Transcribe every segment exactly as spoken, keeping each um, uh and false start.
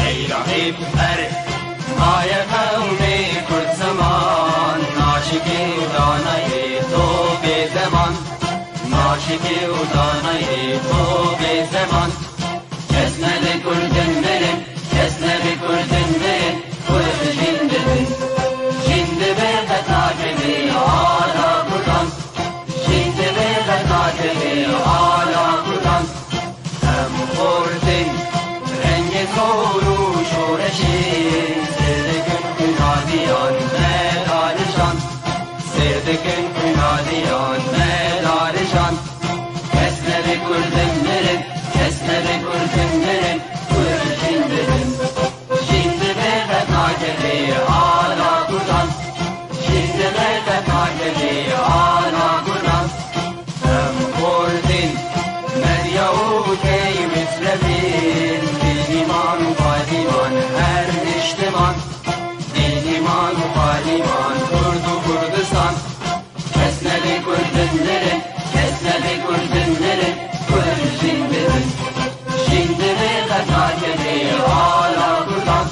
Ey Rahîb, erê, maye qewmê Kurd ziman, naşikê û danayê to bê zeman, naşikê û danayê to bê zeman. Kes nebe Kurdin mirin, kes nebe Kurdin mirin, Kurd jîn dibin. Jîn dibe qet nakeve ala Kurdan, jîn dibe qet nakeve ala Kurdan. Em xortin rengê zor û şoreşê, sêr dikin xwîna diyan me dalijan, sêr dikin xwîna diyan me dalijan. Kes nebe Kurdin mirin, kes nebe Kurdin mirin, Kurd jîn dibin. Jîn dibe qet nakeve ala Kurdan, jîn dibe qet nakeve ala Kurdan. Em xortên medya û key misrefên, dîn, îman û payîman her niştiman, dîn, îman û payîman Kurd û Kurdistan. Kes nebe Kurdin mirin, kes nebe Kurdin mirin, Kurd jîn dibin. Jîn dibe qet nakeve ala Kurdan,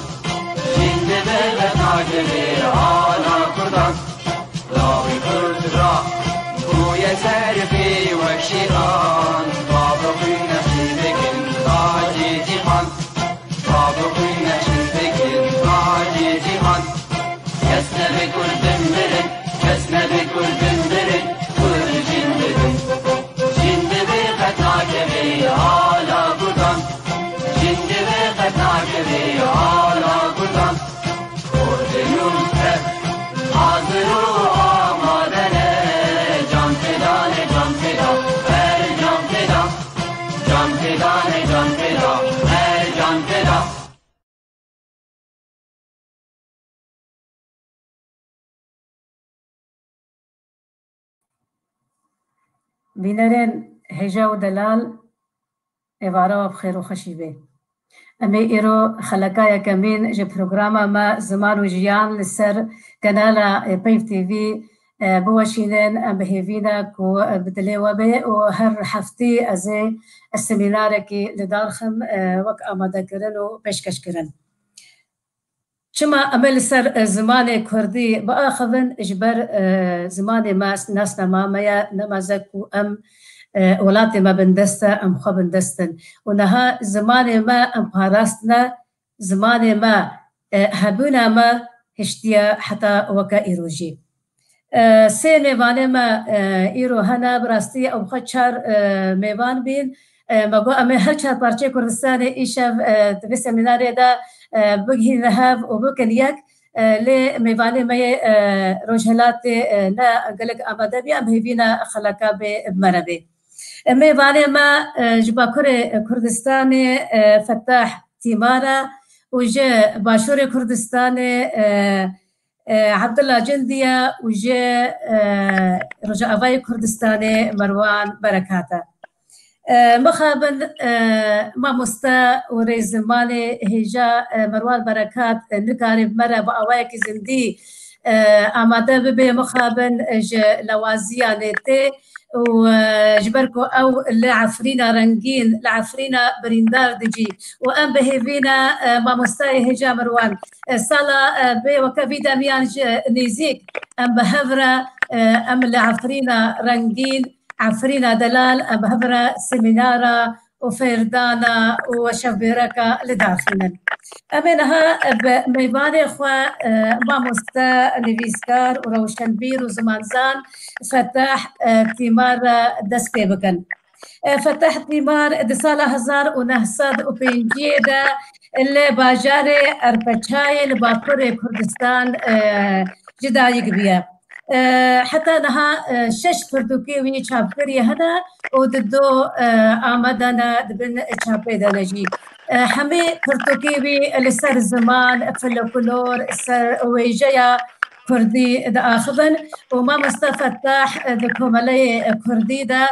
jîn dibe qet nakeve ala Kurdan. Lawê Kurd ra bûye serfê wek şêran, bavê xwîn nexşî dikin tacê cîhan, bavê xwîn nexşî dikin tacê cîhan. Kes nebe Kurdin mirin, kes nebe Kurdin mirin, Kurd jîn dibin. Jîn dibe qet nakeve ala Kurdan, jîn dibe qet nakeve ala Kurdan. Kurdê nû tev hazir û amade ne, can feda ne, can feda, her can feda, can feda ne, can feda, her can feda. Bînerên hêja û delal, êvara we bi xêr û xweşî be. Em ê îro xeleka yekemîn ji programa me Ziman û Jiyan li ser kanala, e, Peyv T V, e, biweşînin. Em bi hêvî ne ku, e, bi dilê we be û her heftî ez ê semînarekî li dar xim, e, wek amadekirin û pêşkeşkirin. Çima em ê li ser, e, zimanê kurdî biaxivin? Ji ber, e, zimanê me nasnama me ye, ne meze ku em, e, welatê me bindest e, em xwe bindest in. Û niha zimanê me em parastine, zimanê me, e, hebûna me hiştiye heta weke îrojî. E, sê mêvanê me, e, îro hene, bi rastî ew xwe çar, e, mêvan bîn. E, me got, em ê her çar parçeyê Kurdistanê îşev, e, di vê semînarê de, e, bigihîne hev û bikin yek. E, lê mêvanê me yê, e, Rojhilatê, e, ne gelek amade bî, em hêvî ne xeleka bê bi me re bê. E, mêvanê me, e, ji Bakurê Kurdistanê, e, Fetah Tîmar e û ji Başûrê Kurdistanê, e, e, Abdullah Cindî ye û ji, e, Rojavayê Kurdistanê Merwan Berekat e. E, mixabin, e, mamoste û rêzimanê hêja, e, Merwan Berekat, e, nikare bi me re bi awayekî zindî, e, amade bibe, mixabin, e, ji lawaziya nê tê û, e, ji ber ku ew li Efrîna rengîn, li Efrîna birîndar dicî û em bi hêvî ne, e, mamostayê hêja Merwan, e, sala, e, bê weke vî demiyan ji nêzîk em bi hev re, e, em li Efrîna rengîn, Efrîna delal, em bi hev re semînara û fêrdana û weşevbêreka li dar xînin. Em ê niha bi mêvanê xwe, e, mamoste, nivîskar û rewşenbîr û zimanzan Fetah, e, Tîmar re dest pê bikin. E, Fetah Tîmar di sala hezar û neh sed û pêncî de li bajarê Erpeçayê li Bakurê Kurdistan, e, ji dayik bûye. E, heta niha, e, şeş pirtûkê wî çapkirî hene û di du, e, amade ne di bin çapê de ne jî. E, hemî pirtûkê wî li ser ziman, folklor, ser wêjeya kurdî diaxivin û mamoste Fetah, e, di komeleyê kurdî de,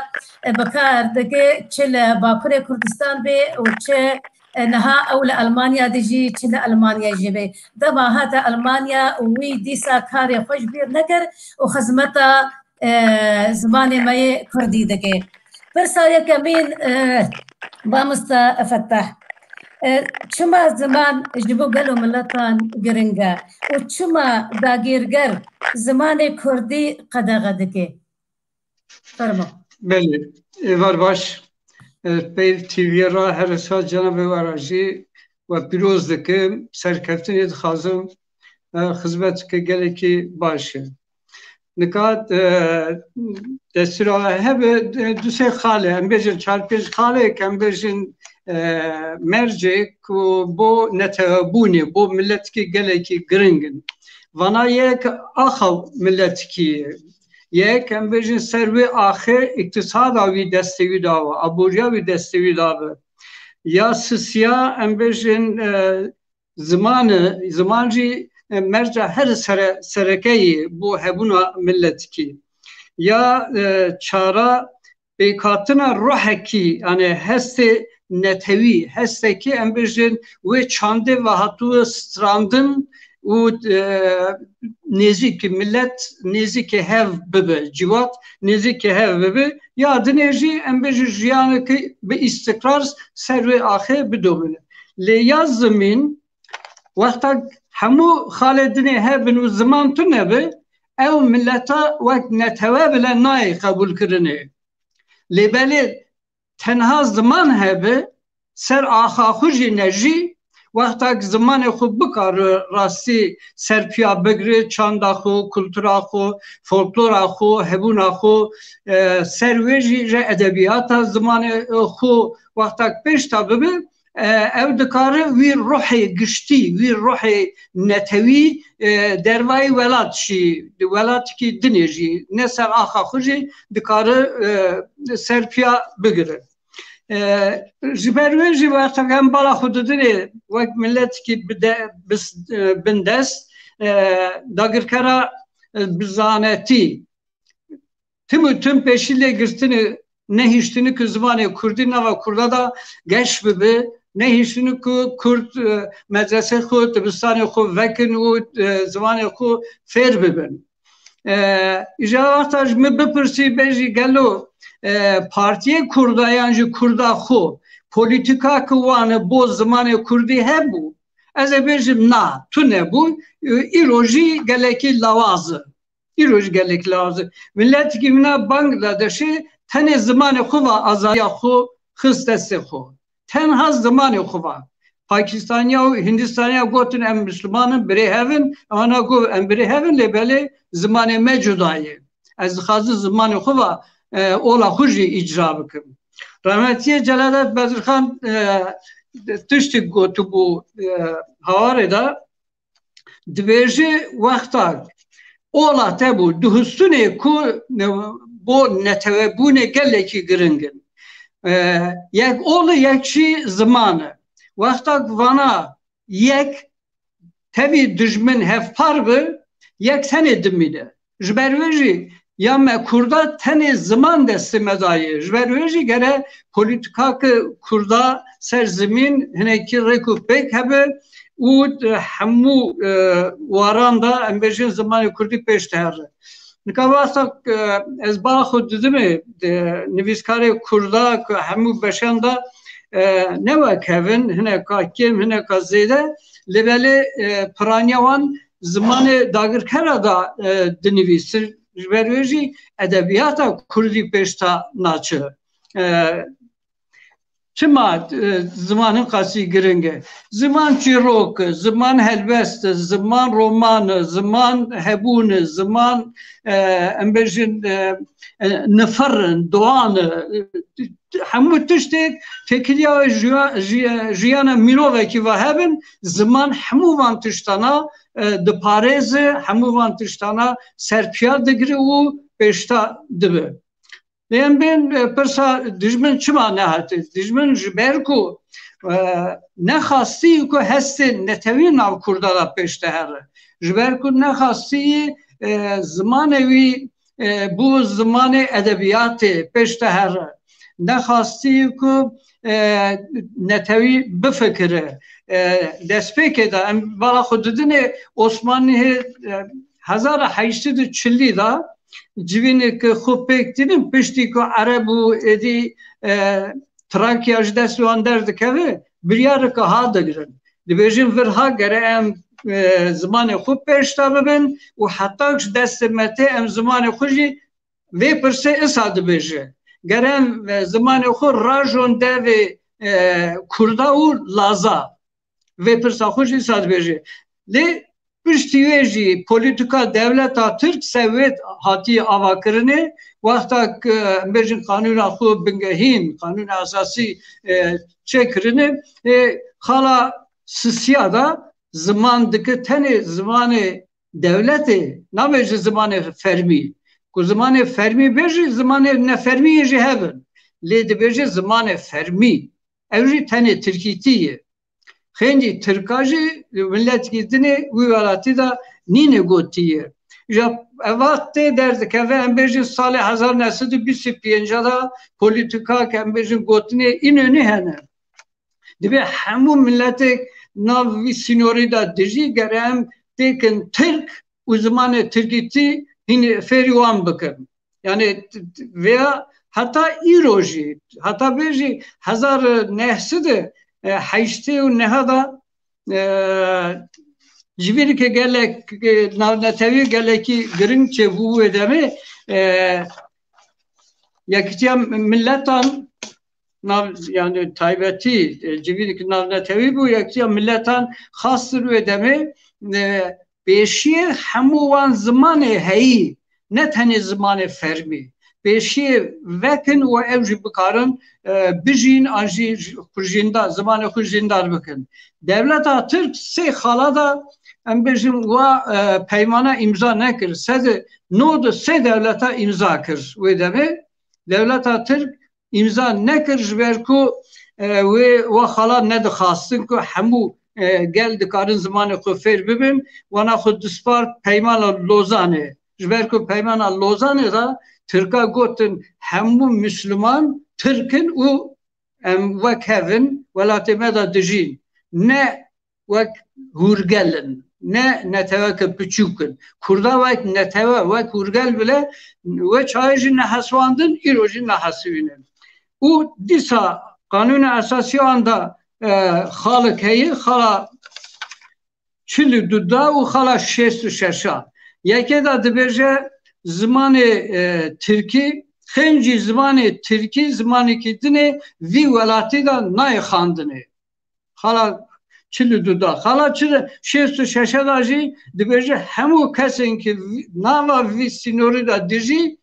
e, bi kar dike, çi li Bakurê Kurdistan bê û çi E, niha ew li Elmanya dijî, çi li Elmanya jî be. Dema hate Elmanya û wî dîsa karê xwe ji bîr nekir û xizmeta, e, zimanê me yê kurdî dike. Pirsa yekemîn, e, mamoste Fettah, e, çima ziman ji bo gelo miletan giring e û çima dagirker zimanê kurdî qedexe dike? Fermo. Belê, êvar baş. E, Peyv T V'ye ra her saet cenabê we ra jî we pîroz dikim, serkeftinê dixwazim, e, xizmeteke gelekî baş e. Nika, e, destûra hebe, e, du sê xale, em bêjin çar pênc xalek, em bêjin, e, mercê ku bo netewebûnê, bo miletikî gelekî giring in. Vana yek axa miletikî ye. Yek, em bêjin ser wê axê îktisada wî destê wî dawe, aboriya wî destê wî dabe. Ya sisiya, em bêjin, e, ziman e, ziman jî, e, merca her sere-, sereke ye bo hebûna miletikî. Ya, e, çara, pêkhatina ruhekî, yani hestê netewî, hestekî em bêjin wê çandê ve hatû strandin û, e, nêzîkî milet, nêzîkî hev bibe, civat nêzîkî hev bibe. Ya dinê jî em bêjin jiyanekî bi îstikrar ser wê axê bidomîne. Lê ya zimîn, wexta hemû xalê dinê hebin û ziman tune be, ew mileta wek netewe bile nayê qebûlkirinê. Lê belê tenha ziman hebe, ser axa xwe jî ne jî, wexta ku zimanê xwe bikare rastî serpiya bigire, çanda xwe, kultura xwe, folklora xwe, hebûna xwe, e, ser wê jî ji edebiyata zimanê xwe wexta ku pêş de bibe, e, ew dikare wî ruhê giştî, wî ruhê netewî, e, dervayî welat jî, di welatekî dinê jî, ne ser axa xwe jî dikare, e, serpiya bigire. E, ji ber wê jî wexta em bala xwe didinê wek miletekî bide-, bis-, e, bindest, e, dagirkera, e, bi zanetî, tim û tim pêşî lê girtinê, nehiştinî ku zimanê kurdî nava kurda da geş bibe, nehiştinî ku kurd, e, medresê xwe, dibistanê xwe vekin û, e, zimanê xwe fêr bibin. E, îja wexta ji min bipirsî, bêjî gelo, e, partiyê kurda yan jî kurda xwe, polîtîka ku wan bo zimanê kurdî hebû? Ez ê bêjim na, tune bû. E, îro jî gelekî lawaz e. Îro jî gelek lazim. Miletikî min a Bangladeshê tenê zimanê xwe va azadiya xwe xist destê xwe. Tenha zimanê xwe va. Pakistaniya û Hindistaniya gotin em Misliman in, birê hev in, wana got em birê hev in, lê belê zimanê me cuda ye. Ez dixwazim zimanê xwe va, e, ola xwe jî îcra bikim. Rahmetiyê Celadet Bedirxan, e, tiştek gotibû, e, hawarê de, dibêje wexta ola te bû, du histunê ku ne-, bo netewebûnê gelekî giring in. E, yek ol e, yek jî ziman e. Wexta ku vana yek tevî dijmin hevpar bi, yek tenê dimîne. Ji ber wê jî ya me kurda tenê ziman destê me dayê. Ji ber wê jî gere polîtîkake kurda ser zimîn hinekî rêk û pêk hebe û hemû, e, waran de em bêjin zimanê kurdî pêş dihere. Nika wexta, e, ez bala xwe didimê, e, nivîskarê kurda ku hemû beşan de, e, ne wek hev in, hineka kêm, hineka zêde, lê belê, e, piraniya wan zimanê dagirkera da, e, dinivîsin. Ji ber wê jî edebiyata kurdî pêş ta naçe. E, çima, e, ziman hinqasî giring e? Ziman çîrok e, ziman helbest e, ziman roman e, ziman hebûn e, ziman, e, em bêjin, e, e, nifir in, doan e, e, hemû tiştê têkiliya jiya-, jiya-, jiyana mirovekî ve hebin, ziman hemû van tiştana, e, diparêze, hemû van tiştana serpiya digire û pêşta dibe. Lê em bên, e, pirsa dijmin çima nehate? Dijmin ji ber ku, e, nexastî ku hestê netewî nav kurda de pêş dihere. Ji ber ku nexastî, e, zimanê wî, e, bû zimanê edebiyatê pêş dihere. nexastî ku, e, netewî bifikire. E, destpêkê de em bala xwe didinê Osmanlî hê, e, hezara heşt sed û çilî de civînê ku xwe pêk tînin, piştî ku Ereb û êdî, e, Trakya ji dest wan derdikeve, biryareke ha digirin. Dibêjin vir ha gere em, e, zimanê xwe pêş de bibin û heta ji destê me tê em zimanê xwe jî vê pirsê isa dibêje. Gere em, e, zimanê xwe rajon devê, e, Kurda û Laza. Vê pirsa xwe jî isa dibêje. Lê piştî wê jî polîtîka dewleta Tirk ser wê hatiye avakirinê, wexta ku em bêjin qanûna xwe bingehîn, qanûna esasî, e, çêkirinê, e, xala sisiya de ziman dike tenê zimanê dewletê, nabêje zimanê fermî. Ku zimanê fermî bêjî, zimanê nefermiyê jî hebin. Lê dibêje zimanê fermî. Ew jî tenê tirkîtî ye. Xêncî tirka jî miletekî dinê wî welatî de nîne gotiye. Ji eva tê derdikeve, em bêjin salê hezar neh sed û bîst û pênc de polîtîka ke em bêjin gotinê înonî hene. Dibê hemû miletek nav vî sînorî de dijî, gere em têkin tirk û zimanê tirkîtî hînî fêrî wan bikin. Yani t-, t-, veya heta îro jî, heta bê jî hezar neh sed û heştê û neh de, e, civîneke gelek, e, navnetewî gelekî giring çêbû wê demê, e, Yekîtiya Miletan nav, yani taybetî, e, civîneke navnetewî bû, Yekîtiya Miletan xastir wê demê, e, pêşiyê hemû wan zimanê heyî, ne tenê zimanê fermî, pêşiyê vekin û ew jî bikarin, e, bijîn an jî ji-, xwe jîndar, zimanê xwe jîndar bikin. Dewleta Tirk sê xala de, em bêjin, wa, e, peymana îmza nekir. Sed û nod û sê dewleta îmza kir wê demê. Dewleta Tirk îmza nekir, ji ber ku, e, wê wa xala nedixwastin ku hemû, e, gel dikarin zimanê xwe fêr bibin, wana xwe dispart Peymana Lozanê. Ji ber ku Peymana Lozanê de Tirka gotin hemû Misliman Tirk in û em wek hev in welatê me de dijîn. Ne wek hûrgel in, ne neteweke piçûk in. Kurda wek netewe, wek hûrgel bile wê çaxê jî neheswandin, îro jî nehesibînin. Û dîsa Qanûna Esasiya wan de, e, xalek heye, xala çil û du da û xala şêst û şeş a. Yekê de dibêje zimanê, e, tirkî, xêncî zimanê tirkî zimanekî dinê vî welatî de nayê xandinê. Xala çil û du da. Xala çil, şêst û şeş da jî dibêje hemû kesên ki vî-, nava vî sînorî de dijî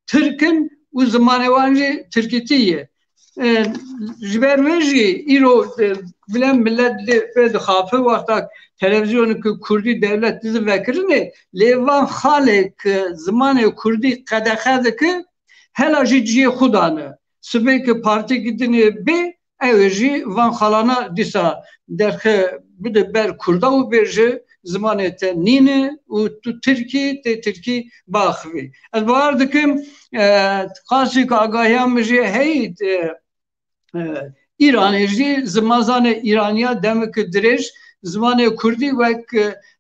Tirk in û zimanê wan jî tirkîtî ye. E, ji ber wê jî îro, e, bile milet lê pê dixafe wexta televîzyoneke kurdî dewlet dide vekirinê, lê van xalê ki zimanê kurdî qedexe dike, hela jî cihê xwe dane. Sibê ki partî gidinê bê, ew ê jî van xalana dîsa derxe bide ber kurda û bêje, zimanê te nîne û tu tirkî, tê tirkî biaxivî. Ez bawer dikim, e, qasî ku agahiya min jê heyî, e, e, Îranê jî zimazanê Îraniya demeke dirêj zimanê kurdî wek,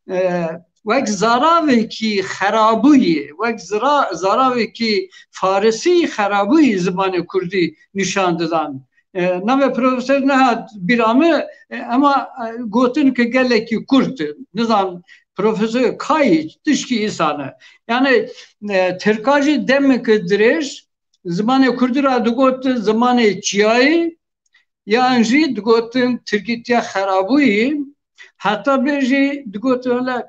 e, wek zaravekî xerabûyî, wek zira-, zaravekî farisî xerabûyî zimanê kurdî nîşan didan. E, navê profesor nehat bîra min, e, ema, e, gotin ki gelekî kurt e. Nizam profesor kayî tişkî îsane. Yani, e, Tirka jî demeke dirêj zimanê kurdî ra digot zimanê çiyayî, yan jî digotin tirkîtiya xerabûyî, heta bê jî digotin wele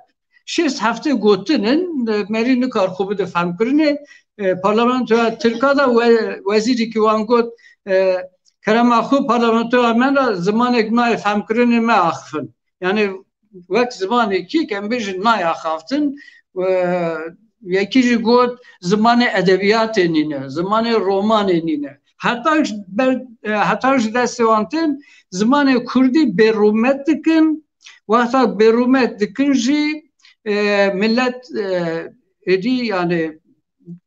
şêst heftê gotin in, e, merî nikar xwe bide femkirinê. E, parlamentoya Tirka de we-, wezîrîkî wan got, e, kerema xwe parlamentoya me de zimanek nayê femkirinê me axifin. Yani wek zimanekî ke em bêjin nayê axaftin, e, yekî jî got zimanê edebiyatê nîne, zimanê romanê nîne. Heta ji ber, e, heta ji destê wan tên zimanê kurdî bêrûmet dikin. Wexta bêrûmet dikin jî, e, millet, e, êdî yani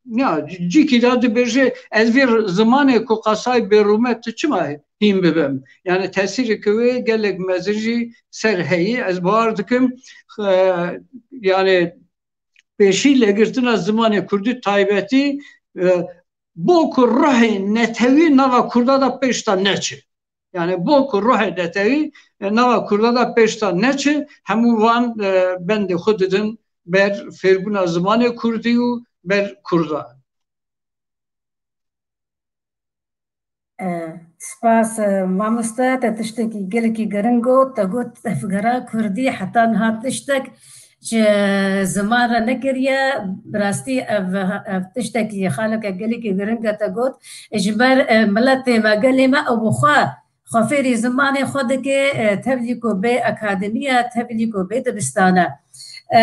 ya, cîkî da dibêje, ez vê zimanê ku qasay bê rûmet tu çima hîn bibim? Yani tesîrê ku wê gelek mezin jî ser heyî, ez bawer dikim, e, yani pêşî legirtina zimanê kurdî taybetî, e, bo ku ruhê netewî nava kurda da pêş da neçe. Yani bo ku ruhê netewî, e, nava kurda da pêş da neçe, hemû van, e, bendê xwe didin ber fêrbûna zimanê kurdî û ber kurda. E, spas, e, mamoste, te tiştekî gelekî giring got, te got tevgera kurdî heta niha tiştek ji ziman re nekiriye. Bi rastî ev, ev tiştekî xaleke gelekî giring e te got. Ji ber, e, miletê me, gelê me ew bi xwe, xwe fêrî zimanê xwe dike, e, tevlî ku bê akademiye, tevlî ku bê dibistane. E,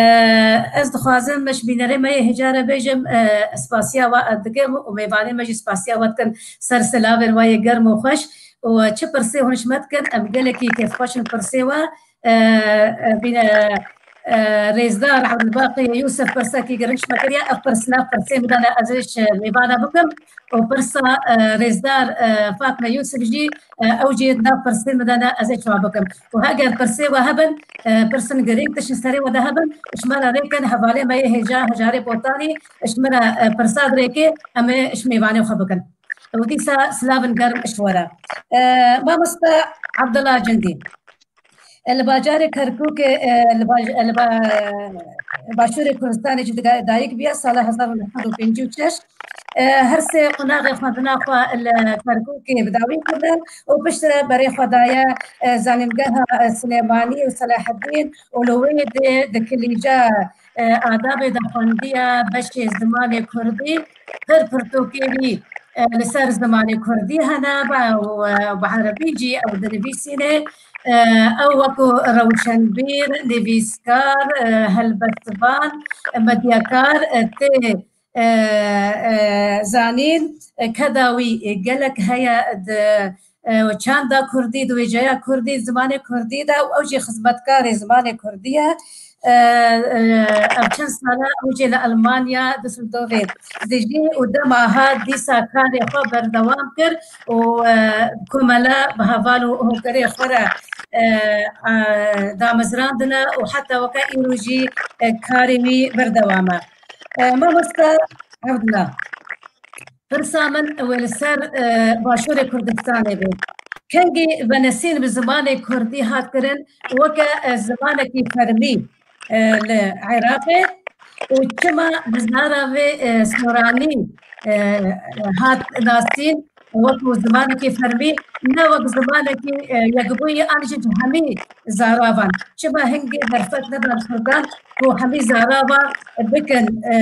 ez dixwazim ji bînerê me yê hêja re bêjim, e, spasiya we dikim û mêvanê me jî spasiya we dikin ser silavên we yê germ û xweş û çi pirsê hûn ji me dikin, em gelekî kêfxweş in pirsê we. E, e, bîne, e, Rêzdar Ebdulbaqî Yûsif pirsekî giring ji me kiriye. Ev pirs nav pirsê min de ne, ez ê ji mêvana bikim û pirsa, e, Rêzdar, e, Fatme Yûsif jî, e, ew jî nav pirsê min de ne, ez ê çawa bikim. Û heger pirsê we hebin, e, pirsin girîng tiştin serê we de hebin, ji me re rêkin, hevalê me yê hêja, hejarê Botanî, ji me re, e, pirsa dirêkê, em ê ji mêvanê xwe bikin. Û dîsa silavin germ ji we re. E, mamoste Abdullah Cindî. E, li bajarê Kerkûkê, e, li baj-, e, li ba-, e, başûrê Kurdistanê jî diga-, dayik bûye sala hezar û neh sed û pêncî û şeş. E, her sê qunaxê xwendina xwe li Kerkûkê bi dawî kirine û piştre berê xwe daye, e, zanîngeha, e, Silêmanî û Selaheddîn û li wê dê di kilîca, e, adabê de xwendiye beşê zimanê kurdî, pir pirtûkê wî, e, li ser zimanê kurdî hene, ba-, û, e, bi erebî jî ew dinivîsîne. E, ew wekû rewşenbîr, nivîskar, e, helbestvan, medyakar, e, tê, e, e, zanîn, e, keda wî, e, gelek heye di, e, çanda kurdî, di wêjeya kurdî, zimanê kurdî de û ew jî xizmetkarê zimanê kurdî ye. E, e, ev çend sala ew jî li Elmanya, Düsseldorfê dijî û dema hat dîsa karê xwe berdewam kir û, e, komela bi heval û hokerê xwe re, e, e, damezrandine û heta weke îro jî, e, karê wî berdewam e. E, mamoste Evdila, pirsa min wê li ser, e, Başûrê Kurdistanê be. Kengî venesîn bi zimanê kurdî hat kirin weke, e, zimanekî fermî, e, li Iraqê û çima bi zara vê, e, soranî, e, hat nasîn wekû zimanekî fermî, ne wek zimanekî, e, yekbûyî an jî ji hemî zaravan. Çima hingê derfet nedan kurdan ku hemî zarava bikin, e,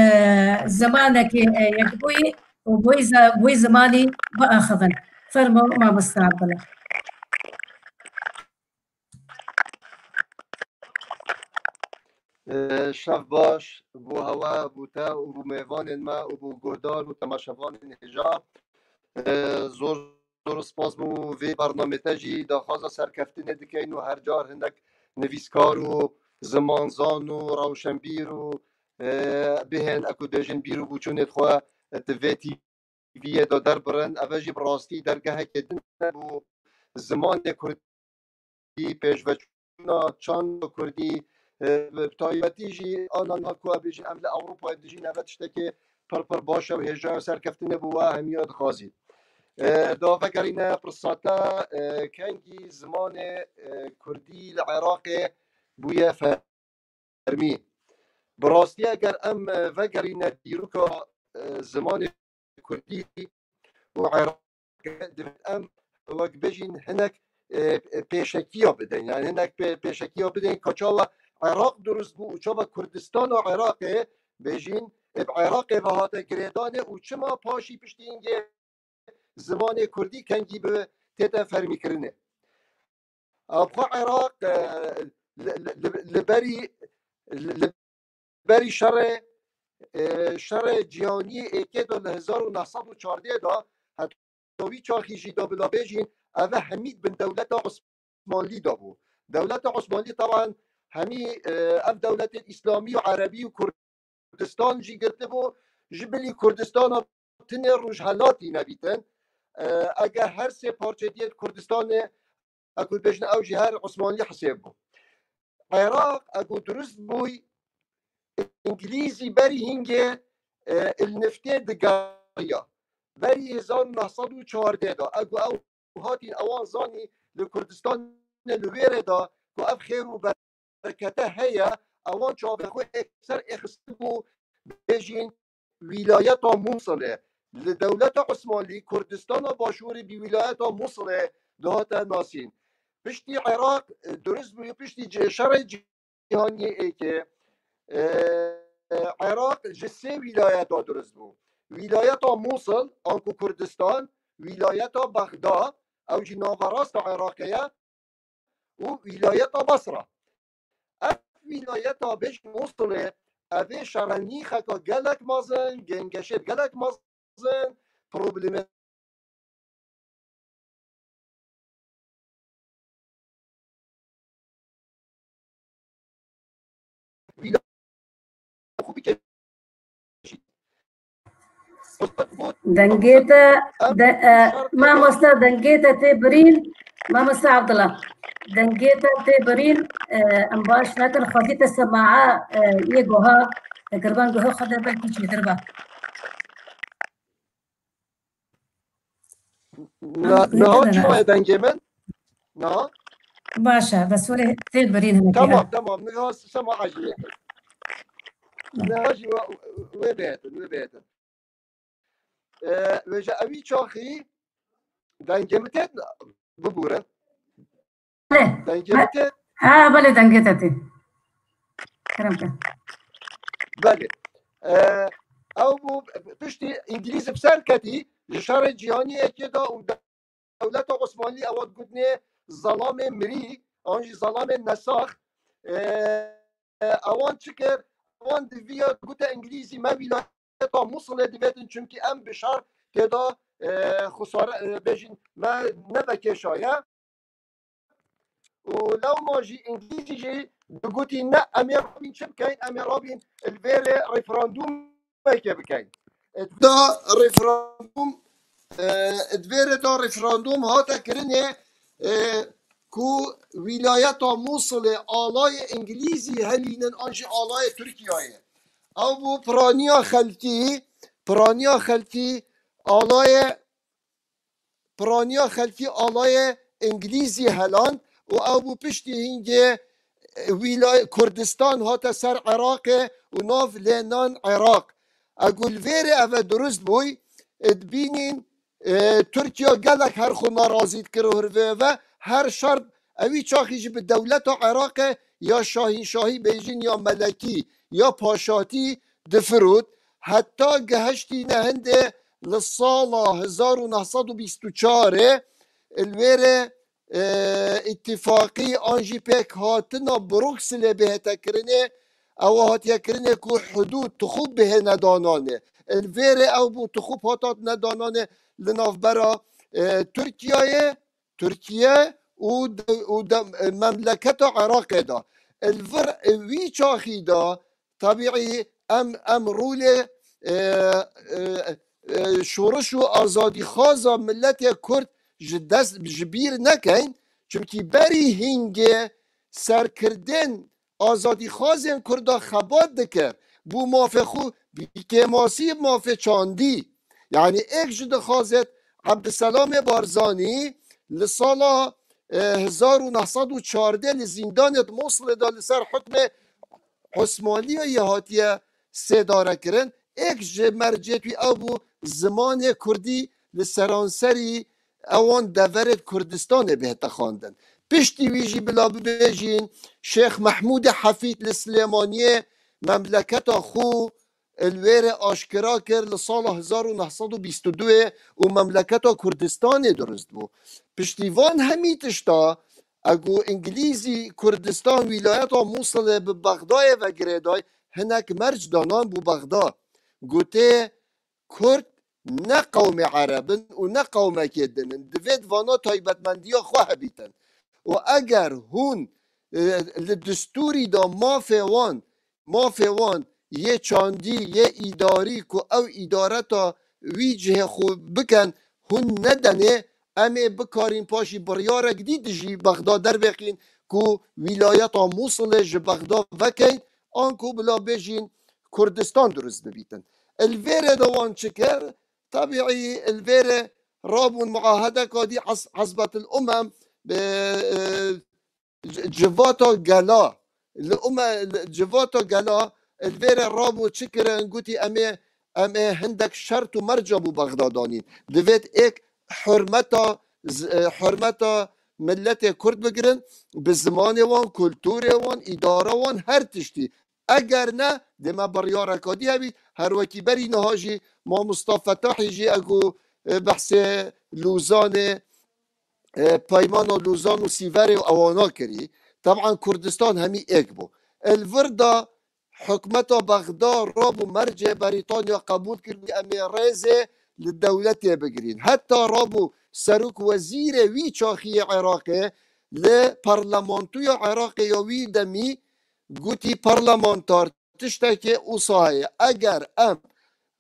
zimanekî, e, yekbûyî û wê ze-, wê zimanî biaxivin. Fermo mamoste Abdullah. Ee, şev baş bo hewe, bo te û bo mêvanên me û bo guhdar û temaşevanên hêja. Ee, zor, zor spas bo vê bernamê te jî. Daxwaza serkeftinê dikeyn û her car hinek nivîskar û zimanzan û rewşenbîr û, e, bihên, eku dibêjin, bîr û bûçûnê xwe di vê T V'yê de derbirin. Ev jî bi rastî dergehekê din e bo zimanê kurdî, pêşveçûna çanda kurdî, e, bi taybetî jî ana niha ku em bêjin em li Ewropayê dijîn, ev tiştekê pir pir baş e û hêja serkeftinê bo we hemiya dixwazî. E, da vegerîne pirsa te, e, kengî zimanê, e, kurdî li Iraqê bûye fermî. Bi rastî eger em, e, vegerîne dîroka, e, zimanê kurdî û Iraqê, divê em wek bêjin hinek, e, pêşekiya bidin. Yani hinek pê-, pêşekiya bidin ka çawa Iraq dirust bû û çawa Kurdistan û Iraqê bêjin, e, bi Iraqê ve hate girêdanê û çima paşî piştî hingê zimanê kurdî kengî bi tête fermîkirinê. Ev xwe Iraq, e, li, li, li, li berî, li, li berî şerê, e, şerê cîhanî êkê de li hezar û neh sed û çardeh de heta wî çaxî jî da bila bêjîn, ev hemî bin dewleta Osmanlî de bû. Dewleta Osmanlî taban hemî, e, ev dewletên Îslamî û Erebî û Kurd Kurdistan jî girtibû, ji bilî Kurdistana tinê rojhelatî nebîtin. E, eger her sê parçetiyê Kurdistanê, eku bêjin ew jî her Osmanlî hisêb bû. Iraq eku durust bûy, Îngilîzî berî hingê, e, il niftê digeriya. Berî hezar û neh sed û çardeh de eku ew hatin ewan zanî li Kurdistanê li wêrê de ku ev xêr û berekete heye, ewan çavê xwe êkser êxistibû bêjin wîlayeta Mûsilê. Li dewleta Osmanlî Kurdistana Başûrê bi wîlayeta Mûsilê dihate nasîn. Piştî Iraq, e, durust bû, piştî ci-, şerê cîhaniyê êkê, e, Iraq ji sê wîlayeta durust bû. Wîlayeta Mûsil, anku Kurdistan, wîlayeta Bexda, ew jî naverasta Iraqê ye, û wîlayeta Basra. Ev wîlayeta bêjin Mûsilê, ev ê şerenîxeka gelek mezin, gengeşê gelek mezin, problemê Dengê te, de, e, mamoste, dengê te tê birîn, mamoste Abdullah. Dengê te tê birîn, e, em baş nakin, xwedî te sema'a, e, yê goha, e, girvan goha xwe de belkî çêtir be. Na, niha çi ye dengê min? Na? Baş e, bes were tê birîn hinek. Tamam, tamam. Niha sema acele. Niha jî we, we bêtin, we bêtin. Ee, veja evi çaxî dengê min tê bibûrin. Belê. Dengê min tê? Ha, belê, dengê te tê. Kerem ke. Belê. Ee, ew bû piştî Îngilîz bi ser ketî, ji şerê cîhanî yekê de û dewleta Osmanlî ewa digotinê zelamê mirî, an jî zelamê nesax. Ee, ewan çi kir? Ewan di vî ya gote Îngilîzî me wîlayeta Mûsilê divêtin, çimkî em bi şer tê de, e, xusare, e, bêjin me ne vekêşaye. Û lewma jî Îngilîzî jî digotî, ne, em ê rabîn çi bikeyn? Em ê rabîn li vêrê referandûmeke bikeyn. Da referandûm, e, di vêrê de referandûm hate kirinê, e, ku wîlayeta Mûsilê alayê Îngilîzî helînin an jî alayê Tirkiyeyê. Ew bû piraniya xelkî, piraniya xelkî alayê piraniya xelkî alayê Îngilîzî helan û ew bû piştî hingê, e, wîlay-, Kurdistan hate ser Iraqê û nav lê nan Iraq. Ew ku li vêrê ev e durust bûy, e, dibînîn, e, Tirkiye gelek her xwe narazî dikir û hirvê ve her şer ewî çaxî jî bi dewleta Iraqê ya şahînşahî bêjin ya melekî ya paşatî difirot, heta gihiştîne hindê li sala hezar û neh sed û bîst û çarê li wêrê, e, îtîfaqî an jî pêkhatina Brukselê bihête kirinê, ew hatiye kirinê ku hudûd, tixûb bihêne dananê. Li vêrê ew bû tixûb hatatine dananê li navbera, e, Tirkiyeyê, Tirkiye û de-, û de-, e, memleketa Iraqê de. Li vir, e, wî çaxî de, tebîî em, em rûlê, e, e, e, şoriş û azadîxwaza miletê Kurd ji dest, ji bîr nekeyn. Çimkî berî hingê serkirdên azadîxwazên Kurda xebat dikir, bû mafê xwe bi kêmasî, mafê çandî. Yanî êk jî dixwazet Ebdulselamê Barzanî li sala, e, hezar û neh sed û çardeh li zîndanê di Mosilê de li ser hukmê Osmanliyê yê hatiye sêdare kirin. Êk ji mercêt wî ew bû zimanê kurdî li seranserî ewan deverê Kurdistanê bihête xwendin. Piştî wî jî bila bibêjin Şêx Mehmûdê Hefîd li Silêmaniyê memleketa xwe li wêrê aşkera kir, li sala hezar û neh sed û bîst û du û memleketa Kurdistanê dirust bû. Piştî van hemî tişta, eku Îngilîzî Kurdistan wîlayeta Mûsilê bi Bexdayê ve girêday, hinek merc danan bû Bexda. Gotê, Kurd ne qewmê Ereb in û ne qewmekê din in. Divê di vana taybetmendiya xwe hebîtin. Û eger hûn, e, li distûrî de mafê wan, mafê wan yê çandî, yê îdarî ku ew îdareta wî cihê xwe bikin, hûn nedenê, em ê bikarîn paşî biryarek dî dijî Bexda derbêxîn ku wîlayeta Mûsilê ji Bexda vekeyn, anku bila bêjîn Kurdistan dirust bibîtin. Li vêrê de wan çi kir? Tebîî li vêrê rabûn muahedeka dî Hizbetil Umem, e, e, civata gela, li ume, civata gela, li vêrê rabû çi kirin, gotî, em ê, em ê hindek şert û merca bû Bexda danîn. Divêt êk hurmeta, e, hurmeta milletê Kurd bigirin, bi zimanê wan, kulturê wan, îdara wan, her tiştî. Eger ne, dê me biryareka dî hebî, her wekî berî niha jî mamosta Fetahî jî ego, e, behsê Lûzanê, e, peymana Lûzan û Sîverê û ewana kirî. Teban Kurdistan hemî êk bû. Li vir de hikûmeta Bexda rabû mercê Berîtanya qebûl kir, em ê rêzê li dewletê bigirîn. Heta rabû serok wezîrê wî çaxiyê Iraqê li parlamentoya Iraqê ya wî demî gotî parlamenter tiştekê wisa heye. Eger em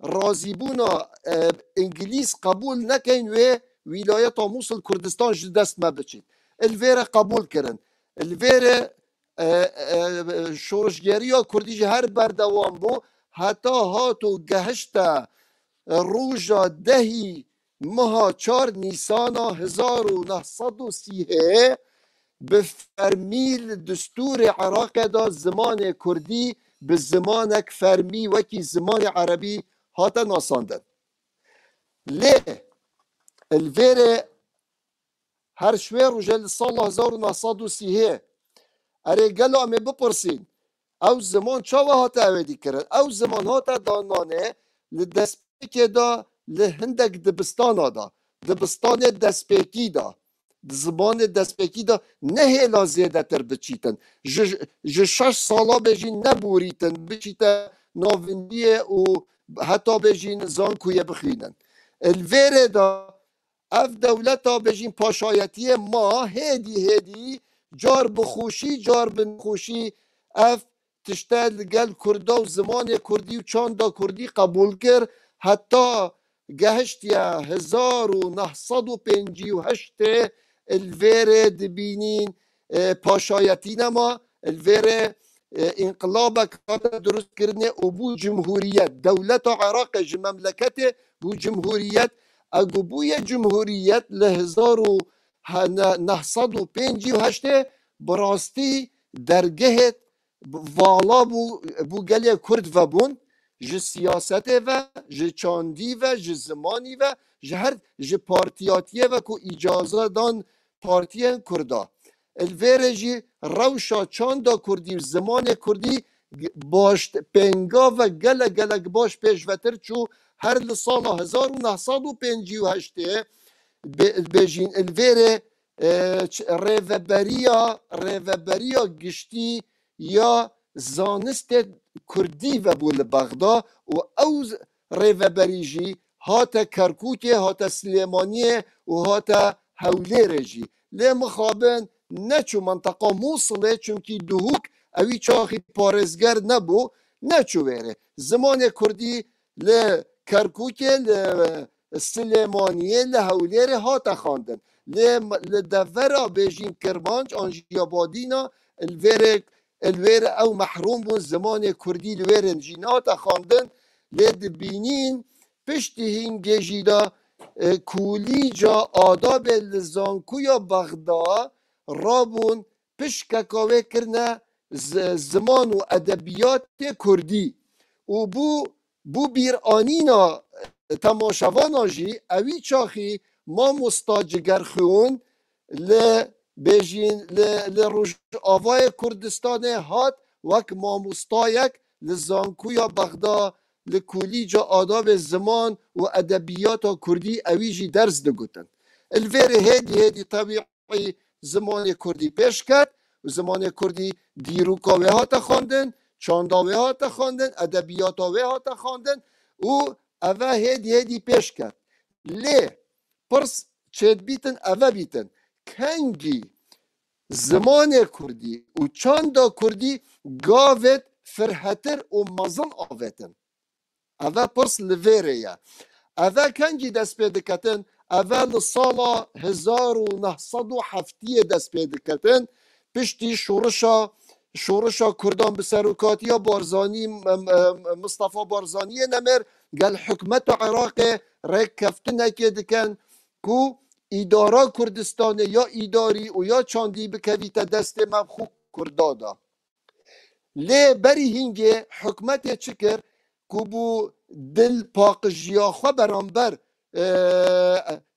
razîbûna, e, Îngilîz qebûl nekeyn, wê wîlayeta Mûsil Kurdistan ji dest me biçît. Li vêrê qebûl kirin. Li vêrê, e, e, şorişgeriya Kurdî jî her berdewam bû. Heta hat û gehişte roja dehî meha çar Nîsana hezar û neh sed û sî bi fermî li destûrê Iraqê de zimanê Kurdî bi zimanek fermî wekî zimanê Erebî hate nasandin. Lê li vêrê her ji wê roje li sala hezar û neh sed û sî, erê gelo em ê bipirsîn, ew ziman çawa hate ewêdî kirin? Ew ziman hate dananê li destpêkê de li hindek dibistana de, dibistanê destpêkî de, di zimanê destpêkî de nehêla zêdetir biçîtin. Ji, ji şeş sala bêjîn neborîtin, biçîte navindiyê û heta bêjîn zankuyê bixwînin. Li vêrê de ev dewleta bêjîn paşayetiyê ma hêdî hêdî car bi xweşî, car bi nexweşî ev tişte li gel Kurda û zimanê Kurdî û çanda Kurdî qebûl kir. Heta gehiştiye hezar û neh sed û pêncî û heştê li vêrê dibînîn, e, paşayetî nema, li vêrê, e, înqilabek hate dirustkirinê û bû cumhuriyet. Dewleta Iraqê ji memleketê bû cumhuriyet. Ego bûye cumhuriyet li hezar û neh sed û pêncî û heştê bi rastî dergehê vala bû, bû gelê Kurd vebûn, ji siyasetê ve, ji çandî ve, ji zimanî ve, ji her, ji partiyatiyê ve ku îcaze dan partiyên Kurda. Li vêrê jî rewşa çanda Kurdî û zimanê Kurdî baş, pênga ve gelek, gelek baş pêşvetir çû, her li sala hezar û neh sed û pêncî û heştê bê-, bêjîn li vêrê, e, ç-, rêveberiya, rêveberiya giştî ya zanistê Kurdî vebû li Bexda û ew z-, rêveberî jî hate Kerkûkê, hate Silêmaniyê û hate Hewlêrê jî. Lê mixabin neçû menteqa Mûsilê, çimkî Duhûk ewî çaxî parêzger nebû, neçû wêrê. Zimanê Kurdî li Kerkûkê, li Silêmaniyê, li Hewlêrê hate xwendin. Lê m-, li devera bêjîn Kirmanc an jî ya Badîna, li vêrê, li wêrê ew mehrûm bûn, zimanê Kurdî li wêrên jî nehate xwendin. Lê dibînîn piştî hîngê jî de, e, Kulîca Adabê li Zankuya Bexda rabûn pişkeka wê kirine zi-, ziman û edebiyatê Kurdî. Û bû, bû bîranîna, e, temaşevanan jî ewî çaxî mamosta Cigerxûn li bêjîn, li, li Rojavayê Kurdistanê hat wek mamostayek li Zankuya Bexda li Kulîca Adabê Ziman û Edebiyata Kurdî ewî jî ders digotin. Li vêrê hêdî hêdî tebî zimanê Kurdî pêş ket û zimanê Kurdî dîroka wê hate xwendin, çanda wê hate xwendin, edebiyata wê hate xwendin û eve hêdî hêdî pêş ket. Lê pirs çêdibîtin, eve bîtin. Kengî zimanê Kurdî û çanda Kurdî gavêt firhetir û mezin avêtin. Eve pirs li vêrê ye. Eve kengî dest pê diketin? Eve li sala hezar û neh sed û heftiyê dest pê diketin. Piştî şorişa, şorişa Kurdan bi serokatiya Barzanî, em, em, Mistefa Barzaniyê nemir, gel hikûmeta Iraqê rêkeftinekê dikin ku îdara Kurdistanê ya îdarî û ya çandî bikevîte destê me xwe Kurda de. Lê berî hingê hikûmetê çi kir ku bû dilpaqijiya xwe beramber, e,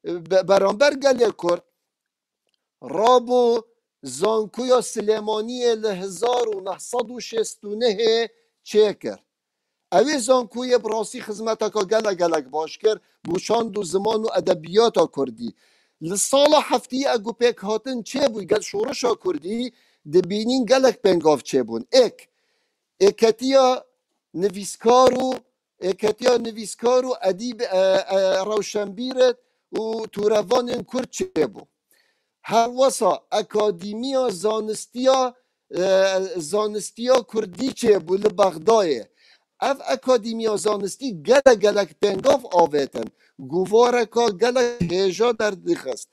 be-, beramber gelê Kurd, rabû zankoya Silêmaniyê li hezar û neh sed û şêst û nehê çêkir. Ew ê zankoyê bi rastî xizmeteka gelek gelek baş kir bo çand û ziman û edebiyata kurdî. Li sala heftiyê egu pêkhatin çêbû gel şorişa kurdî, dibînîn gelek pêngav çêbûn. Êk, êketiya nivîskar û, êketiya nivîskar û edîb, e, e, rewşenbîr û tûrevanên kurd çêbû. Her wesa Akademiya Zanistiya, e, Zanistiya Kurdî çêbû li Bexdayê. Ev Akademiya Zanistî gelek gelek pêngav avêtin. Guvareka gelek hêja derdixist.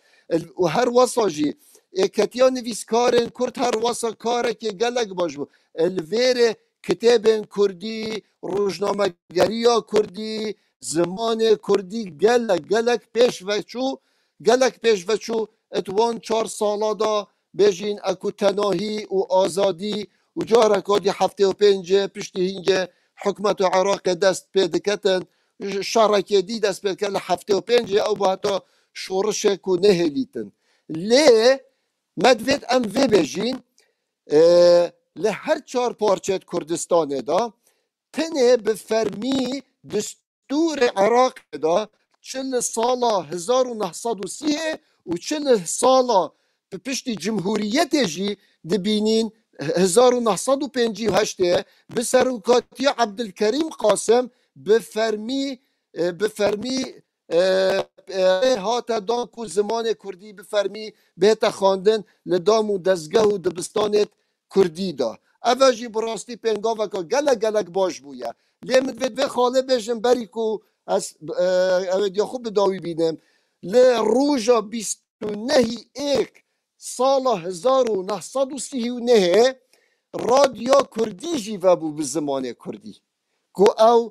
Û her wesa jî êketiya nivîskarên Kurd her wesa karekê gelek baş bû. Li vêrê kitêbên Kurdî, rojnamegeriya Kurdî, zimanê Kurdî gelek, gelek pêş ve çû, gelek pêş ve çû. Di wan çar sala de bêjîn eku tenahî û azadî û careka dî heftê û pêncê piştî hingê hikûmeta Iraqê dest pê diketin, şerekê dî dest pê dike li heftê û pêncê ew bi heta şorişê ku nehêlîtin. Lê me divêt em vê bêjîn, e, li her çar parçeyê Kurdistanê de tenê bi fermî distûrê Iraqê de çi li sala hezar û neh sed û sî û çi li sala bi piştî Cumhuriyetê jî dibînîn hezar û neh sed û pêncî û heştê bi serokatiya Ebdilkerîm Qasim bi fermî, e, bi fermî, e, e, hate dan ku zimanê kurdî bi fermî bête xwendin li dam û dezgeh û dibistanê kurdî de. Eve jî bi rastî pêngaveke gelek gelek baş bûye. Lê min divêt vê xalê bêjim berî ku ez, e, ew ê diya xwe bi dawî bînim. Li roja bîst û nehî êk sala hezar û neh sed û sî û nehê radyoya kurdî jî vebû bi zimanê kurdî. Ku ew,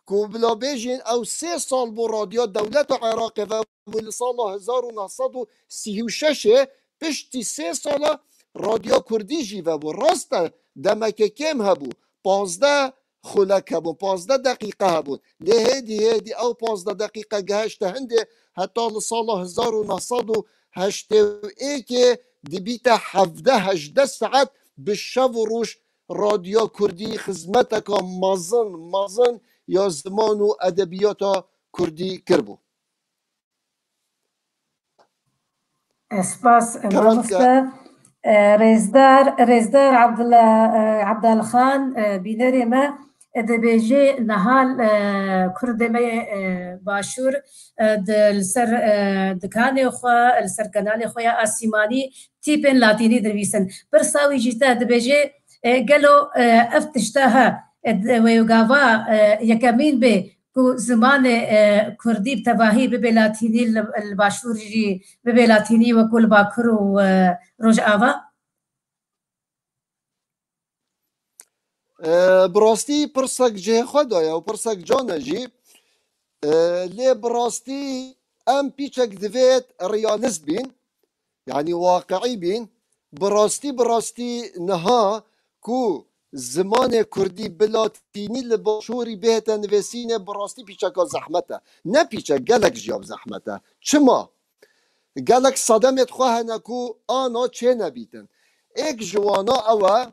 ku bila bêjin ew sê sal bû radyoya dewleta Iraqê vebû li sala hezar û neh sed û sî û şeşê, piştî sê sala radyoya kurdî jî vebû. Rast e, demeke kêm hebû, pazdeh xulek hebûn, pazdeh deqîqe hebûn. Lê hêdî hêdî ew pazdeh deqîqe gehişte hindê, heta li sala hezar û neh sed û heştê û êkê dibîte hevdeh hejdeh saet bi şev û roj radyoya kurdî xizmeteka mezin, mezin ya ziman û edebiyata kurdî kiribû. Spas, Kerem mamoste. E, rêzdar, rêzdar Abdullah, e, Abdalxan, e, bînerê me, e, dibêje niha, e, Kurdê me yê, e, Başûr, e, di, li ser, e, dikanê xwe, li ser kanalê xwe ya Asîmanî tîpên latînî dinivîsin. Pirsa wî jî te dibêje, e, gelo, e, ev tişta he, e, di, wê gava, e, yekemîn bê ku zimanê, e, kurdî bi tevahî bibe latînî li, li Başûr jî bibe latînî wekû li Bakur û, e, Rojava? E, bi rastî pirsek cihê xwe daye û pirsek can e jî. E, lê bi rastî em pîçek divêt realîst bîn, yanî waqiî bîn. Bi rastî, bi rastî niha ku zimanê kurdî bi latînî li Başûrî bihête nivîsînê, bi rastî pîçeka zehmet e. Ne pîçek, gelek jî ew zehmet e. Çima? Gelek sedemêt xwe hene ku ana çênebîtin. Êk ji wana ew e,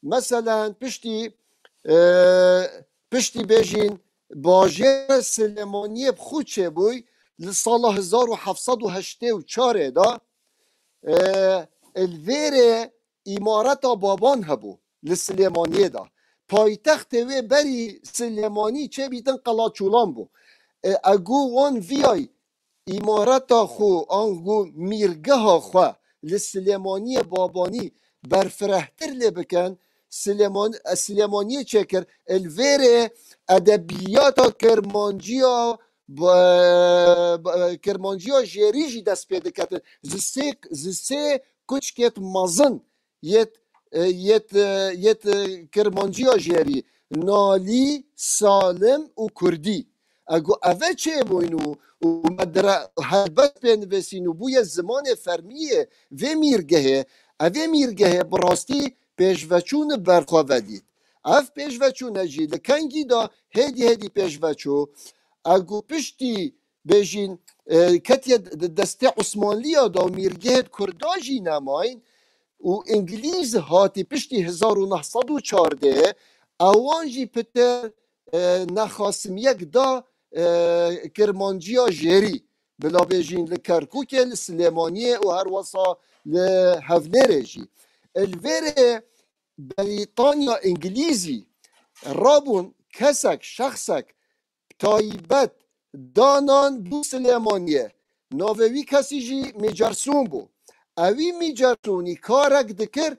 meselen piştî, e, piştî bêjîn bajêra Silêmaniyê bi xwe çêbûy, li sala hezar û heft sed û heştê û çarê de, e, li vêrê îmareta Baban hebû li Silêmaniyê de. Paytextê wê berî Silêmanî çêbîtin Qela Çolan bû. E, egu wan viyay îmareta xwe, ango mîrgeha xwe li Silêmaniyê Babanî berfirehtir lê bikin, Silêman-, Silêmaniyê çêkir. Li vêrê edebiyata Kirmanciya, b-, b-, Kirmanciya jêrî jî dest pê diketin. Ji sê, ji sê kuçkêt mezin yêt, e, yêt, e, yêt, e, Kirmanciya jêrî, Nalî, Salim û Kurdî. Ego eve çêbûyn û, û me dire helbest pê nivîsîn û bûye zimanê fermî yê vê mîrgehê. Evê mîrgehê bi rastî pêşveçûn ber xwe vedît. Ev pêşveçûne jî li kengî de hêdî hêdî pêşveçû. Ego piştî bêjîn, e, ketiye di destê Osmanliya de û mîrgehê Kurda jî nemayn û Îngilîz hatî piştî hezar û neh sed û çardeh, ewan jî pitir, e, nexasimiyek da, e, Kirmanciya jêrî, bila bêjîn li Kerkûkê, li Silêmaniyê û her wesa li Hevnêrê jî. Li vêrê Berîtanya Îngilîzî rabûn kesek, şexsek taybet danan bû Silêmaniyê. Navê wî kesî jî Mîcersûn bû. Ewî Mîcersûnî karek dikir,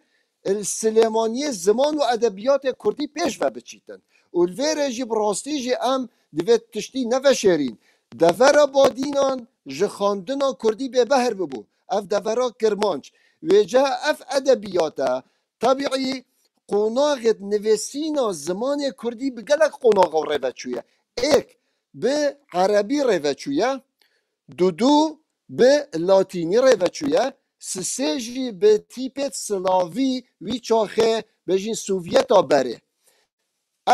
li Silêmaniyê ziman û edebiyatê kurdî pêş ve biçîtin. Û li vê rê jî bi rastî jî em divê tiştî neveşêrîn. Devera Badînan ji xandina kurdî bêbehr bibû. Ev devera Kirmanc. Wêce ev edebiyat e. Tebîî qonaxê nivîsîna zimanê kurdî bi gelek qonaxa rê ve çûye. Êk bi erebî rê ve çûye, dudu bi latînî rê ve çûye, sisê jî bi tîpêt slavî wî çaxê bêjin Sovyeta berê.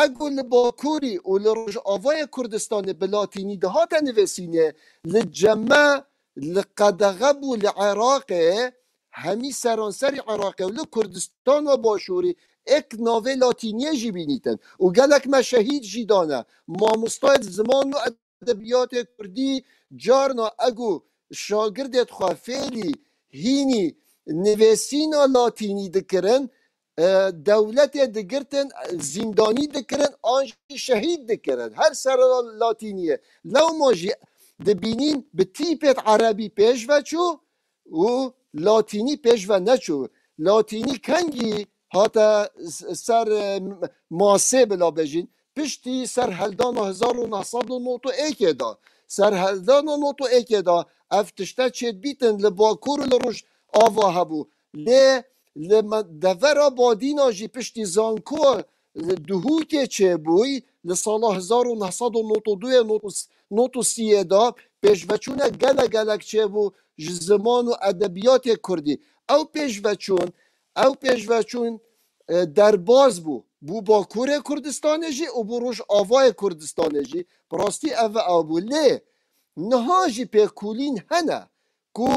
Ego li Bakurî û li Rojavayê Kurdistanê bi latînî dihate nivîsînê, li ceme, li qedexe bû li Iraqê, hemî seranserî Iraqê û li Kurdistana Başûrî êk navê latîniyê jî bînîtin û gelek me şehîd jî dane. Mamostayê ziman û edebiyatê kurdî carna ego şagirdê xwe fêlî hînî nivîsîna latînî dikirin, e, dewletê digirtin, zîndanî dikirin, an jî şehîd dikirin. Her ser latîniyê. Lewma jî dibînîn bi tîpêt erebî pêş ve çû û latînî pêş ve neçû. Latînî kengî hate s-, ser, e, masê bila bêjin. Piştî serheldana hezar û neh sed û nod û êkê de, serheldana nod û êkê de ev tişte çêdibîtin li Bakur û li Rojava hebû. Lê li me-, devera Badîna jî piştî zankoya li Duhokê çêbûy, li sala hezar û neh sed û nod û duyê, nod û s-, nod û siyê de pêşveçûne gelek gelek çêbû ji ziman û edebiyatê kurdî. Ew pêşveçûn, ew pêşveçûn, e, derbaz bû. Bû Bakurê Kurdistanê jî û bû Rojavayê Kurdistanê jî. Bi rastî ev ew bû. Lê niha jî pêkolîn hene ku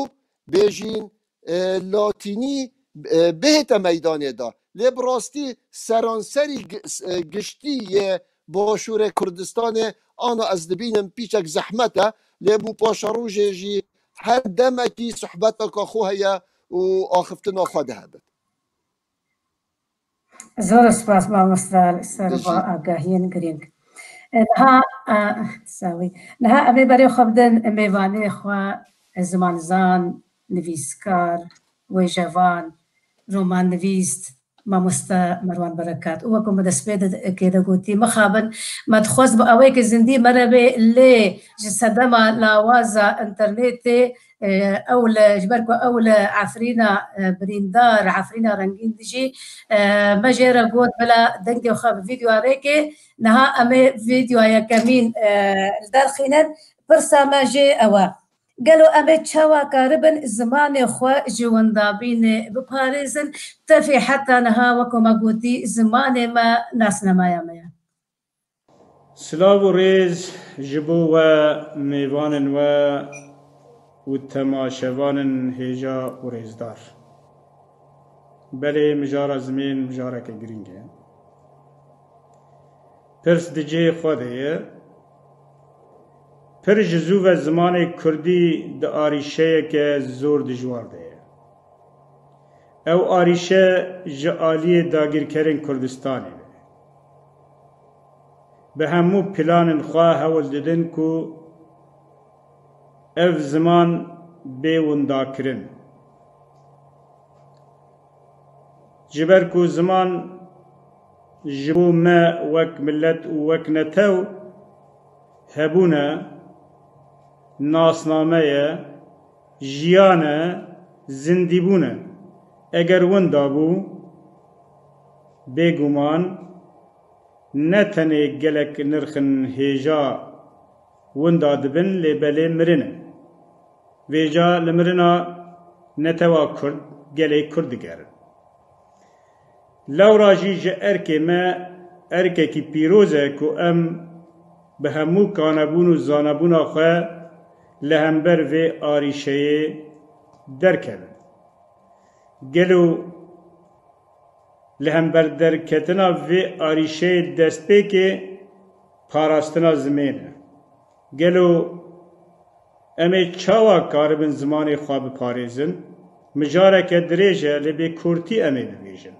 bêjîn, e, latînî, e, bihête meydanê de. Lê bi rastî seranserî gi-, e, giştî yê Başûrê Kurdistanê, ana ez dibînim pîçek zehmet e, lê bû paşerojê jî her demekî sohbeteke xwe heye û axiftina xwe de hebit. Zor spas mamosta li ser va agahiyên girîng. E, niha, e, sawî. Niha em ê berê xwe bidin mêvanê xwe, e, zimanzan, nivîskar, wêjevan, romannivîs, mamosta Merwan Berekat. Û wekî me destpê de, kê de gotî, mixabin, me dixwest bi awêkê zindî me re bê, lê ji sedema lawaza înternetê, e, ew li, ji ber ku ew li Efrîna, e, birîndar, Efrîna rengîn dijî, e, me jê re got, bila dengê xwe bi vîdyoya rêkê, niha em ê vîdyoya yekemîn, e, li derxînin. Pirsa me jê ew e. Gelo em ê çawa karibin zimanê xwe ji windabînê biparêzin? Tevî heta niha, wekî me gotî, zimanê me nasnamaya me ye. Silav û rêz ji bo we mêvanên we û temaşevanên hêja û rêzdar. Belê, mijara zimên mijareke girîng e. Pirs di cihê xwe de ye. Pir ji zû ve zimanê kurdî di arîşeyeke zor dijwar de ye. Ew arîşe ji aliyê dagîrkerên Kurdistanê ve. Bi hemû planên xwe hewl didin ku ev ziman bê windakirin. Ji ber ku ziman ji bo me wek milet û wek netew hebûn e, nasname ye, jiyan e, zindîbûn e. Eger winda bû, bêguman ne tenê gelek nirxin hêja winda dibin, lê belê mirin e. Vêca li mirina netewa Kurd, gelê Kurd digerin. Lewra jî ji erkê me erkekî pîroz e ku em bi hemû kanebûn û zanebûna xwe li hember vê arîşeyê derkevin. Gelo li hember derketina vê arîşeyê destpêkê parastina zimên e? Gelo em ê çawa karibin zimanê xwe biparêzin? Mijareke dirêj e, lê bê kurtî em ê bibêjin.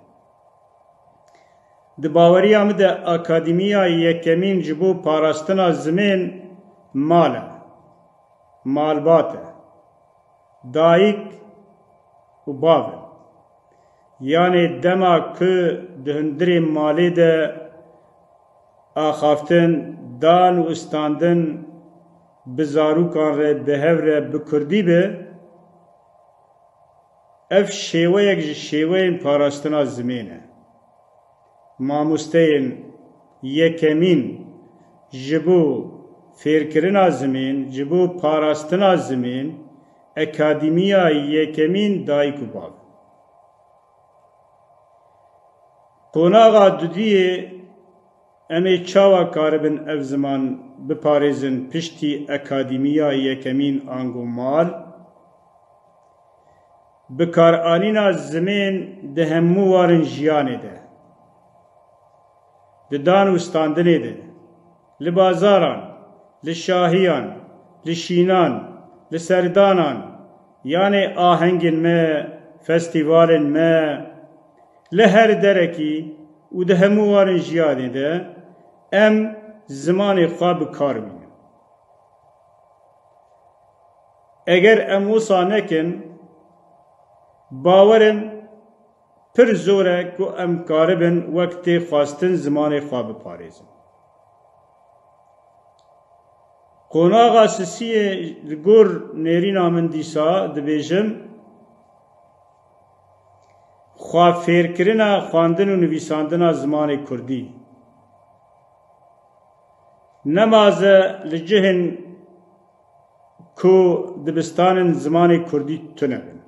Di baweriya min de akademiya yekemîn ji bo parastina zimên mal e, malbat e, dayik û bav e. Yanê dema ku di hundirê malê de axaftin, dan û istandin bi zarûkan re, bi hev re, bi kurdî be, ev şêweyek ji şêweyên parastina zimên e. Mamosteyên yekemîn ji bo fêrkirina zimên, ji bo parastina zimên, akademiya yekemîn dayik û bav. Qonaxa dudiyê, em ê çawa karibin ev ziman biparêzin piştî akademiya yekemîn ango mal? Bikaranîna zimên di hemû warên jiyanê de, di dan û standinê de, li bazaran, li şahiyan, li şînan, li serdanan, yanê ahengên me, festîvalên me, li her derekî û di hemû warên jiyanê de em zimanê xwe bi kar bînin. Eger em wisa nekin, bawer im pir zor e ku em karibin wek tê xwestin zimanê xwe biparêzin. Qonaxa sisiyê li gor nêrîna min dîsa dibêjim, xwefêrkirina xwendin û nivîsandina zimanê kurdî. Nemaze li cihên ku dibistanên zimanê kurdî tune bin.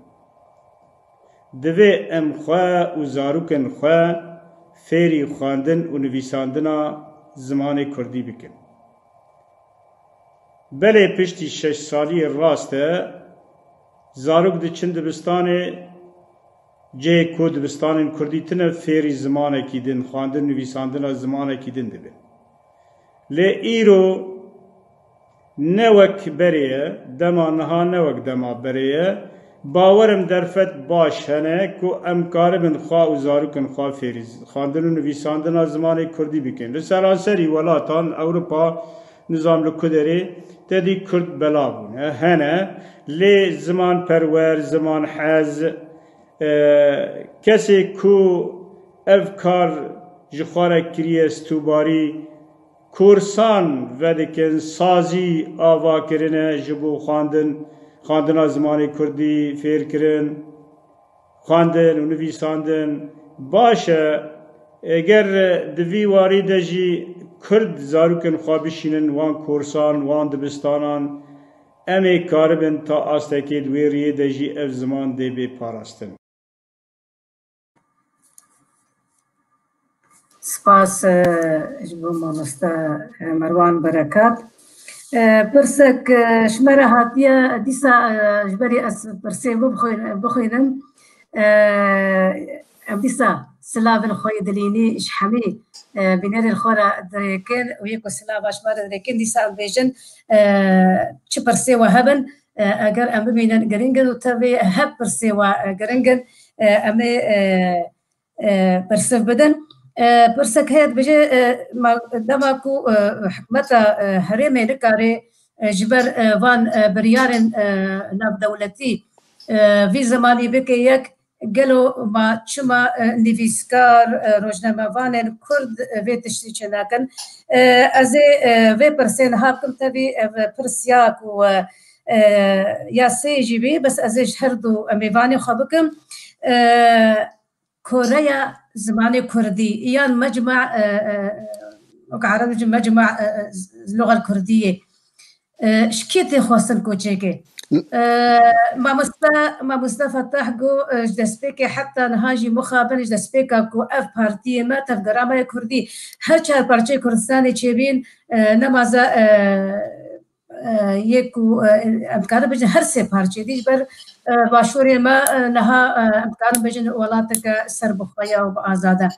Divê em xwe û zarokên xwe fêrî xwendin û nivîsandina zimanê kurdî bikin. Belê piştî şeş saliyê rast e, zarok diçin dibistanê, cihê ku dibistanên kurdî tune, fêrî zimanekî din, xwendin nivîsandina zimanekî din dibin. Lê îro ne wek berê ye, dema niha ne wek dema berê ye. Bawer im derfet baş hene ku em karibin xwe û zarokên xwe fêrî xwendin û nivîsandina zimanê kurdî bikin. Li seranserî welatan Ewropa, nizam li ku derê, tedî kurd belav bûne, hene, lê zimanperwer, zimanhez, e, kesê ku ev kar ji xwe re kiriye stûbarî, kursan vedikin, sazî ava kirine ji bo xwendin, xwendina zimanê kurdî, fêrkirin, xwendin û nivîsandin. Baş e, eger di vî warî de jî kurd zarokên xwe bişînin wan kursan, wan dibistanan, em ê karibin ta astekê di wê riyê de jî ev ziman dê bê parastin. Spas, e, ji bo mamoste, e, Merwan Berekat. E, pirsek, e, ji me re hatiye, dîsa, e, ji berî ez pirsê bixwîn-, bixwînim. E, em dîsa silavên xwe yê dilînî ji hemî, e, bînerên xwe re dirêkin û yê ku silava ji me re dirêkin, dîsa em bêjin, e, çi pirsê we hebin, e, eger em bimînin giring in û tevî hep pirsê we, e, giring in, e, em ê, e, e, bersiv bidin. E, pirsek heye dibêje, e, ma, dema ku, e, hikûmeta, e, herêmê nikare, e, ji ber, e, van, e, biryarên, e, navdewletî, e, vî zimanî bike yek, Gelo ma çima, e, nivîskar, e, rojnamevanên Kurd, e, vê tiştî çênakin? E, ez ê, e, vê pirsê niha bikim tevî, ev pirsiya ku, e, e, ya sê jî bî, bes ez ê ji her du mêvanê xwe bikim. E, Koreya zimanê Kurdî yan mecma, e, e, wek Ereb dibêjin mecma, e, e, lugal Kurdiyê. E, ji kê tê xwestin koçekê? E, mamoste, mamoste Fetah got, e, ji destpêkê heta niha jî mixabin ji destpêka ku ev partiyê me, Tevgera me ya Kurdî, her çar parçeyê Kurdistanê çêbîn, e, nemaze, e, e, yê ku, e, em dikarin bêjin her sê parçeyê dî ji ber, e, başûrê me, e, niha, e, em dikarin bêjin welateke serbixwe ya û bi azad e.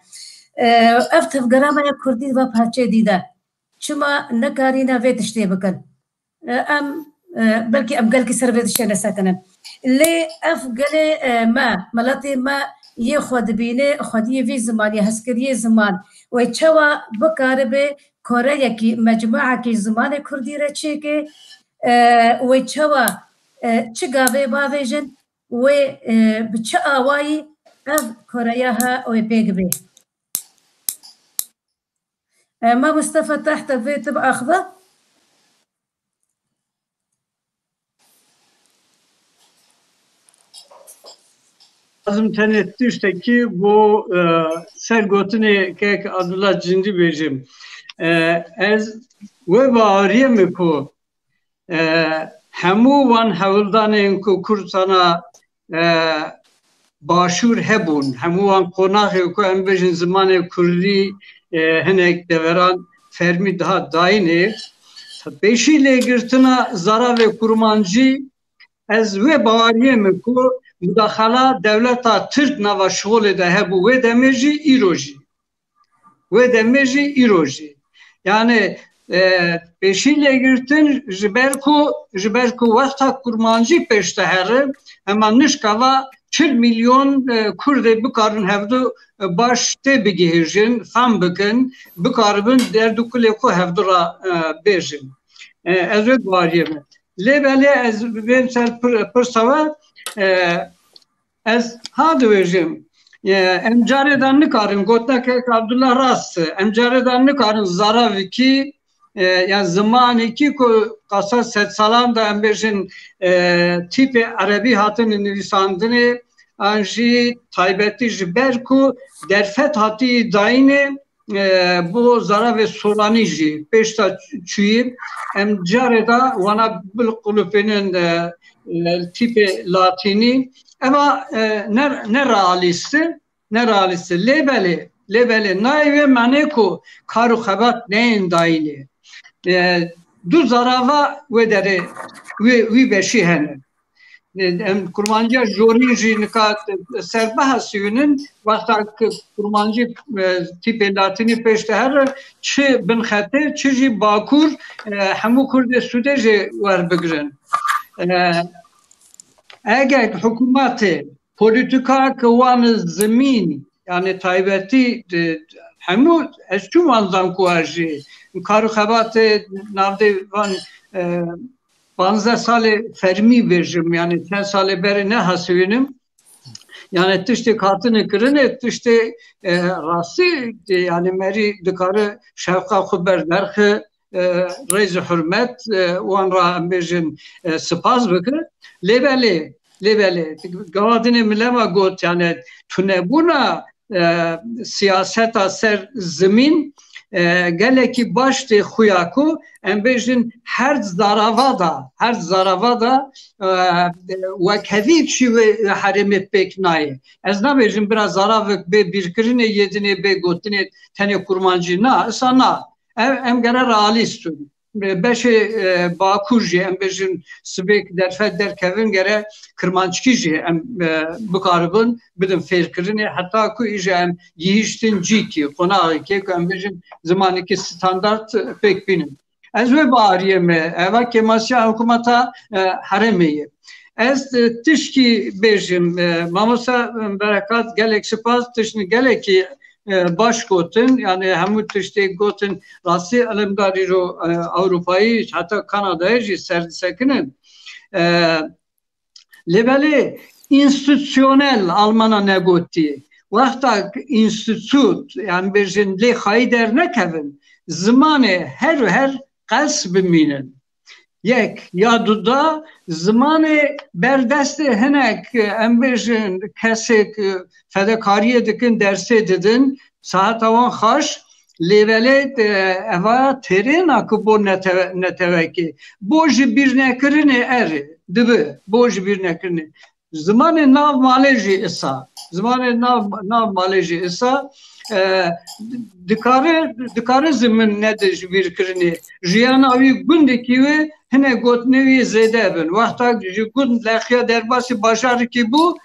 E, ev Tevgera me ya Kurdî va parçeyê dî de. Çima nekarîne vê tiştê bikin? E, em, e, belkî em gelkî ser vê tiştê nesekinin. Lê ev gelê, e, me, miletê me yê xwe dibîne, xwediyê vî zimanê, hezkiriyê ziman, wê çawa bikaribe koreyekî, mecmuekî zimanê kurdî re çêke, e, wê çawa, e, çi gavê bavêjin, wê, e, bi çi awayî ev koreya he wê pêk bê? E, mamoste Fetah, te vê tu biaxive? Lazim tenê tiştekî bo, e, ser gotinê kek Abdullah Cindî bêjim. E, ez wê baweriyê me ku, e, hemû wan hewldanên ku Kurdistana, e, başûr hebûn, hemû wan qonaxê ku em bêjin zimanê kurdî, e, hinek deveran fermî daha dayînê. Pêşî lêgirtina zaravê kurmancî, ez wê baweriyê me ku mudaxala dewleta Tirk nava şixulê de hebû wê demê jî îro jî. Wê demê jî îro jî. Yani, e, pêşî lêgirtin ji ber ku, ji ber ku wexta kurmancî pêş de here, hema nişka va çil milyon, e, Kurdê bikarin hevdu, e, baş tê bigihêjin, fam bikin, bikaribin derd û kulê xwe hevdu ra, e, bêjin. E, ez wê baweriyê me. Lê belê ez bêm ser pir-, pirsa we, e, ez ha dibêjim, e, em carê de nikarin, gotina kek Abdullah rast e, em carê de nikarin zaravikî, e, ya zimanekî ku qasa sedsalan de em bêjin, e, tîpê erebî hatine nivîsandinê, an jî taybetî ji ber ku derfet hatî dayînê, e, bo zaravê solanî jî pêşta çûyî, em carê de wana bilqulupînin, e, e, tîpê latînî. Eva, e, ne, ne realîst e, ne realîst e. Lê belê, lê belê nayê wê manê ku kar û xebat neyên dayînê. E, du zarava wê derê, wê, wî beşî hene. Em kurmanciya jorîn jî nika ser bihesînin, wexta ku kurmancî, e, tîpê latînî pêş de here, çi binxetê, çi jî bakur, e, hemû Kurdê Sûdê jê werbigirin. E, eger hikûmetê polîtîka ke wan zimîn, yani taybetî, e, hemû ez çûm wan zankoya jî, kar û xebatê navdê van, e, panzdeh salê fermî bêjim, yani çend salê berê nehesibînim. Yani tiştê hatine kirinê, tiştê, e, rastî, e, yani merî dikare şewqa xwe ber derxe, e, rêz û hurmet, e, wan ra em bêjin, e, spas bike. Lê belê, lê belê, gava dinê min lema got, yani tunebûna, e, siyaseta ser zimîn, e, gelekî baş tê xuya ku em bêjin her zarava da, her zarava da, e, wekhevî çî wê herêmê pêk nayê. Ez nabêjim bira zaravek bê bîrkirinê yê dinê bê gotinê tenê kurmancî na, isa na. Em, em gere realîst in. Beşê, e, bakur jî, em bêjin sibêk derfet derkevin, gere kirmanckî jî em, e, bikaribin bidin fêrkirinê, heta ku îja em gihîştin cîkî, qonaxekê ku em bêjin zimanekî standart pêk bînin. Ez wê baweriyê me, eva kêmasiya hikûmeta, e, herêmê ye. Ez, e, tişkî bêjim, e, mamosta Berekat, gelek spas, tiştini gelekî, e, baş gotin. Yani hemû tiştê gotin rastî ilimdarî ro, e, Ewropayî, heta Kanadayê jî ser disekinin. E, lê belê, Înstitûsyonel Almana negotî. Wexta înstitût, yani bêjin lê xayî dernekevin, zimanê her û her qels bimînin. Yek, ya duda, zimanê ber destê hinek, em bêjin, kesêk fedekariyê dikin, dersê didin, saheta wan xaş, lê belê, e, eva têrêna ku bo netewe-, netewekê, bo ji bîrnekirinê erê, dibi, bo ji bîrnekirinê. Zimanê nav malê jî isa. Zimanê nav, nav malê jî isa, e, dikare, dikare zimin nede ji bîr kirinê. Jiyana wî gundekî wê hinek gotinê wî zêde bin. Wexta ji gund lexiya derbasî bajarekî bû,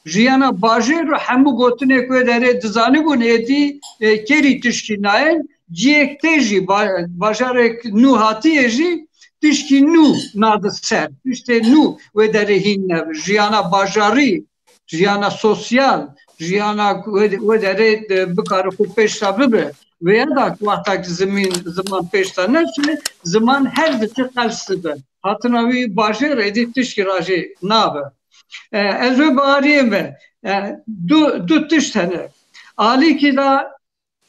jiyana bajêr û hemû gotinê ku wê derê dizanibûn êdî, e, kêrî tişkî nayên. Ciyek tê jî, ba-, bajarek nû hatiye jî tişkî nû nadi ser. Tiştê nû wê derê hîn nebe. Jiyana bajarî, jiyana sosyal, jiyana wê, wê derê, e, bikare xwe pêşta bibe. Wê ya da ku wexta ki zimîn, ziman pêşta neçe, ziman her diçe qels dibe. Hatina wî bajêr êdî tişkî ra jî nabe. E, ez wê baweriyê me, e, du, du tişt hene. Alîkî de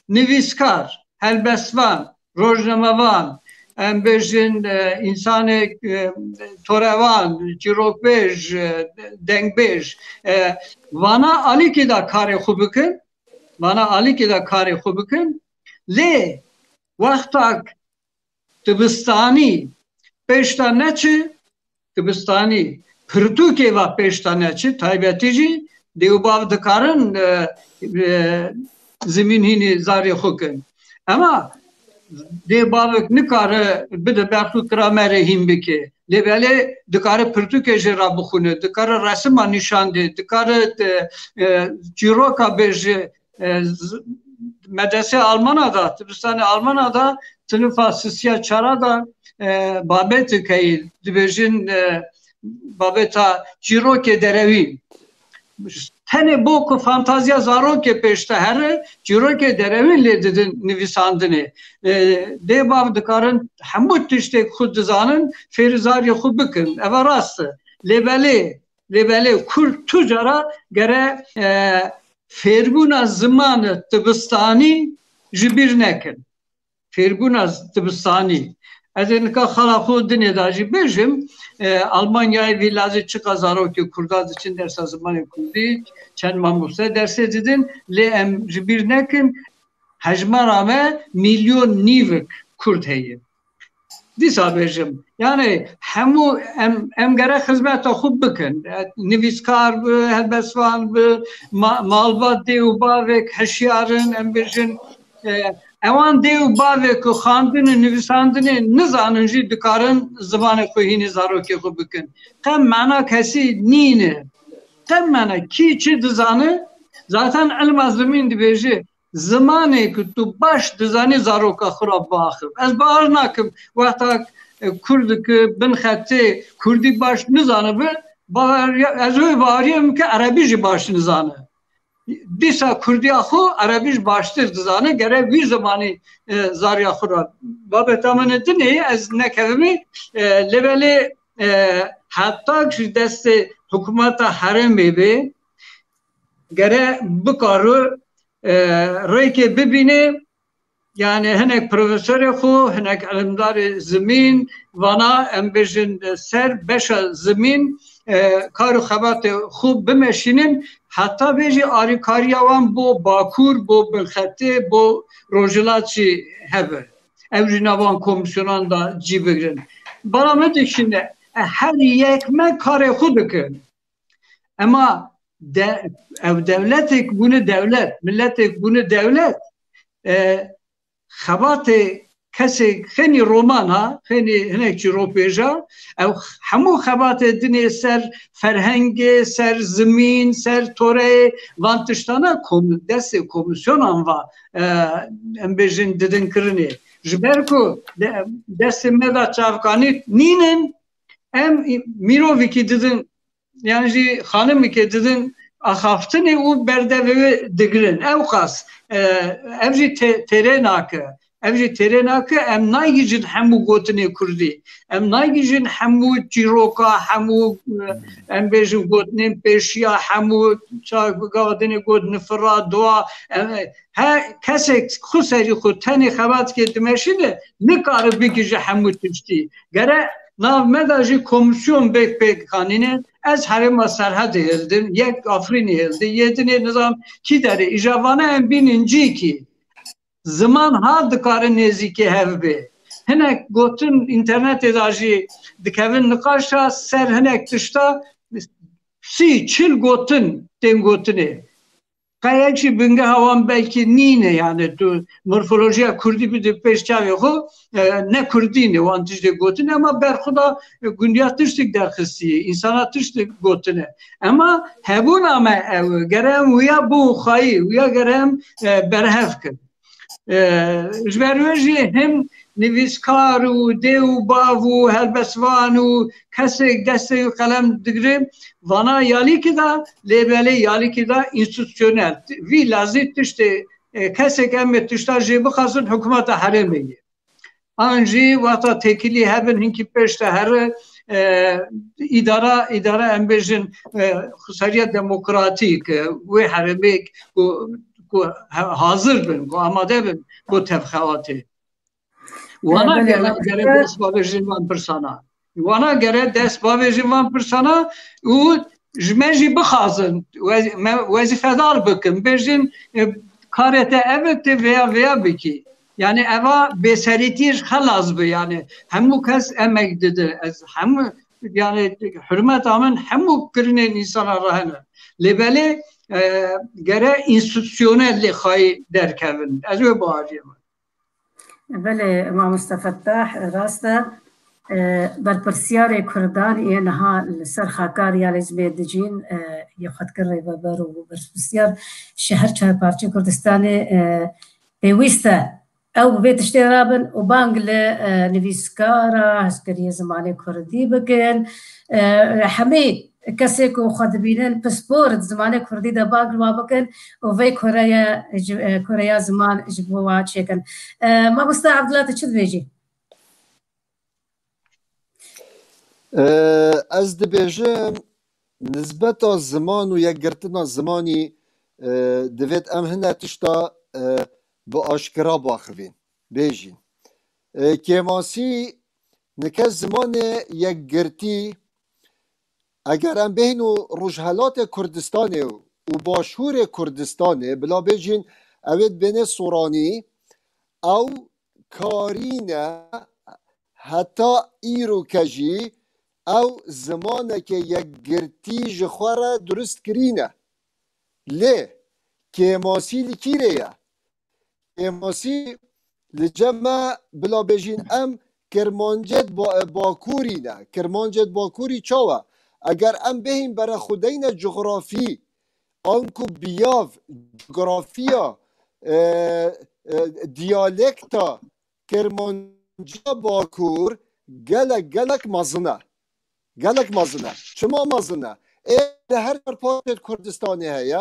nivîskar, helbestvan, rojnamevan, em bêjin, e, însanê, e, torevan, çîrokbêj, e, dengbêj, e, vana alîkî de karê xwe bikin, vana alîkî de karê xwe bikin, lê wextak dibistanî pêşta neçi, dibistanî pirtûkê va pêşta neçi, taybetî jî dê û bav dikarin, e, e, zimîn hînî zarê xwe kin. Ema dê bavek nikare bide ber xwe gramerê hîn bike. Lê belê dikare pirtûkê jê ra bixwîne, dikare resima nîşan dê, dikare, e, e, çîroka bêje, e, z-, medresê Almana da, dibistanê Almana da, sinifa sisiya çara da, e, babetê keyî, dibêjin, e, babeta çîrokê derewî. Tenê bo ku fantaziya zarokê pêşte here, çîrokê derewîn lê didin nivîsandinê. E, dê bav dikarin hemû tiştê ku dizanin, fêrî zarê xwe bikin. Eva rast e. Lê belê, lê belê Kurd tu cara gere, e, fêrbûna zimanê dibistanî ji bîr nekin. Fêrbûna dibistanî. Ez ê nika xala xwe dinê de jî bêjim, e, Almanyayê vî lazê çiqa zarokê Kurda diçin dersa zimanê Kurdî, çend mamoste dersê didin, lê em ji bîr nekin, hejmara me milyon nîvik Kurd heye. Dîsa bêjim. Yani hemû em, em gere xizmeta xwe bikin. E, nivîskar bi, helbestvan bi, ma-, malbat dê û bavek hişyar in, em bêjin, e, ewan dê û bavek ku xwendinê, nivîsandinê nizanin jî dikarin zimanê xwe hînî zarokê xwe bikin. Qe mena kesî nîne. Qe mena kî çi dizane, zaten ilma zimîn dibêje, zimanê ku tu baş dizanî zaroka xwe re biaxivî. Ez bawer nakim wexta, e, Kurdik bin xetê Kurdî baş nizanibe, bawer, ez wê baweriyê min ke Erebî jî baş nizane. Dîsa Kurdiya xwe Erebî jî baştir dizane, gere wî zimanî, e, zariya xwe re. Babeta min dinê, ez nekevimê, e, lê belê, e, heta ji destê hikûmeta herêmê bê, gere bikare, e, rêkê bibîne, yani hinek profesorê xwe, hinek ilimdarê zimîn, vana em bêjin ser beşa zimîn, e, kar û xebatê xwe bimeşînin, heta vê jî arîkariya wan bo Bakur, bo Binxetê, bo Rojhilat jî hebe. Ew jî nav wan komîsyonan de cî bigirin. Bala me dikişîne, e, her yek me karê xwe dikin. Ema de-, ew dewletek bûne dewlet, miletek bûne dewlet, e, xebatê kesê xênî roman ha, xênî hinek çîrokbêja, ew hemû xebatê dinê ser ferhengê, ser zimîn, ser toreyê, van tiştana kom-, destê komîsyonan va, e, em bêjin didin kirinê. Ji ber ku de-, destê me de çavkanî nînin, em mirovekî didin, yan jî xanimekê didin axaftinê û berdevê wê digirin. Ewqas, e, ev jî tê-, têrê nake. Ev jî têrê nake, em nagihîjin hemû gotinê kurdî. Em nagihîjin hemû çîroka, hemû, e, em bêjin gotinên pêşiya, hemû ça-, gava dinê got nifira, dua, em, he, kesek xwe serî xwe tenê xebatike dimeşîne, nikare bigihîje hemû tiştî. Gere nav me de jî komîsyon bê pêk anîne. Ez herêma Serhedê hildim, yek Afrînê hildi, yê dinê nizam kî derê. Îja vana em bînin cîkî. Ziman ha dikare nêzîkê hev bê. Hinek gotin înternetê de jî dikevin niqaşa ser hinek tişta, sî, çil gotin tên gotinê. Qeyek jî bingeha wan belkî nîne, yani tu morfolojiya kurdî bide pêş çavê xwe, e, ne kurdî ne wan tiştê gotin, ama berxwe da, e, gundiya tiştek derxistî, însana tiştek gotine. Ema hebûna me ew e, gere em wiya bûn xwayî, wiya gere em, e, berhev kin. E, ji ber wê jî him nivîskar û dê û bav û helbestvan û kesek destê wî qelem digire, vana ya lîkî de, lê belê ya lîkî de înstitûsyonel. Vî lazî tiştê, e, kesek em ê tişta jê bixwazin hikûmeta herêmê ye. An jî wexta têkilî hebin hinkî pêş de here, e, îdara, îdara em bêjin, e, xweseriya demokratîk, e, wê herêmê ku, ku he-, hazir bin, ku amade bin bo tevxebatê. Wana Belê, gere, gere dest bavêjin van pirsana. Wana gere dest bavêjin van pirsana û ji me jî bixwazin, wez-, me wezîfedar bikin, bêjin, e, karê te ev e, tê vêya, vêya bikî. Yani eva bêserîtî ji xelas bi, yani hemû kes emek dide. Ez hemû, yani hurmeta min hemû kirinên însana re hene. Lê belê, e, gere înstitûsyonel lê xayî derkevin. Ez wê baweriyê min. Belê, mamoste Fettah, rast e. E, berpirsiyarê Kurdan yê niha li ser xaka Riyalê Zimê dijîn, e, yê xwe dikin rêveber û berpirsiyar ji her çar parçeyê Kurdistanê, e, pêwîst e ew bi vê tiştê rabin û bang li, e, nivîskara hezkiriyê zimanê kurdî bikin. E, hemî kesê ku xwe dibînin pispor di zimanê kurdî de bang li wan bikin û vê kureye ji, e, kureya ziman ji bo wan çêkin. E, Mamoste Abdullah, tu çi dibêjî? E, ez dibêjim, nisbeta ziman û yekgirtina zimanî, e, divêt em hine tişta, e, bi aşkira baxivîn, bêjîn. E, kêmasî nike zimanê yekgirtî, eger em bêhno Rojhelatê Kurdistanê û Başûrê Kurdistanê, bila bêjîn, ew ê dibêne soranî, ew karîne heta îroke jî ew zimaneke yekgirtî ji xwe re durust kirîne. Lê kêmasî li kî rê ye? Kêmasî li cem me, bila bêjîn, em Kirmancêt ba-, Bakurî ne. Kirmancêt Bakurî çawa? Eger em bêhîn berexwedeyne cografî, anku biyav cografiya, e, e, diyalekta Kirmanciya Bakur gelek, gelek mezin e. Gelek mezin e. Çima mezin e? Ê li her çar parçeyê Kurdistanê heye.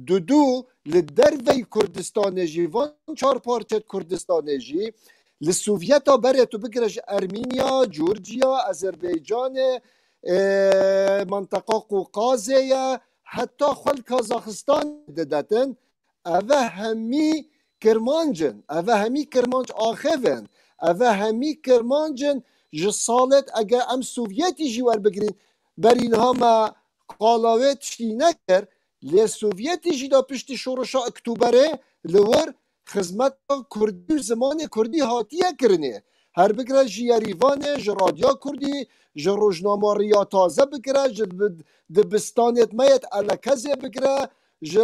Dudu li derveyî Kurdistanê jî, van çar parçeyê Kurdistanê jî, li Sovyeta berê tu bigire ji Ermînya, Curciya, Azerbaycanê, e, menteqa Qûqazê ye, heta xwe li Kazaxistan didetin. Eve hemî Kirmanc in. Eve hemî Kirmanc axev in. Eve hemî Kirmanc in. Ji salêt eger em Sovyetî jî werbigirîn, berî niha me qala wê tiştî nekir. Lê Sovyetî jî de piştî Şoreşa Oktoberê li wir xizmeta kurdî û zimanê kurdî hatiye kirinê. Her bigire ji Yerîvanê, ji Radya Kurdî, ji rojnama Riya Taze bigire, ji bi-, dibistanêt me yêt Elekezê bigire, ji,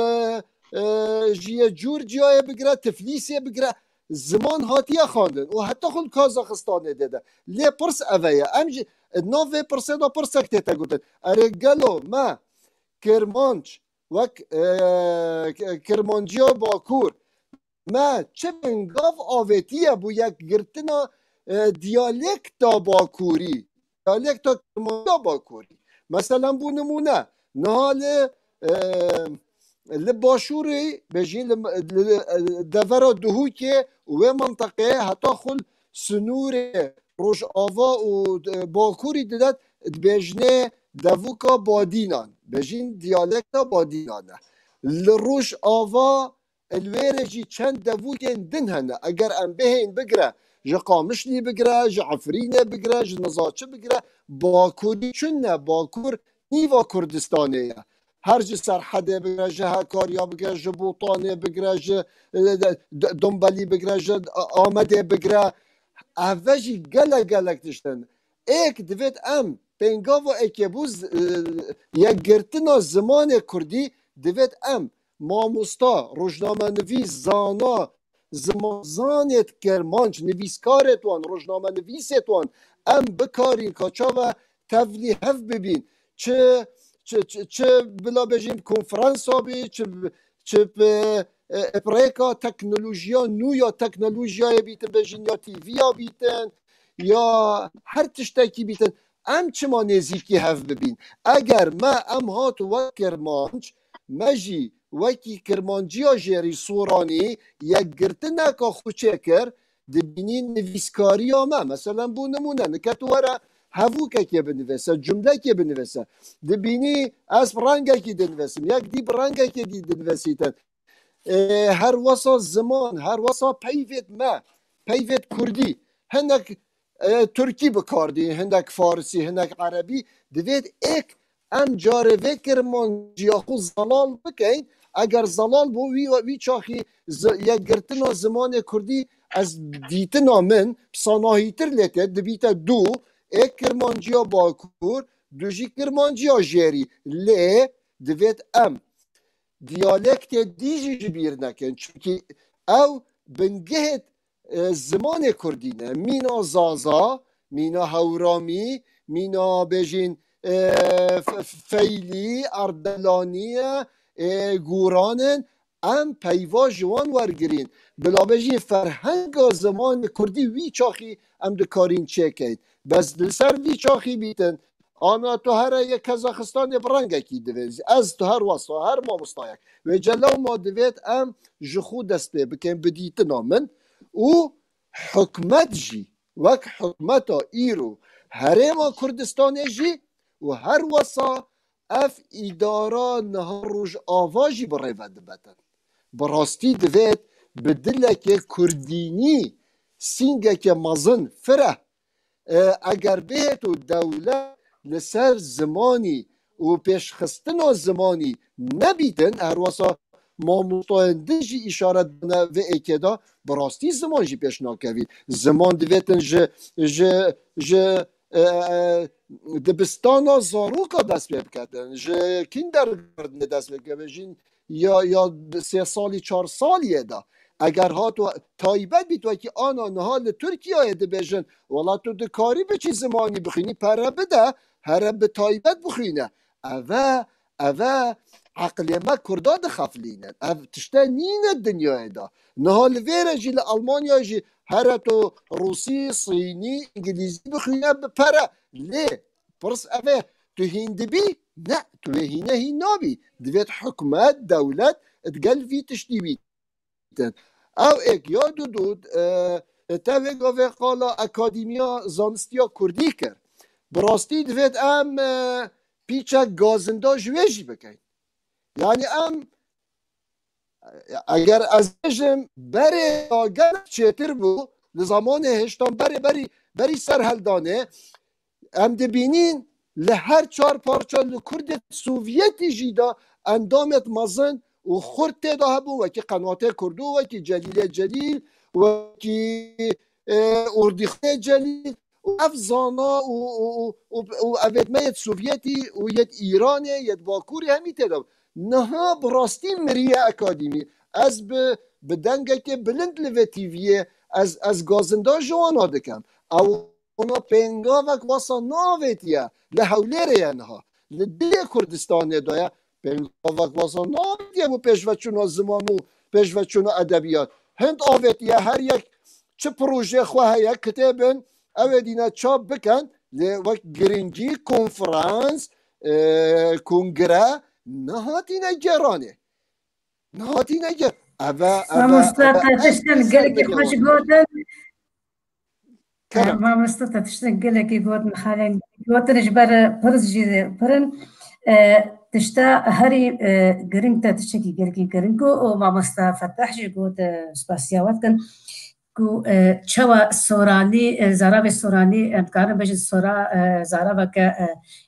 e, ji yê Curciyayê bigire, Tiflîsê bigire, ziman hatiye xwendin û heta xwe li Kazaxistanê dide. Lê pirs eve ye. Em jî di nav vê pirsê de pirsek tête gotin. Erê gelo me Kirmanc wek, e, K-, Kirmanciya Bakur, me çi bingav avêtiye bo yekgirtina, e, diyalekta Bakurî, diyalekta Kirmanciya Bakurî? Meselen, bo nimûne, niha li, e, li başûrê, bêjî li, li, li devera Duhokê û wê minteqê heta xul sinûrê Rojava û, e, Bakurî didet, dibêjinê devûka Badînan. Bêjîn diyalekta Badînan e. Li Rojava li wê re jî çend devûkên din hene. Eger em bihên bigire, ji Qamişlî bigire, ji Efrînê bigire, ji nizaçi bigire, Bakurî çi ne, Bakur nîva Kurdistanê ye. Her ji Serhedê bigire, ji Hekarya bigire, ji Botanê bigire, ji, e, de-, de-, Dombelî bigire, ji, e, Amedê bigire. Ev ve jî gelek gelek tiştin. Êk divêt em pêngava êkê bû z-, e, yekgirtina zimanê kurdî divêt em mamosta, rojnamenivîs, zana, zimanzanê kermanc, nivîskarê wan, rojnamenivîsê wan, em bikarîn ka çawa tevlî hev bibîn. Çi, çi, çi, çi bila bêjîn konferansa bî, çi, çi bi, e, e, rêka teknolojiya nû ya teknolojiyayê bîtin, bêjîn ya T V'ya bîtin, ya her tiştekî bîtin. Em çima nêzîkî hev bibîn? Eger me em hat wek kirmanc, me jî wekî kirmanciya jêrî soranî yekgirtineka xwe çêkir, dibînî nivîskariya me. Meselen, bû nimûne, nike tu were hevûkekê binivêse, cumlekê binivêse. Dibînî ez bi rengekî dinivêsim, yek dî bi rengekê dî dinivêsîtin. E, her wesa ziman, her wesa peyvêt me, peyvêt kurdî, hinek, e, tirkî bi kar dî, hinek farisî, hinek erebî, divêt êk em carê vê kirmanciya xwe zelal bikeyn. Eger zelal bû, wî, wî çaxî zi-, yekgirtina zimanê kurdî ez dîtina min sanahîtir lê tê, dibîte du, êk kirmanciya Bakur, du jî kirmanciya jêrî. Lê divêt em diyalektê dî jî ji bîr nekin. Çimkî ew bingehê, e, zimanê kurdî ne. Mîna Zaza, mîna Hewramî, mîna bêjîn, e, F-, F-, Feylî, Erdelanî ye, e, Goran in. Em peyva ji wan wergirîn. Bila bêjî ferhenga zimanê kurdî wî çaxî em dikarîn çêkeyn. Bes li ser vî çaxî bîtin, ana tu here yê Kazaxistanê bi rengekî divêzî. Ez tu her wesa, her mamostayek. Wê celewma divêt em ji xwe dest pê bikin, bi dîtina min û hikûmet jî, wek hikûmeta îro Herêma Kurdistanê jî û her wesa ev îdara niha Rojava jî bi rê ve dibetin. Bi rastî divêt bi dilekê kurdînî sîngeke mezin, fireh, e, eger bihêt û dewlet li ser zimanî û pêşxistina zimanî nebîtin, her wesa mamostayên din jî îşaret dane vê êkê de, bi rastî ziman jî pêş nakevî. Ziman divêtin ji, ji, ji, e, e, dibistana zaroka dest pê biketin, ji kindergartenê dest pê biketin, jin ya, ya sê salî, çar saliyê de. Eger hat we-, taybet bît wekî ana niha li Tirkiyeyê dibêjin, wela tu dikarî biçî zimanî bixwînî, pere bide, here bi taybet bixwîne. Eve, eve eqlê me Kurda dixeflînin. Ev tişte nîne dinyayê de. Niha li vê re jî li Almanya jî here tu Rûsî, Sînî, Îngilîzî bixwîne bi pere. Lê pirs ev e, tu hîn dibî? Ne, tu wê hîne hîn nabî. Divêt hikûmet, dewlet digel vî tiştî bîtin. Ew êk ya du dû, e, te wê gavê qala Akademiya Zanistiya Kurdî kir. Bi rastî divêt em, e, pîçek gazinda ji wê jî bikin. Yani em, eger ez bêjim, berê ya gelek çêtir bû, li zamanê hêştan berê, berî, berî serheldanê, em dibînîn li her çar parça li Kurdê Sovyetî jî de endamêt mezin û xurt tê de hebû, wekî Qenatê Kurdû, wekî Celîlê Celîl, wekî, e, Urdîxê Celîl û ev zana û, û, û, û, û evêt me yêt Sovyetî û yêt Îranê, yêt Bakurê hemî tê de bû. Niha bi rastî miriye akademî. Ez bi, bi dengekê bilind li vê T V'yê ez, ez gazinda ji wana dikim. Ew wana pêngavek wesa navêtiye. Li Hewlêrê ye niha. Li dilê Kurdistanê de ye. Pêngavek wesa navêtiye bo pêşveçûna ziman û pêşveçûna edebiyat. Hind avêtiye, her yek çi projê xwe heye, kitêbin, ew ê dîne çap bikin, lê wek giringî konferans, e, kongre nehatîne gêranê. Nihatî neke. Eve, eve, Mamosta, eve, te tiştin gelekî xweş gotin. Kerem. Mamosta, te tiştin gelekî gotin, xalên gotin ji ber pirs jî pirin. E, tişta herî, e, giring te tiştekî gelekî giring got û mamosta Fetah jî got, e, spasiya we dikin. Ku, e, çawa soranî, e, zaravê soranî, em dikarin bêjin sora, e, zaraveke, e,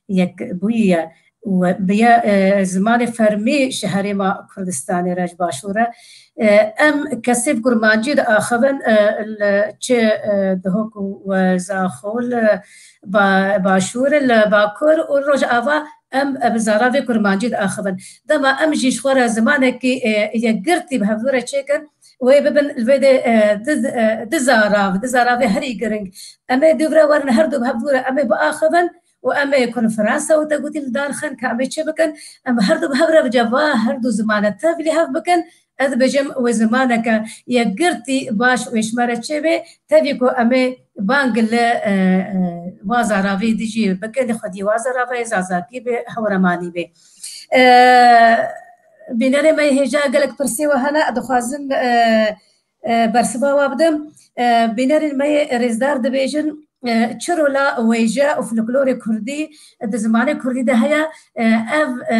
yekbûyî ye û biye, e, zimanê fermî ji herêma Kurdistanê re, ji başûr re. E, em kesê bi kurmancî diaxivin, e, li çi, e, Duhok û, e, Zaxo li ba-, başûr, li bakur û rojava em, e, bi zaravê kurmancî diaxivin. Dema em jî ji xwe re zimanekî, e, yekgirtî bi hevdû re çêkin, wê bibin li vê de, e, di, e, di zarav, di zaravê herî giring. Em ê dûvre werin her du bi hevdû re em ê biaxivin û em ê konferansa wê te gotî li dar xin ka em ê çi bikin, em her du bi hev re bi ceva her du zimane tev li hev bikin. Ez dibêjim wê zimaneke yekgirtî baş wê ji me re çêbê, tevî ku em ê bang li, e, e, wa zaravê dijî bikin, li xwedî wa zaravê zazakî bê, hewremanî bê. E, bînerê me yê hêja gelek pirsê we hene, dixwazim, e, e, bersiva we bidim. E, bînerên me yê rêzdar dibêjin, e, çi rola wêje û folklorê kurdî di zimanê kurdî de heye? E, ev, e,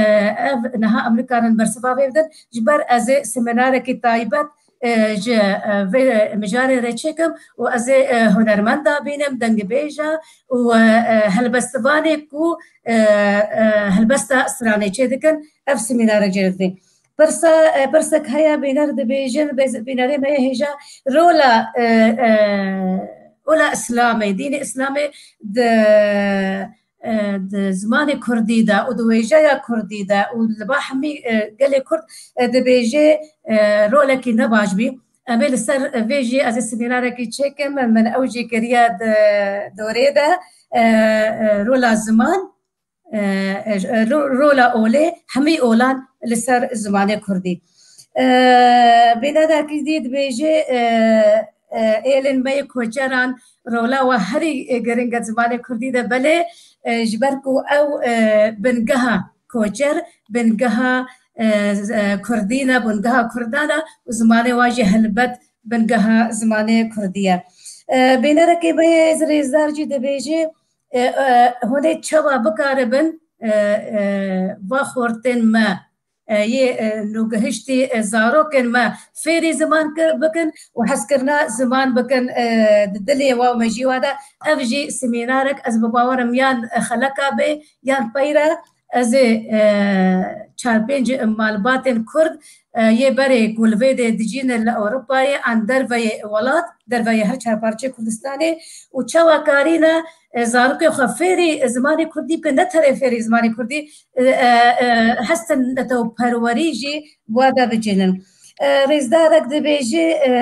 ev niha em nikarin bersiva vê bidin. Ji ber ez ê semînarekî taybet, e, ji, e, vê mijarê re çêkim û ez ê, e, hunermenda bînim, dengbêja û, e, e, helbestivanê ku, e, e, helbesta stranê çêdikin, ev semînarek jê re didin. Pirsa, e, pirsek heye, bîner dibêjin, bêz-, bînerê me yê hêja rola, e, e, rola Îslamê, dînê Îslamê di, e, di zimanê kurdî de û di wêjeya kurdî de û li ba hemî, e, gelê kurd, e, dibêje, e, rolekî ne baş bî. Em ê li ser vê jî ez ê semînarekî çêkim, min ew jî kiriye di dorê de, e, e, rola ziman. E, e, ro-, rola olê, hemî olan li ser zimanê kurdî. E, bînerekî dî dibêje, e, e, êlên me yê koçeran rola we herî, e, giring e zimanê kurdî de, belê, e, ji ber ku ew, e, bingeha koçer, bingeha, e, z-, e, kurdî ne, bingeha kurdan e û zimanê wan jî helbet bingeha zimanê kurdî ye. E, bînerekê me yê rêzdar jî dibêje, e, e, hûn ê çawa bikaribin, e, e, va xortên me, e, yê, e, nûgihiştî, e, zarokên me fêrî ziman ki-, bikin û hezkirina ziman bikin, e, di dilê wa û mejî wa de. Ev jî semînarek ez bi bawerim yan xeleka bê yan peyre. Ez ê, e, çar pênc malbatên Kurd, e, yê berê ku li vê de dijîne li Ewropayê an derveyê welat, derveyê her çar parçeyê Kurdistanê û çawa karîne, e, zarokê xwe fêrî zimanê Kurdî bikin, ne tenê fêrî zimanê Kurdî, e, e, e, hestin netewperwerî jî wa de bicînin. E, rêzdarek dibêje, e,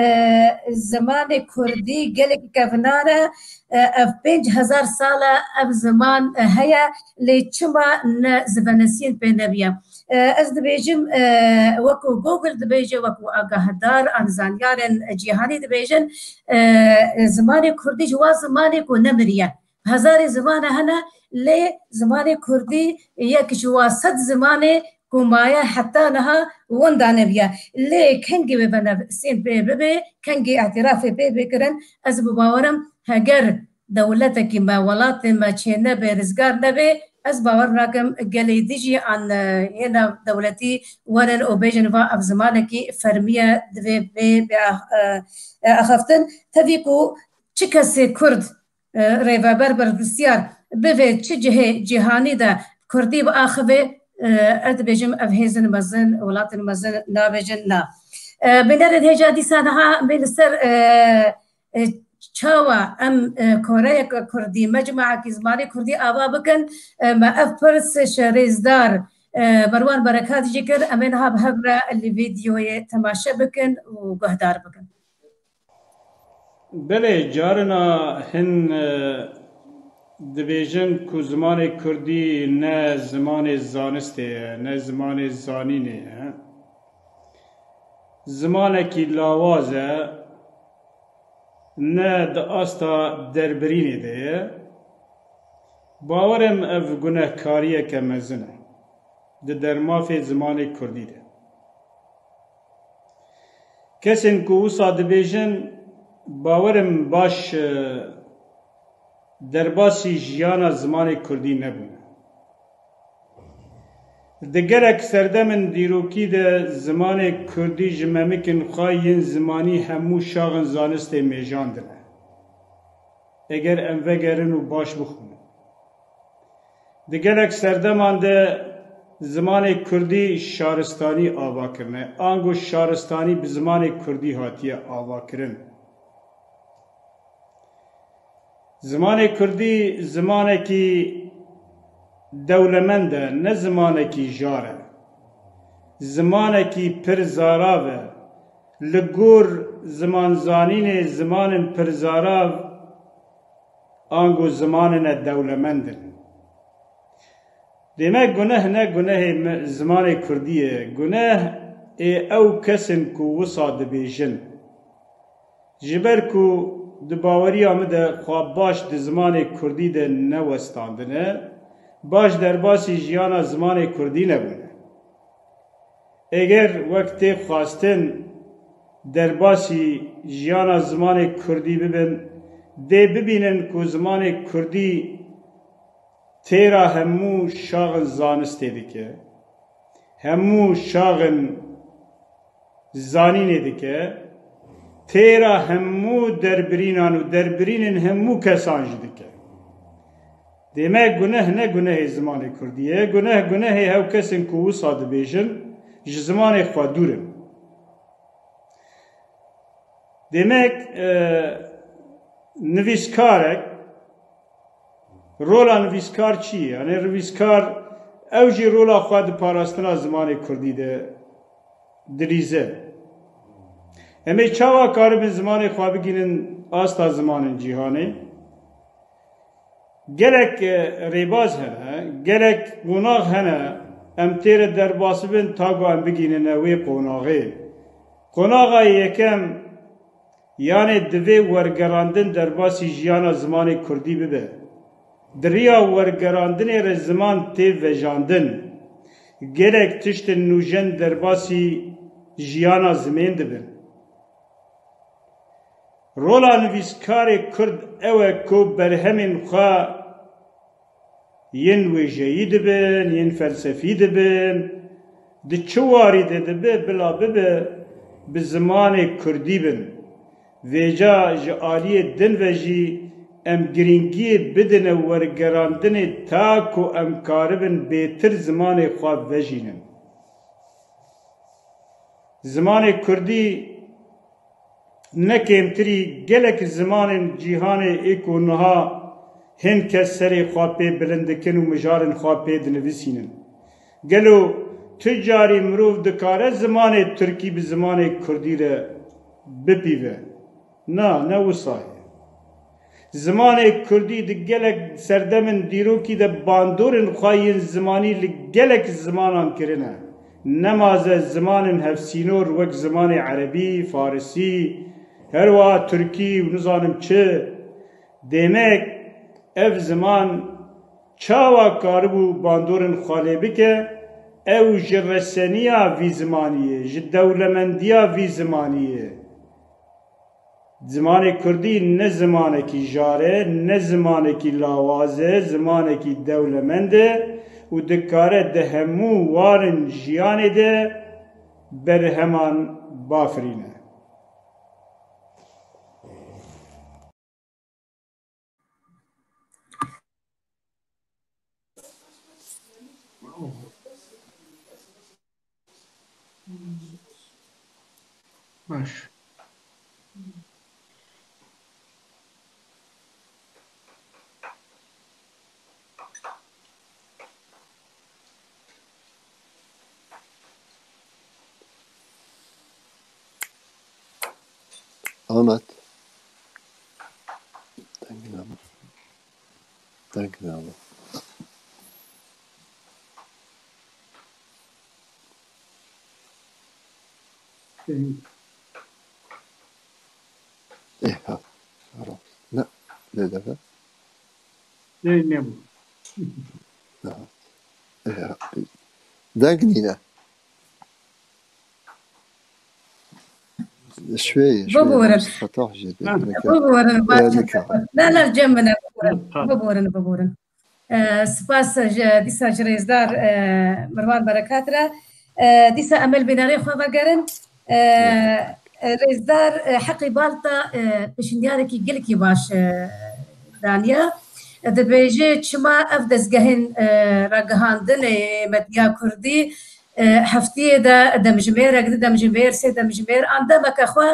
zimanê Kurdî gelek kevnar e, e, ev pênc hezar sal e ev ziman, e, heye, lê çima ne zivenesiyên pê nebiye? E, ez dibêjim, e, wekû Google dibêje, wekû agahdar an zanyarên cîhanî dibêjin, e, zimanê Kurdî ji wan zimanê ku nemiriye. Hezarê ziman e hene, lê zimanê Kurdî yek ji wan sed zimanê ku maye heta niha winda nebiye. Lê kengî wê venevsên pê bibe, kengî îtirafê pê bê kirin, ez bi bawer im heger dewletekî me, welatê me çê nebe, rizgar nebe, ez bawer nakim gelê dijî an, e, yê navdewletî werin û bêjin va ev zimanekî fermî ye, divê bê, bê ax-, e, e, axaftin. Tevî ku çi kesê Kurd, e, rêveber berpirsiyar bivê çi cihê cîhanî de Kurdî biaxivê, e, ez dibêjim ev hêzin mezin, welatên mezin nabêjin na. E, bînerên hêja dîsa niha em ê li ser, e, e, çawa em, e, koreyeke Kurdî, mecmuekî zimanê Kurdî ava bikin, e, me ev pirs ji rêzdar, e, Merwan Berekat jî kir, em ê niha bi hev re li vîdeoyê temaşe bikin û guhdar bikin. Belê, carina hin, e, dibêjin ku zimanê kurdî ne zimanê zanistê ye, ne zimanê zanînê ye. Zimanekî lawaz e, ne di asta derbirînê de ye. Bawer im ev gunehkariyeke mezin e di dermafê zimanê kurdî de. Kesên ku wisa dibêjin, bawerim baş, e, derbasî jiyana zimanê kurdî nebûne. Di gelek serdemên dîrokî de zimanê kurdî ji memikên xwe yên zimanî hemû şaxên zanistê mêjandine. Eger em vegerin û baş bixwînin. Di gelek serdeman de zimanê kurdî şaristanî ava kirine, ango şaristanî bi zimanê kurdî hatiye avakirin. Zimanê kurdî zimanekî dewlemend e, ne zimanekî jar e. Zimanekî pir zarav e. Li gor zimanzanînê zimanên pir zarav ango zimanên dewlemend in. Demek guneh ne gunehê me, zimanê kurdî ye. Guneh ê ew kesên ku wisa dibêjin. Ji ber ku di baweriya min de xwe baş di zimanê kurdî de newestandine, baş derbasî jiyana zimanê kurdî nebûne. Eger wek tê xwestin derbasî jiyana zimanê kurdî bibin, dê bibînin ku zimanê kurdî têra hemû şaxin zanistê dike, hemû şaxin zanînê dike, têra hemû derbirînan û derbirînên hemû kesan jî dike. Demek guneh ne gunehê zimanê kurdî ye, guneh gunehê hew kesên ku wisa dibêjin, ji zimanê xwe dûr in. Demek, e, nivîskarek, rola nivîskar çi ye? Yanî nivîskar ew jî rola xwe di parastina zimanê kurdî de dilîze. Em ê çawa karibin zimanê xwe bigînin asta zimanên cîhanê? Gelek, e, rêbaz hene, gelek qonax hene, em têre derbas bibin ta ku em bigînine wê qonaxê. Qonaxa yekem, yanê divê wergerandin derbasî jiyana zimanê kurdî bibe. Di riya wergerandinê re ziman tê vejandin. Gelek tiştên nûjen derbasî jiyana zimên dibin. Rola nivîskarê kurd ew e ku berhemên xwe yên wêjeyî dibin, yên felsefî dibin, di çi warî de dibe bila bibe, bi zimanê kurdî bin. Vêca ji aliyê din ve jî em girîngiyê bidine wergerandinê ta ku em karibin bêtir zimanê xwe vejînin. Zimanê kurdî ne kêmtirî gelek zimanên cîhanê ê ku niha hin kes serê xwe pê bilind dikin û mijarên xwe pê dinivîsînin. Gelo tu carî mirov dikare zimanê tirkî bi zimanê kurdî re bipîve? Na, ne wisa ye. Zimanê kurdî di gelek serdemên dîrokî de bandorên xwe yên zimanî li gelek zimanan kirine. Nemaze zimanên hevsînor wek zimanê erebî, farisî, her wiha tirkî û nizanim çi. Demek ev ziman çawa karibû bandorên xwe lê bike? Ew ji reseniya vî zimanî ye, ji dewlemendiya vî zimanî ye. Zimanê kurdî ne zimanekî jar e, ne zimanekî lawaz e, zimanekî dewlemend e û dikare di hemû warên jiyanê de berheman bafirîne. Baş. Ahmet. Dengin ama. Dengin ama. Dengin. Eh, ha. Ara. Ne? Ne demek? Ne, ne bu? Ha. Eh, ha. Deng nîne. Şwê, şwê, Biborin. Mamoste Fetah jî dê Ha. Biborin, Ee, baş nika. Ne, ne, cem min e, biborin. Ha. Biborin, biborin. Ee, spas ji, dîsa ji rêzdar, ee, Mirwan Berekat re. Ee, dîsa em ê li bînerê xwe vegerin. Ee, rêzdar, ee, Heqî Balta, ee, pêşniyarek gelekî baş, ee, daniye. Dibêje çima ev dezgehên, ee, ragihandinê medya kurdî, ee, heftiyê de demjimêrek, di demjimêr, sê demjimêr, an demeke xwe,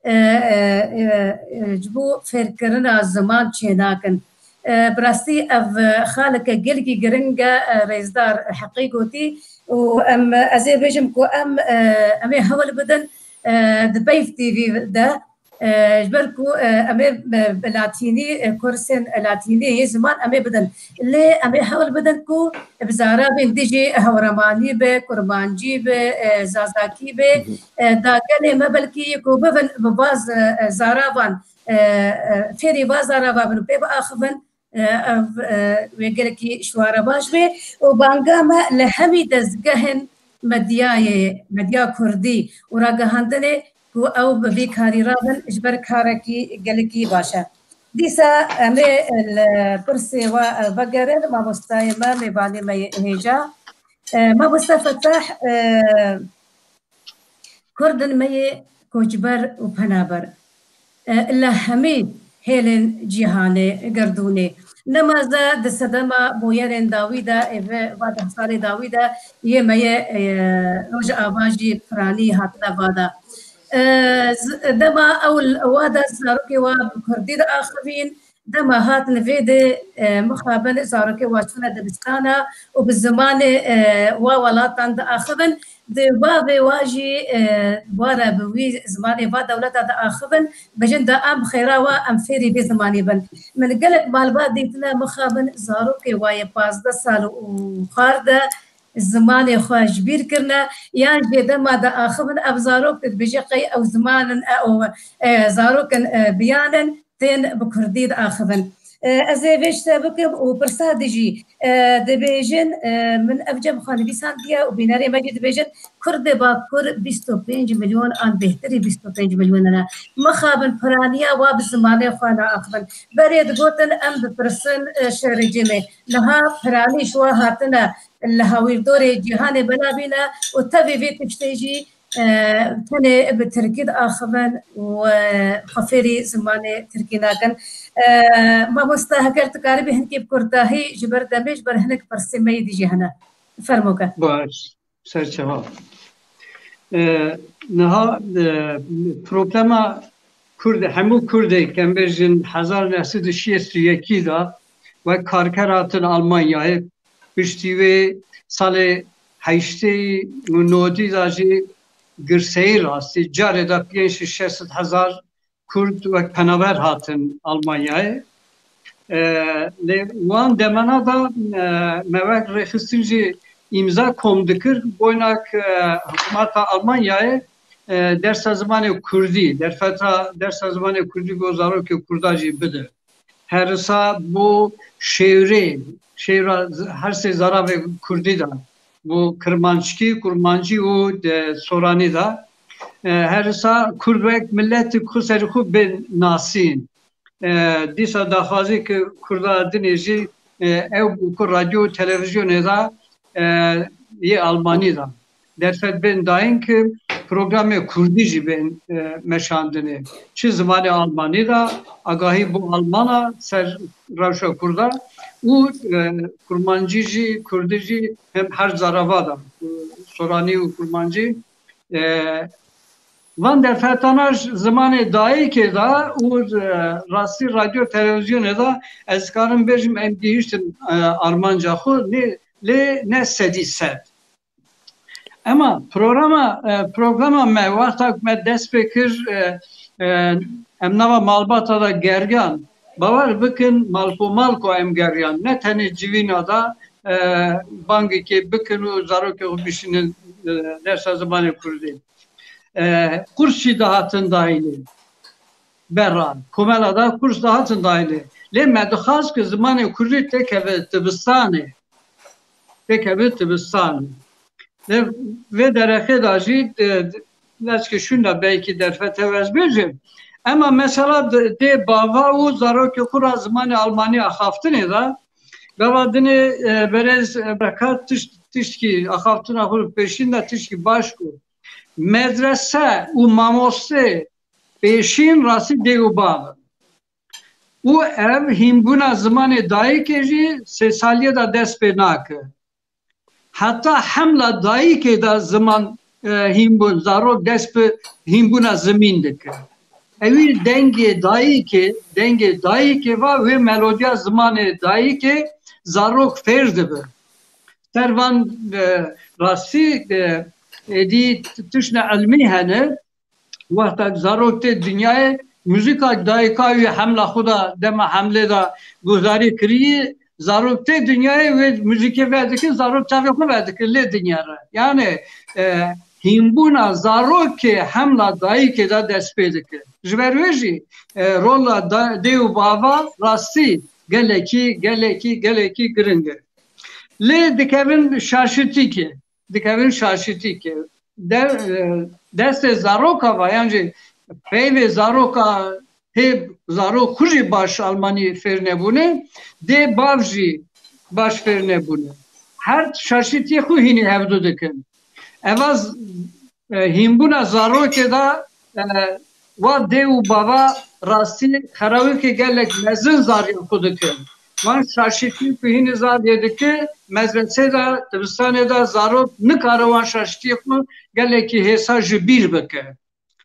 ee, ee, ee, ji bo fêrkirina ziman çênakin. Ee, bi rastî ev, ee, xaleke gelekî giring e, ee, rêzdar Heqî gotî û em, ez ê bêjim ku em, ee, em ê hewl bidin, ee, di Beyv T V de, ee, ji ber ku, ee, em ê, ee, bi latînî, ee, kursên latînî ziman em ê bidin. Lê em ê hewl bidin ku bi zarabên dijî hewremanî be, kurmancî be, ee, zazakî be, ee, da gelê me belkî ku bibin bi vaz, ee, zaravan, ee, ee, fêrî vaz zarava bin û pê biaxivin, ee, ev, ee, wê gelekî şwara baş be û banga me li hemî dezgehên medyayê, medya kurdî û ragihandinê ku ew bi vî karî rabin ji ber karekî gelekî baş e. Dîsa em ê li pirsê we, ee, vegerin, mamostayê me, mêvanê me yê hêja. Ee, mamoste Fetah, ee, Kurd in me yê koçber û penaber. E, li hemî hêlên cîhanê, gerdûnê. Nemaze di sedema boyerên dawî de, ê ve va deh salê dawî de yê me yê, e, Rojava jî piranî hatine vada. E, z-, dema ew li wa de zarokê wa bi kurdî diaxivîn, dema hatin vê de, e, mixabin zarokê wa çûne dibistana û bi zimanê, e, wa welatan diaxivin, di bavê wa jî, e, wa re bi wî zimanê va dewleta diaxivin, bijin da em xêra wa em fêrî vê zimanê bin. Min gelek malbat dîtine mixabin zarokê wa yê pazdeh sal û xwar de zimanê xwe ji bîr kirine, yan jê dema diaxivin ev zarok dibêje qey ew ziman in, e, ew, e, zarok in, e, biyan in. Tên bi kurdî diaxivin. E, ez ê vê ji te bikim û pirsa dijî, e, dibêjin, e, min ev cem xwe nivîsandiye û bînerê me jî dibêjin, Kurdê Bakur bîst û pênc milyon an bêhtirî bîst û pênc milyon ne. Mixabin piraniya wa bi zimanê xwe naaxivin. Berê digotin em bipirsin, e, şerê cemê. Niha piranî ji wa hatine li hawirdorê cîhanê bela bîne û tevî vê tiştê jî e, tenê bi tirkî diaxivin û, e, xwe fêrî zimanê tirkî nakin. E, mamoste, heger tu karibî hinkî bi kurtahî ji ber demê, ji ber hinek pirsê me yê dijî hene. Fermo ke. Baş, serçava. E, niha, e, problema Kurd, hemû Kurdê, em bêjin hezar neh sed û şêst û yekî de wek karker hatin Almanyayê, piştî wê salê heştê û nodî de jî girseyî rastî carê de pênc û şeş sed hezar Kurd wek penaber hatin Almanyayê. E, lê wan demana de, e, me wek rêxistin jî îmza kom dikir, boynak, e, hikûmeta Almanyayê, e, dersa zimanê Kurdî, derfeta dersa zimanê Kurdî bo zarokê Kurda jî bide. Herisa bo şêwrê, şêwra z-, her sê zaravê Kurdî de, bo Kirmanckî, Kurmancî û de Soranî de. E, herisa Kurd wek miletî ku serî xwe bên nasîn. E, dîsa daxwazî ki Kurda dinê jî, e, ew bû ku radyo û televîzyonê de, e, yê Almanî de derfet bên dayîn ki programê Kurdî jî bên, e, meşandinê. Çi zimanê Almanî de, agahî bo Almana ser rewşa Kurda û, e, Kurmancî jî, Kurdî jî hem her zarava de, Soranî û Kurmancî, e, van derfetana ji zimanê dayikê de û, e, rastî radyo televîzyonê de ez karim bêjim em gihîştin, e, armanca xwe, lê, lê ne sedî sed. Ema programa, e, programa me wexta ku me dest pê kir, e, e, em nava malbata de geriyan. Bawer bikin, malko malko em geriyan. Ne tenê civîna de, e, bangekê bikin û zarokê xwe bişînin, e, dersa zimanê Kurdî. E, kurs jî dihatin dayînê. Berra, komela de kurs dihatin dayînê. Lê me dixwest ki zimanê Kurdî têkeve dibistanê. Têkeve dibistanê. Lê vê derexê de jî, e, Lezkê şûnda belkî derfet hev ez bêjim. Ema mesela dê bava û zarokê xwe ra zimanê almanî axaftinê de, gava dinê berêz Bekat tişt, tiştkî axaftina xwe pêşîn de tiştkî baş ku medrese û mamostê pêşîn rastî dê û bav in. Û ev hînbûna zimanê dayikê jî sê saliyê de dest pê nake. Heta hemla dayikê de ziman, e, hînbûn, zarok dest bi hînbûna zimîn dike. Ewî dengê dayikê, dengê dayikê va wê melodiya zimanê dayikê zarok fêr dibi. Ser van, e, rastî, e, êdî tiştine ilmî hene, Wexta zarok tê dinyayê, muzîka dayika wî hemla xwe de dema hemlê de guhdarî kirî, zarok tê dinyayê wê muzîkê vedike, zarok çavê xwe vedike lê dinya re. Yani, e, hînbûna zarokê hemla dayikê de dest pê dike. Ji ber wê jî, e, rola da, dê û bava rastî gelekî, gelekî, gelekî giring e. Lê dikevin şaşitîkê, dikevin şaşitîkê. De, e, destê zaroka va, yan jî peyvê zaroka hê zarok xwe jî baş almanî fêr nebûne, dê bav jî baş fêr nebûne. Her şaşitiyê xwe hînî hevdu dikin. Eva z-, e, hînbûna zarokê de, e, wa dê û bava rastî xerawikê gelek mezin zariyê xwe dikin. Wan şaşitî ku hînî zariyê dike, medresê de, dibistanê de zarok nikare wan şaşitiyê xwe gelekî hêsa ji bîr bike.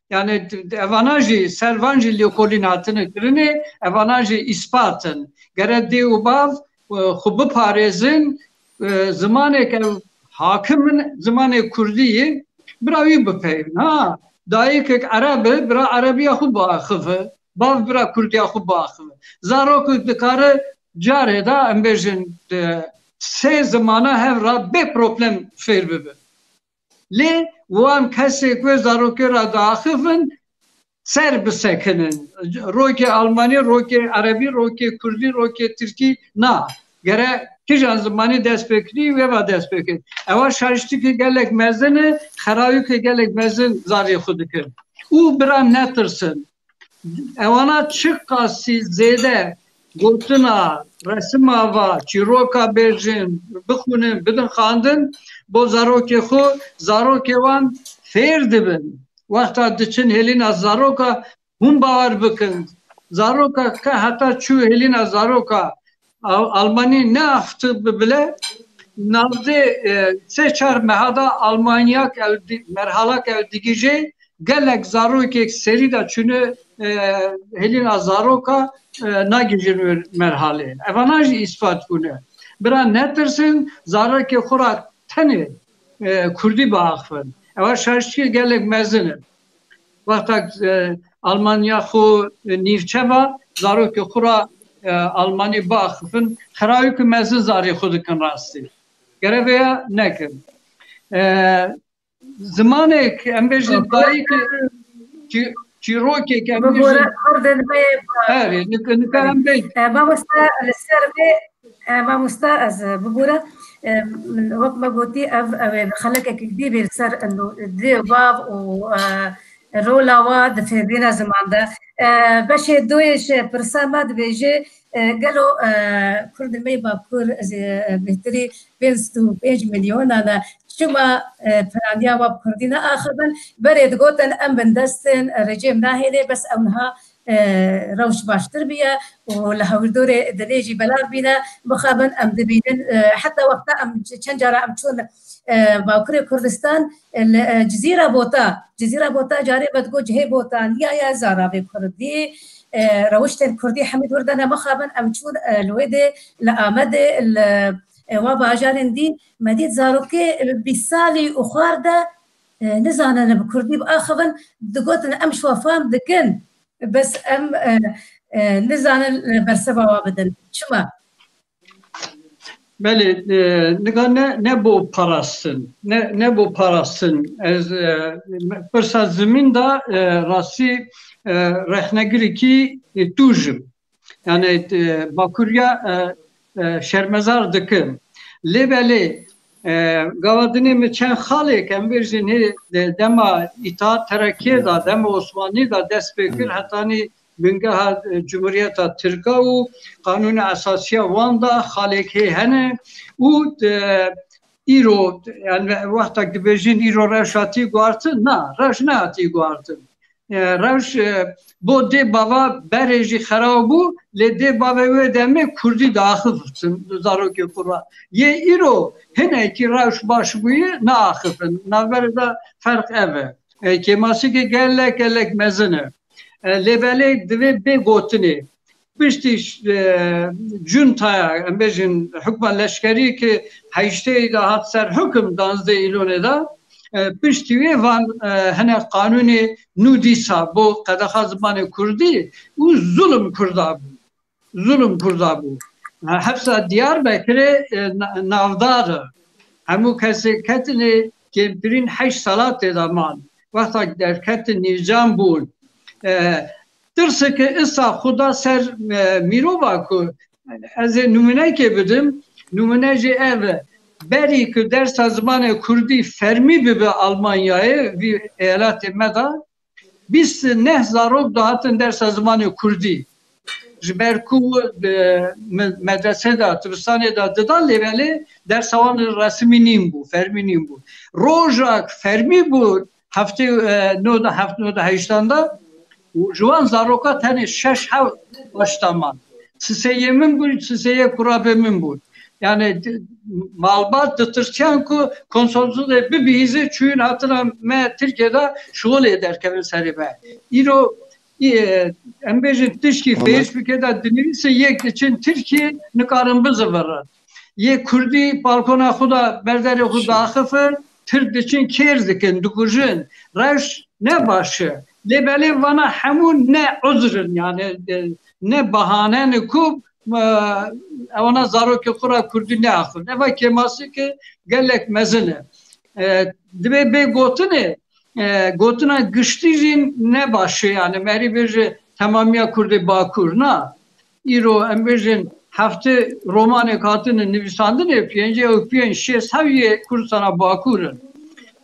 Yani evana jî, ser van jî lêkolîn hatine kirinê, evana jî îspat in. Gere dê û bav, e, xwe biparêzin, e, zimanêk ew hakim in, zimanê kurdî ye, bira wî bipeyvin. Ha, dayikek ereb e, bira erebiya xwe biaxive, bav bira kurdiya xwe biaxive. Zarokek dikare carê de, em bêjin, e, sê zimana hev re bê problem fêr bibe. Lê wan kesê ku zarokê re diaxivin, ser bisekinin. Rokê almanî, rokê erebî, rokê kurdî, rokê tirkî, na. Gere kijan zimanî dest pê kirî, wê va dest pê kir. Ewa şaştîkê gelek mezin e, xerawîkê gelek mezin zarê xwe dikin. Û bira netirsin. Ewana çiqasî zêde gotina, resima va, çîroka bêjin, bixwînin, bidin xwendin, bo zarokê xwe, zarokê wan fêr dibin. Wexta diçin hêlîna zaroka, hûn bawer bikin, zaroka ke heta çû hêlîna zaroka Al-, Almanî neaxivtibi bile, navdê, e, sê çar meha da Almanyak ew di-, merhalak ew digihîje, gelek zarokek serî de çûne, e, hêlîna zaroka, e, nagihîjin wê merhalê. Evana jî îspat bûne. Bira netirsin, zarokê xwe ra tenê, e, kurdî biaxivin. Ewa şaştîkê gelek mezin e. Wexta, e, Almanya xwe, e, nîvçe va, zarokê xwe ra, e, almanî biaxivin, xerawîkê mezin zarê xwe dikin rastî. Gere vêya nekin. E, zimanek, em bêjin, dayikê, çî-, çîrokek, em bêjin. Bibore, kurdên me. Erê, nika, nika em bê. E, mamosta, li ser vê, e, mamosta, ez, e, bibore, e, min wek me gotî, ev, ev ê xelekekî dî bê li ser, e, dê û bav û, e, rola wa di fêrbîna ziman de. E, beşê doyê ji pirsa me dibêje, e, gelo, e, kurdên me yê Bakur, ez ê, e, bêhtirî pênc sed û pênc milyonan e, çima, e, piraniya wa bi kurdî neaxivin? Berê digotin em bindest in, e, rejîm nahêle, bes ew niha, e, rewş baştir bûye û li hawirdorê dilê jî belav bîne, bixabin em dibînin, e, heta wexta em çend cara em çûn, e, Bakurê Kurdistan, e, li, e, Cizîra Bota, Cizîra Bota carê me digot cihê Botaniya ye, zaravê kurdî, e, rewiştên kurdî hemî dûr de ne, mixabin em çûn, e, li wê dê, li Amedê, li, e, wa bajarên dî, me dît zarokê, e, bîst salî û xwar de, e, nizanin bi kurdî biaxivin, digotin em ji we fam dikin, bes em, e, e, nizanin, e, bersiva wa bidin. Çima? Belê, e, nika ne, ne bo parastin, ne, ne bo parastin. Ez, e, pirsa zimîn de, e, rastî, e, rexnegirekî, e, tûj im. Yani, e, Bakuriya, e, e, şermezar dikim. Lê belê, E, gava dinê min çend xalek, em bêjin, hê de-, dema îtaat terekiyê de, dema Osmanî de dest pê kir, hetanî bingeha, e, Cumhuriyeta Tirka û Qanûna Esasiya wan de xalek hê hene û, e, îro, yani wextek dibêjin îro rewş hatî guhartin, na, rewş nehatî guhartin. E, rewş, e, bo dê bava berê jî xerab bû, lê dê bavê wê demê kurdî diaxiftin zarokê xwe re. Yê îro hinekî rewş baş bûye, naaxifin. Navberê de ferq ev e. E, kêmasîkê gelek, gelek mezin e. E, lê belê divê bê gotinê. Piştî, e, cuntaya, em bêjin hukma leşkerî ki heştê de hat ser hukum, danzdeh Îlonê de, e, piştî wê van, e, hinek qanûnê nû dîsa bo qedexa zimanê kurdî û zulm kurda bû. Zulm kurda bû. E, hepsa Diyarbekirê, e, na-, navdar e. Hemû kesê ketinê, kêmtirîn heşt sala tê de man. Wexta derketin nîvcan bûn. E, Tirseke îsa xwe da ser, e, mirova ku ez ê nimûnekê bidim, nimûne jî ev e. Berî ku dersa zimanê kurdî fermî bibe Almanyayê, vî eyaletê me de, bîst neh zarok dihatin dersa zimanê kurdî. Ji ber ku, e, me-, medresê de, dibistanê de didan, lê belê dersa wan resmî nîn bû, fermî nîn bû. Rojak fermî bû, heftê, e, nod, heft nod heştan de û ji wan zaroka tenê şeş heft baştaman. Sisê yê min bûn, sisê yê kurabê min bûn. Yani, di-, malbat ditirsiyan ku konsolosê bibihîze, çûyîn hatina me Tirkiye de şixulê derkevin serê me. Îro, e, em bêjin tişkî Ama- Facebook de dinivîse yek diçin Tirkiye nikarin bizivirin. Yê kurdî balkona xwe de berderê xwe daxifin, Tirk diçin kêr dikin, dikujin. Rewş ne baş e. Lê belê vana hemû ne uzr in, yani, e, ne bahane ne ku, e, ewana zarokê xwe re kurdî neaxivin. Eva kêmasîke gelek mezin e. E, divê bê gotinê, e, gotina giştî jî ne baş e, yani merî bêje temamiya Kurdê Bakur, na. Îro em bêjin heftê romanek hatine nivîsandinê, pêncî û pênc şêst hev yê Kurdistana Bakur in.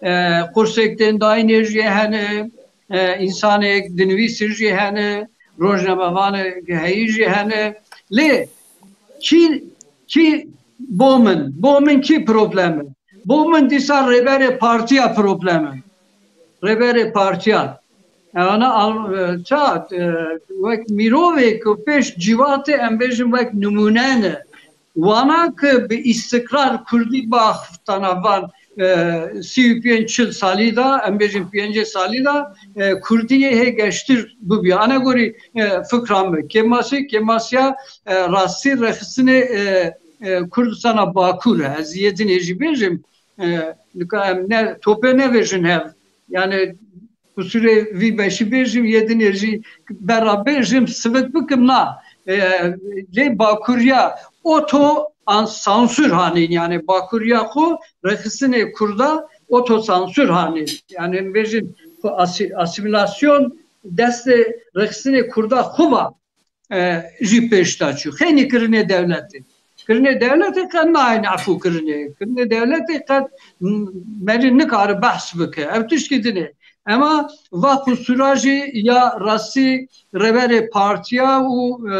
E, qursêk tên dayînê jî hene, e, însanek dinivîsî jî hene, rojnamevanek heyî jî hene. Lê kî, kî bo min, bo min kî problem e? Bo min dîsa rêberê partiya problem e. Rêberê partiya. Ewana al-, e, ça, e, wek mirovê ku pêş cîvatê em bêjin wek nimûne ne. Wana ku bi îstikrar kurdî baxftana van, e, sî û pênc çil salî de, em bêjin pêncê salî de, e, kurdî yê hê geştir bibiya. Ana gorî, e, fikra min. Kêmasî, kêmasiya, e, rastî rêxistinê, e, e, Kurdistana Bakur e. Ez yê dinê jî bêjim, e, nika em ne, topê nevêjin hev. Yani qusûrê vî beşî bêjim, yê dinê jî bera bêjim, sivik bikim, na. E, lê Bakuriya oto an sansür hanîn, yani Bakuriya xwe rêxistinê Kurda oto sansür hanîn. Yani em bêjin xwe asi-, asimilasyon destê rêxistinê Kurda xwe va, e, jî pêş de çû. Xeynî kirinê dewletê. Kirinê dewletê qet nayên efû kirinê. Kirinê dewletê qet m-, merî nikare behs bike. Ev tişkî din e. Ema va qusûra jî ya rastî rêberê partiya û, e,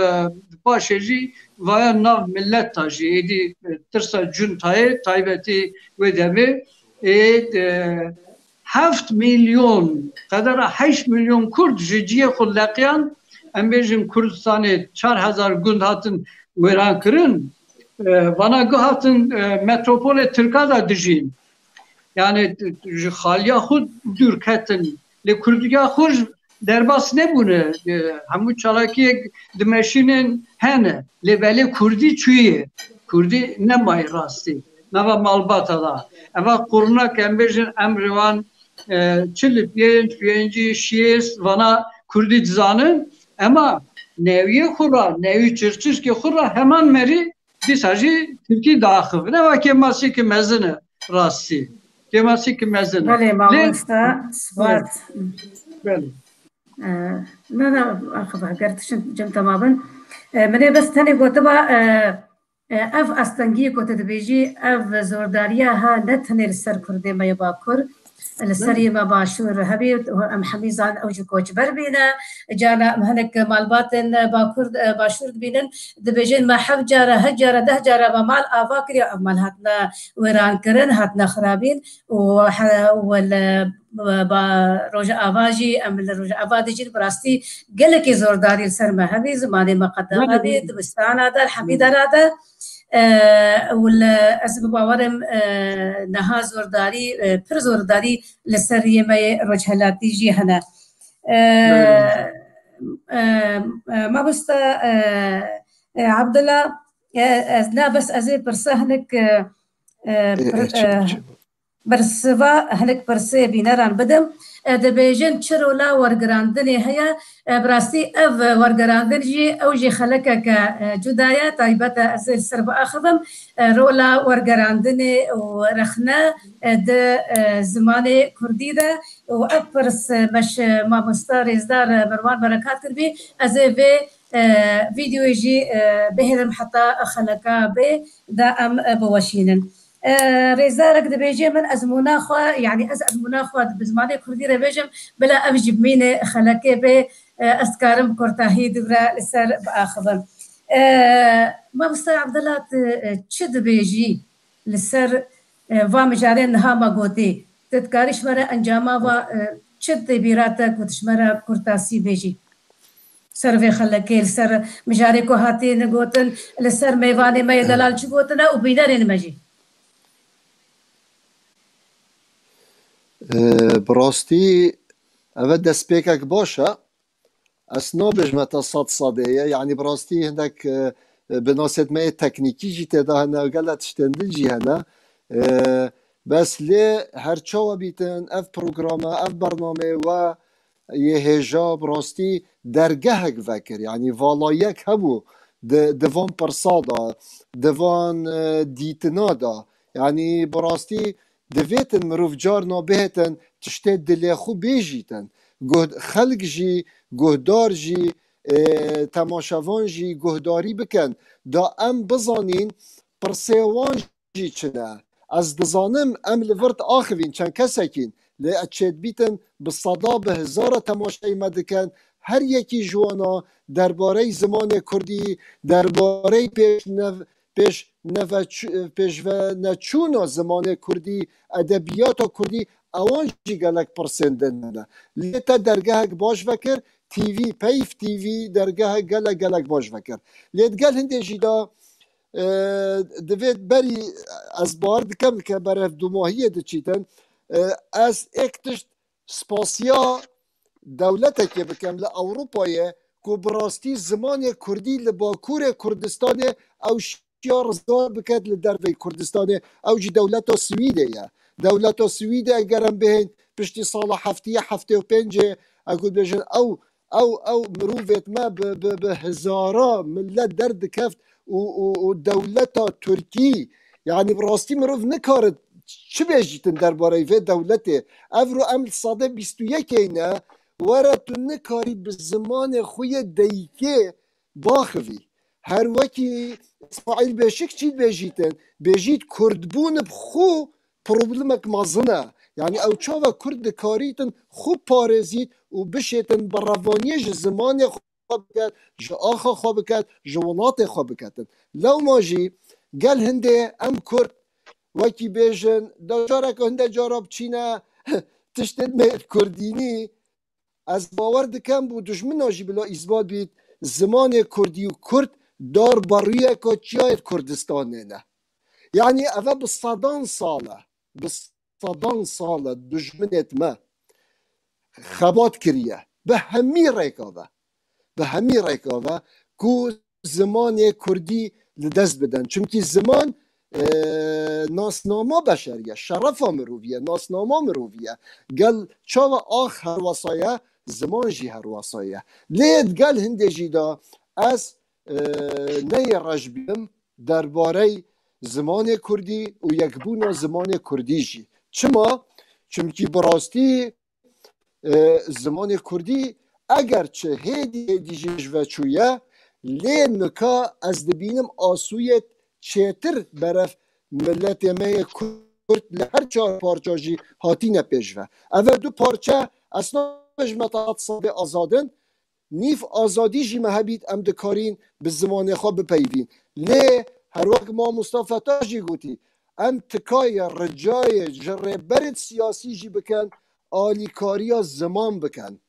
paşê jî vaya nav millet ta jî. Êdî, e, tirsa cuntayê taybetî wê demê ê, e, heft milyon, qedera heşt milyon Kurd ji cihê xwe leqiyan, em bêjin Kurdistanê çar hezar gund hatin wêran kirin. E, vana guh hatin, e, metropolê Tirka de dijîn. Yani, ji xaliya xwe dûr ketin. Lê Kurdiya xwe ji derbas nebûne. E, hemû çalakiyek dimeşînin hene. Lê belê Kurdî çûye. Kurdî nemayê rastî. Nava malbata da. Eva qurnak em bêjin emrê wan, e, çil û pênc, pêncî, şêst, vana Kurdî dizanin. Ema newiyê xwe ra, newî çirçişkê xwe ra heman merî dîsa jî Tirkî diaxivin. Eva kêmasî ki mezin e rastî. Kêmasî ki mezin e. Belê, Lê mamosta, spas. Belê. E, na, na, axiba, ger tiştin cem temabin. E, min ê bes tenê gotiba, e, E, ev astengiyê ku tu dibêjî, ev zordariya ha ne tenê li ser Kurdê me yê Bakur, li ser yê me Başûr hebî, em hemî zan ew jî koçber bîne. Cara em hinek malbatên Bakur, e, Başûr dibînin, dibêjin me heft cara, heft cara, deh cara me mal ava kiriye, ev mal hatine wêrankirin, hatine xirabîn û he-, û li ba Rojava jî, em li Rojava dijîn, bi rastî gelekî zordarî li ser me hebî, zimanê me qedexebî, dibistana de, li hemî dera de. E, û li, ez bi bawer im, e, niha zordarî, e, pir zordarî li ser yê me yê rojhelatî jî hene. E, e, e, Mamoste, e, e, Abdullah, e, ez, na bes ez ê pirse hinek, e, e, pir-, e, bersiva hinek pirsê bîneran bidim. E, dibêjin çi rola wergirandinê heye? E, bi rastî ev wergirandin jî, ew jî xelekeke, e, cuda ye. Taybet e, ez ê li ser biaxivim. E, rola wergirandinê û rexne, e, di, e, zimanê kurdî de û ev pirs, e, meş, e, mamosta rêzdar, e, Merwan Berekat kirbî. Ez ê vê, e, vîdeoyê jî, e, bihêlim heta xeleka bê de em, e, biweşînin. E, rêzdar, dibêje min ezmûna xwe, yanî ez ezmûna xwe bi zimanê kurdî re bêjim, bila ev jî bimîne xelekê bê, e, ez dikarim kurtahî dûre li ser biaxivim. E, Mamoste Abdullah, tu, e, çi dibêjî li ser, e, va mijarên niha me gotî? Tu dikarî ji me re encama va, e, çi tê bîra te ku tu ji me re kurtasî bêjî? Ser vê xelekê, li ser mijarê ku hatî gotin, li ser mêvanê me yê delal çi gotine û bînerên me jî. Ee, bi rastî ev e destpêkek baş e. Ez nabêjme te sed sedê ye. Yanî bi rastî hindek, e, e, binasêt me yê teknîkî jî tê de hene, gele tiştên din jî hene. Ee, bes lê her çawa bîtin, ev programe, ev bernameyê we yê hêja bi rastî dergehek vekir. Yanî valayek hebû di, di van pirsa de, di van, e, dîtina de. Yanî bi rastî divêtin mirov carna bihêtin tiştê dilê xwe bêjîtin. Guh-, xelk jî, guhdar jî, e, temaşevan jî guhdarî bikin. Da em bizanîn pirsê wan jî çi ne. Ez dizanim em li vir diaxivîn çend kesekîn, lê ez çêdibîtim bi seda, bi hezara temaşeyê me dikin. Her yekî ji wana derbarey zimanê kurdî, derbarey pêş nev-, pêş neve-, pêşveneçûna zimanê kurdî, edebiyata kurdî, ewan jî gelek pirsên din hene. Lê te dergehek baş vekir, T V, Peyv T V dergehek gelek, gelek baş vekir. Lê digel hindê jî de, e, divê berî ez bar dikem ke berev dumahiyê diçîtin. E, ez êk tişt spasiya dewletekê bikem li Ewropayê ku bi rastî zimanê kurdî li Bakurê Kurdistanê ew şiya rizgar biket li derveyî Kurdistanê, ew jî dewleta Swîdê ye. Dewleta Swîdê eger em bihên piştî sala heftê, heftê û pêncê, ew ku dibêjin ew ew, ew mirovêt me bi, bi, bi hezara millet derdikeft û, û, û dewleta Tirkî, yanî bi rastî mirov nikare çi bêjîtin derbareyê vê dewletê. Evro em li sedê bîst û yekê ne, were tu nikarî bi zimanê xwe yê dayikê baxivî. Her wekî Îsmaîl Beşik çî dibêjîtin, bêjît kurdbûn bi xwe problemek mezin e. Yanî ew çawa kurd dikarîtin xwe parêzît û bişêtin bi revaniyê ji zimanê xwe biket, ji axa xwe biket, ji welatê xwe biketin. Lewma jî gel hindê em kurd wekî bêjin, da careke hinde cara biçîne tiştên me kurdînî, ez bawer dikem û dijmina jî bila îsbat bît, zimanê kurdî û kurd dar berûyeka çiyayê Kurdistanê ne. Yanî ev e bi sedan sal e, bi sedan sal e dijminêt me xebat kiriye. Bi hemî rêka ve. Bi hemî rêka ve ku zimanê kurdî li dest bidin. Çimkî ziman, e, nasnama beşerî ye, şerefa mirovî ye, nasnama mirovî ye. Gel çawa ax herwasa ye, ziman jî herwasa ye. Lê gel hindê jî de ez, e, neyê reş bînim derbarey zimanê kurdî û yekbûna zimanê kurdî jî. Çima? Çimkî bi rastî, e, zimanê kurdî eger çi hêdî hêdî jî ji ve çûye, lê nika ez dibînim asûyê çêtir berev miletê me yê Kurd li her çar parça jî hatîne pêşve. Ev du parçe, ez nabêjim me te sed azad in, nîv azadî jî me hebît, em dikarîn bi zimanê xwe bipeyivîn. Lê her wek mamosta Feta jî gotî, em tikayê, ricayê ji rêberên siyasî jî bikin, alîkariya ziman bikin.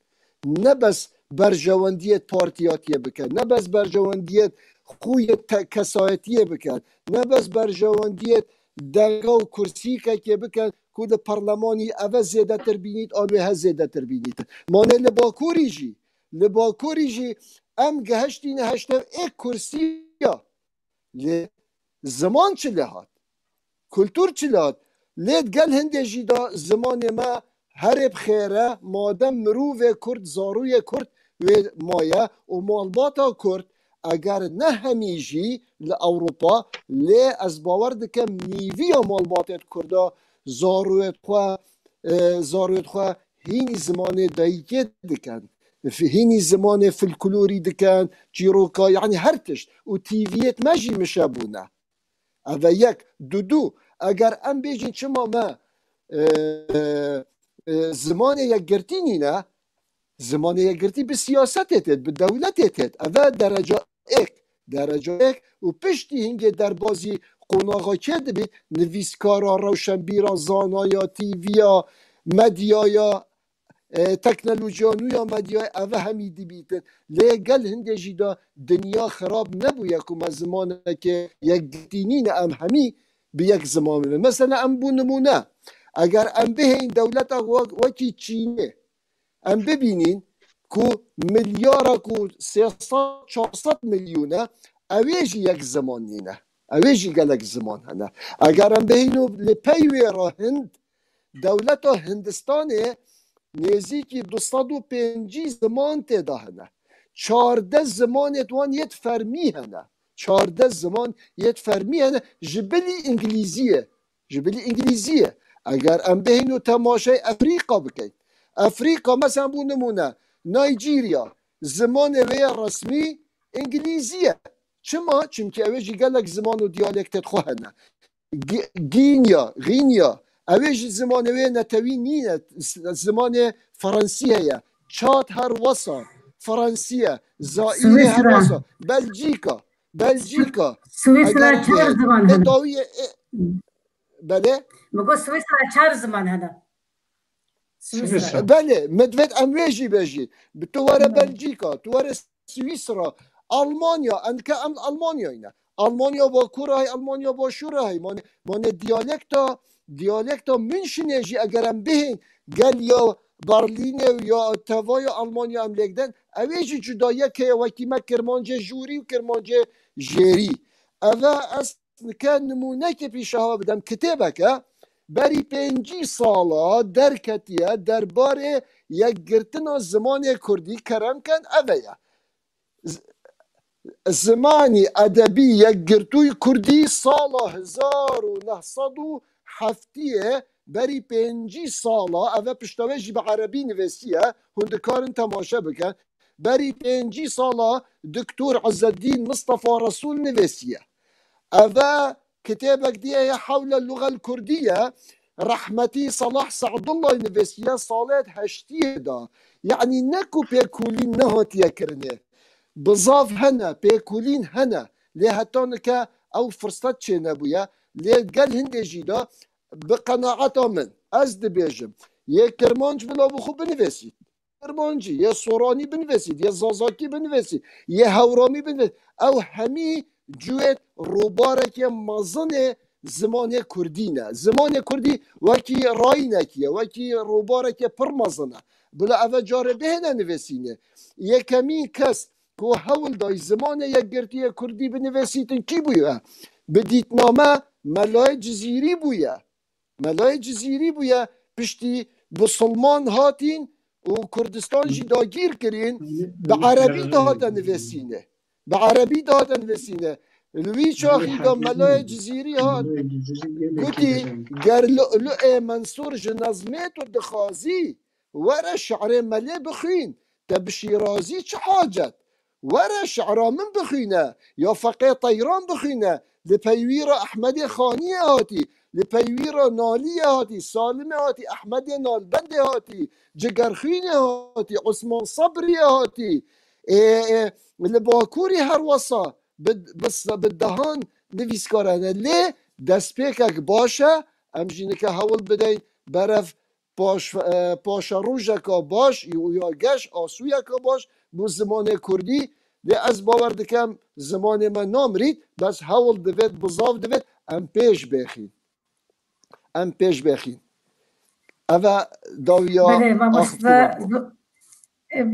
Ne bes berjewendiyê partiyatiyê bikin, ne bes berjewendiyê xwe yê te-, kesayetiyê bikin, ne bes berjewendiyê denga û kursîkekê bikin ku di parlemanî eve zêdetir bînît an wê he zêdetir bînît. Mane li Bakurî jî, li Bakurî jî em gehiştîne heştê êk kursiya. Lê ziman çi lê hat? Kultur çi lê hat? Lê di gel hindê jî de zimanê me herê bi xêr e, madem mirovê Kurd, zarûyê Kurd wê maye û malbata Kurd, eger ne hemî jî li Ewropa, lê ez bawer dikim nîviya malbatê Kurda zarûyê xwe, e, zarûyê xwe hînî zimanê dayikê dikin. Hînî zimanê folklorî dikin, çîroka, yanî her tişt. Û T V'yêt me jî mişe bûne. Ev e yek. Du, du. Eger em bêjin çima me, e, e, zimanê yekgirtî nîne, zimanê yekgirtî bi siyasetê têt, bi dewletê têt. Ev e dereca êk. Dereca êk û piştî hingê derbazî qonaxa kê dibît, nivîskara, rewşenbîra, zanaya, T V'ya, medyaya, e, teknolojiya nû ya medyayê, ev hemî dibîtin. Lê gel hindê jî de dinya xirab nebûye ku me zimanekê yekgirtî nîne, em hemî bi yek ziman bibin. Mesela em bû nimûne, eger em bihên dewleta wek-, wekî Çînê, em bibînîn ku milyara ku sê sed çar sed milyûn e, ew ê jî yek ziman nîne. Ew ê jî gelek ziman hene. Eger em bihîn û li pey wê re Hind, dewleta Hindistanê nêzîkî du sed û pêncî ziman tê de hene. Çardeh zimanê wan yêt fermî hene. Çardeh ziman yêt fermî hene. Ji bilî îngilîziyê. Ji bilî îngilîziyê. Eger em bihîn û temaşey Efrîka bikeyn. Efrîka, mesela bû nimûne, Nîjerya, zimanê wê ya resmî îngilîzî ye. Çima? Çimkî ew ê jî gelek ziman û diyalektê xwe hene. Gi-, Gînya, Gînya, ew ê jî zimanê wê netewî nîne, s-, zimanê Fransî heye. Çad her wesa, Fransî ye. Zaîrê her Swîsra. Wesa. Belcîka, Belcîka. Swîsra Eger çar bê, ziman hene. Dawiyê, e, Hı. Belê? Min got Swîsra çar ziman hene. Swîsra. Swîsra. Belê, min divêt em wê jî bêjî. Bi tu were Hı. Belcîka, tu were Swîsra, Almanya, endike em Almanyayê ne. Almanya Bakur a hey, Almanya Başûr a hey. Mane, mane diyalekta, diyalekta Münşinê jî eger em bihên gel ya Berlînê û ya tevaya Almanya em lêk den, ew ê jî cudayiyek heye wekî me Kirmancê Jûrî û Kirmancê Jêrî. Eve ez nike nimûnekê pîşeha bidim. Kitêbeke berî pêncî sala derketiye derbarê yekgirtina zimanê kurdî, kerem ken, eve ye. Z-, Zimanî edebî yekgirtûyî kurdî sala hezar û neh sed û heftiyê, berî pêncî sala, eve pişta wê jî bi erebî nivîsiye, hûn dikarin temaşe bikin. Berî pêncî sala Doktor Îzzeddîn Mistefa Resûl nivîsiye. Eve kitêbek dî ye, Hewle Luxel Kurdî ye. Rehmetî Salah Se'dullah nivîsiye salê heştiyê de. Yanî ne ku pêkolîn nehatiye kirinê. Bizav hene, pêkolîn hene. Lê heta nike ew firset çênebûye. Lê gel hindê jî de bi qenaeta min, ez dibêjim, yê Kirmanc bila bi xwe binivîsît. Kirmancî, yê Soranî binivîsît, yê Zazakî binivîsît, yê Hewramî binivîsît. Ew hemî cuyê robarekê mezin ê zimanê kurdî ne. Zimanê kurdî wekî rayînekî ye, wekî robarekê pir mezin e. Bila eve carê bihêne nivîsînê. Yekemîn kes ku hewl dayî zimanê yekgirtiyê kurdî binivîsîtin kî bûye? Bi dîtname Melayê Cizîrî bûye. Melayê Cizîrî bûye, piştî Bisilman hatîn û Kurdistan jî dagîr kirîn, bi erebî dihate nivîsîne. Bi erebî dihate nivîsîne. Li wî çaxî de Melayê Cizîrî hat, gotî, ger Lu'lu'ê Mensûr ji nezmê tu dixwazî, were şi'rê Melê bixwîn, te bi Şîrazî çi hacet? Were şi'ra min bixwîne, ya Feqê Teyran bixwîne, Li pey wî re Ehmedê Xaniyê hatî, li pey wî re Naliyê hatî, Salimê hatî, Ehmedê Nalbendê hatî, Cigerxwînê hatî, Osman Sebriyê hatî. Ê, ê, li Bakurî her wesa bi, bi, bi dehan nivîskar hene. Lê destpêkek baş e, em jî nike hewl bideyn berev paş, e, paşerojeka baş û ya geş, asûyeka baş bo zimanê kurdî. Lê ez bawer dikem zimanê me namirît, bes hewl divêt, bizav divêt, em pêş bêxîn. Em pêş bêxîn. Ev e dawiya Belê, mamoste, axiftina xwe. Zo-,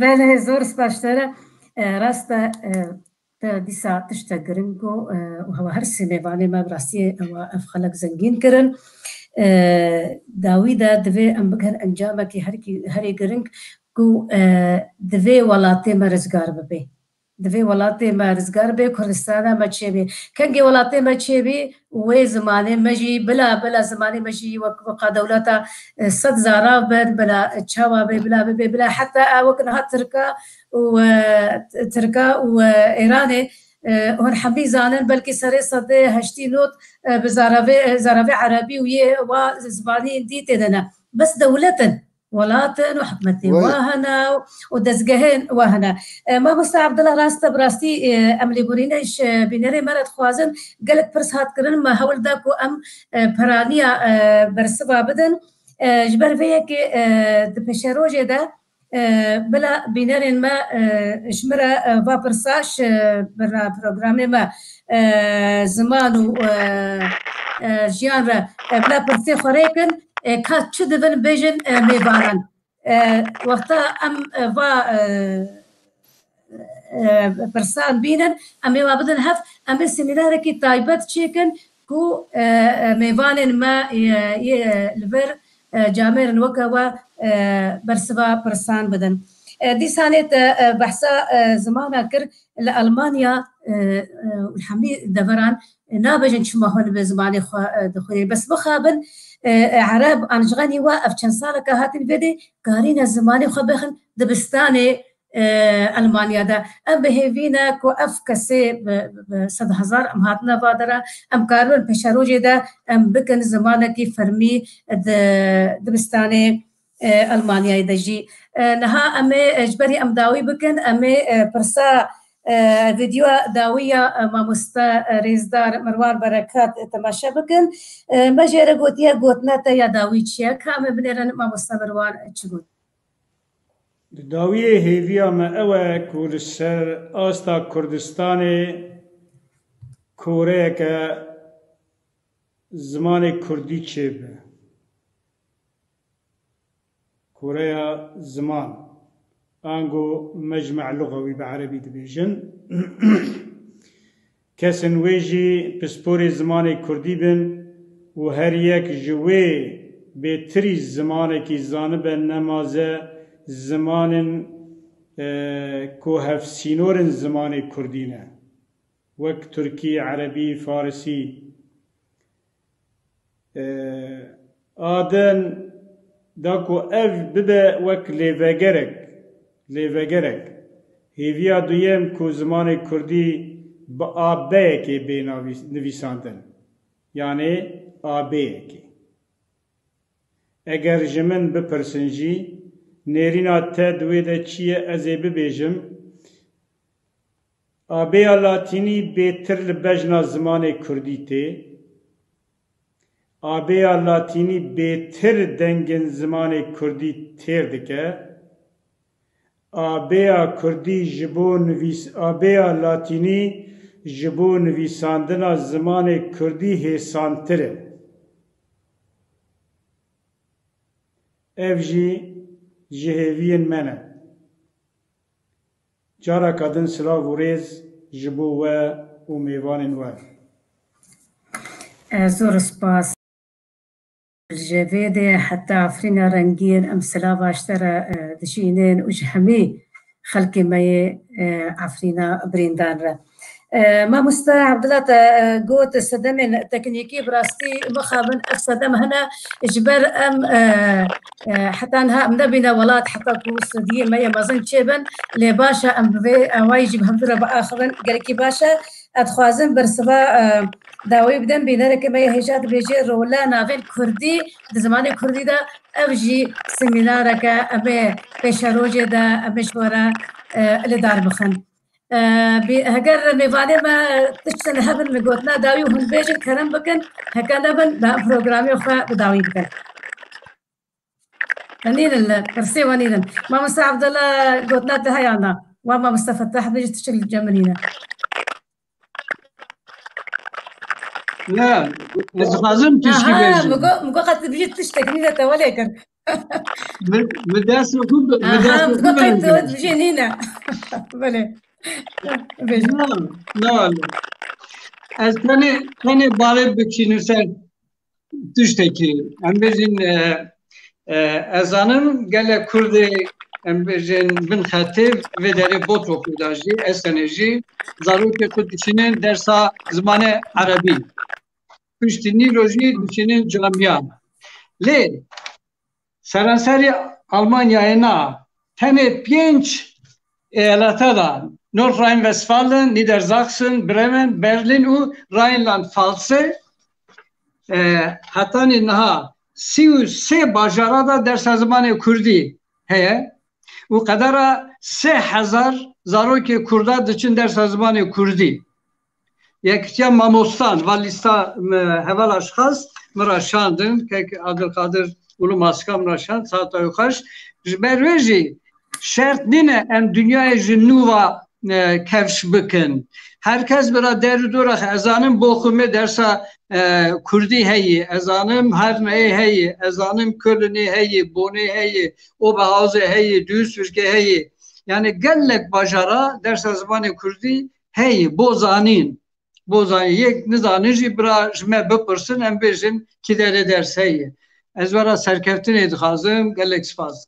belê, zor spas te re. E, rast e, e, Te dîsa tiştek giring got, e, û hewa her sê mêvanê me bi rastiyê ewa ev xelek zengîn kirin. E, dawî de divê em bigihin encamekî herkî, herî giring ku, e, divê welatê me rizgar bibe. Divê welatê me rizgar be, Kurdistana me çêbe. Kengê welatê me çêbe, wê zimanê me jî, bila, bila zimanê me jî wek, weka dewleta, e, sed zarav bin, bila çawa be, bila bibe, bila heta e wek niha Tirka û, e, Tirka û, e, Êranê, e, hûn hemî zanin, belkî serê sedê heştî not, e, bi zaravê, zaravê erebî û yê wa zimanî dî tê de ne. Bes dewlet in, welat in û hikûmetê Wê. wa hene û dezgehên wa hene. E, Mamoste Abdullah, rast e, bi rastî, e, em lêborîne ji bînerê me re dixwazin, gelek pirs hat kirin, me hewl da ku em, e, peraniya, e, bersiva bidin. E, ji ber vê yekê, e, di pêşerojê de, e, bila bînerên me, e, ji min re, e, va pirsa ji, e, birna programê me, e, ziman û, e, e, jiyan re, e, bila pirsê xwe rê kin, e, ka çi divin bêjin, e, mêvanan. E, wexta em, e, va, e, e, pirsan bînin, em ê wa bidin hev, em ê semînarekî taybet çêkin ku, e, e, mêvanên me, e, yê, e, li vir, e, camêrin weke we, e, bersiva pirsan bidin. E, dîsanê te, e, behsa, e, zimana kir, li Almanya, e, e, û li hemî deveran, e, nabêjin çima hûn bi zimanê xwe, e, dixwînin. Bes mixabin, e, e, Ereb an ji xenî we ev çend saleke hatin vê dê karîne zimanê xwe bixin dibistanê, e, Almanya de. Em bi hêvî ne ku ev kesê bi, bi sed hezar em hatine va dera, em karibin pêşerojê de em bikin zimanekî fermî di dibistanê, e, Almanyayê de jî. E, niha em ê, e, ji berî em dawî bikin, em ê, e, pirsa, e, vîdyoya dawî ya, e, mamoste, e, rêzdar Mirwan Berekat, e, temaşe bikin. E, me jê re gotiye gotina te ya dawî çi ye? Ka em ê binêrin mamoste Mirwan çi got? Di dawiyê hêviya me ew e ku li ser asta Kurdistanê koreyeke zimanê kurdî çêbe. Koreya ziman, ango mecme lugewî bi erebî dibêjin. Kesên wê jî pisporê zimanê kurdî bin û her yek ji wê bêtirî zimanekî zanibe nemaze zimanên, e, ku hevsînorên zimanê kurdî ne, wek tirkî, erebî, farisî. E, aden da ku ev bibe wek lêvegerek, lêvegerek. Hêviya duyem ku zimanê kurdî bi A B yekê bê navîs-, nivîsandin. Yanê A B yekê. Eger ji min bipirsin jî, nêrîna te di wê de çi ye, ez ê bibêjim. A B ya latînî bêtir li bejna zimanê kurdî tê. A B ya latînî bêtir dengên zimanê kurdî têr dike. A B ya kurdî ji bo nivîs-, A B ya latînî ji bo nivîsandina zimanê kurdî hêsantir e. Ev jî ji hêviyên me ne. Careka din silav û rêz ji bo we û mêvanên we. E, zor spas. Ji vê de heta Efrîna Rengîn em silava ji te re, e, dişînin û ji hemî xelkê me yê, e, Efrîna birîndan re. E, mamoste Abdullah te, e, got sedemên teknîkî, bi rastî mixabin ev sedem hene ji ber em, e, e, heta niha em nebîne welat heta ku studiyê me yê mezin çêbin, lê baş e em bi vê awayî jî bi hevdû re biaxivin, gelekî baş e. Ez dixwazim bersiva, e, dawî bidim, bînereke me yê hêja dibêje rola navên kurdî di zimanê kurdî de, ev jî semînareke em ê pêşerojê de em ê ji we re, e, li dar bixin. E, bî-, heger mêvanê me tiştin hebin, min gotina dawî hûn bêjin, kerem bikin, heke nebin, bi programê xwe bi dawî bikin. Nînin li, pirsê we nînin. Mamoste Abdullah gotina te heye na? Wa mamoste Fetah bêjî tiştek li cem min nîne. Ne, ez dixwazim tiştî Aha, bêjim. Min got, min got qet bêjî tiştek nîne te welê kir. Min, min dest xwe bi, min Aha, dest min xwe got qet bêjim. Bêjî nîne. Belê. Bêjî. Na, na, ez tenê, tenê bavê bikişînim ser tiştekî. Em bêjin, e, e, ez zanim gelek Kurdê, em bêjin bin xetê vê derê Botoxê de jî, Esenê jî, zarokê xwe dişînin dersa zimanê erebî. Piştî nîro jî dişînin camiya. Lê seranserê Almanyayê na, tenê pênc eyaleta de, Nordrhein-Westfalen, Niedersachsen, Bremen, Berlin û Rheinland-Pfalzê, e, hetanî niha sî û sê bajara de dersa zimanê kurdî heye û qedera sê hezar zarokê kurda diçin dersa zimanê kurdî. Yekîtiya Mamostan, va lîsta, me, heval aşxas min re şandin, kek Abdulkadir Ulu Maska min re şand, saeta wî xweş. Ji ber wê jî şert nîne em dinyayê ji nû ve, e, kevş bikin. Her kes bira der û dora xwe, ez zanim Boxumê dersa, e, kurdî heyî, ez zanim Herneyê heyî, ez zanim Kölnê heyî, Bonê heyî, Oberhausê heyî, Duisburgê heyî. Yani gelek bajara dersa zimanê kurdî heyî, bo zanîn. Bo zanîn. Yek nizanin jî bira ji me bipirsin, em bêjin kî derê ders heye. Ez we re serkeftinê dixwazim. Gelek spas.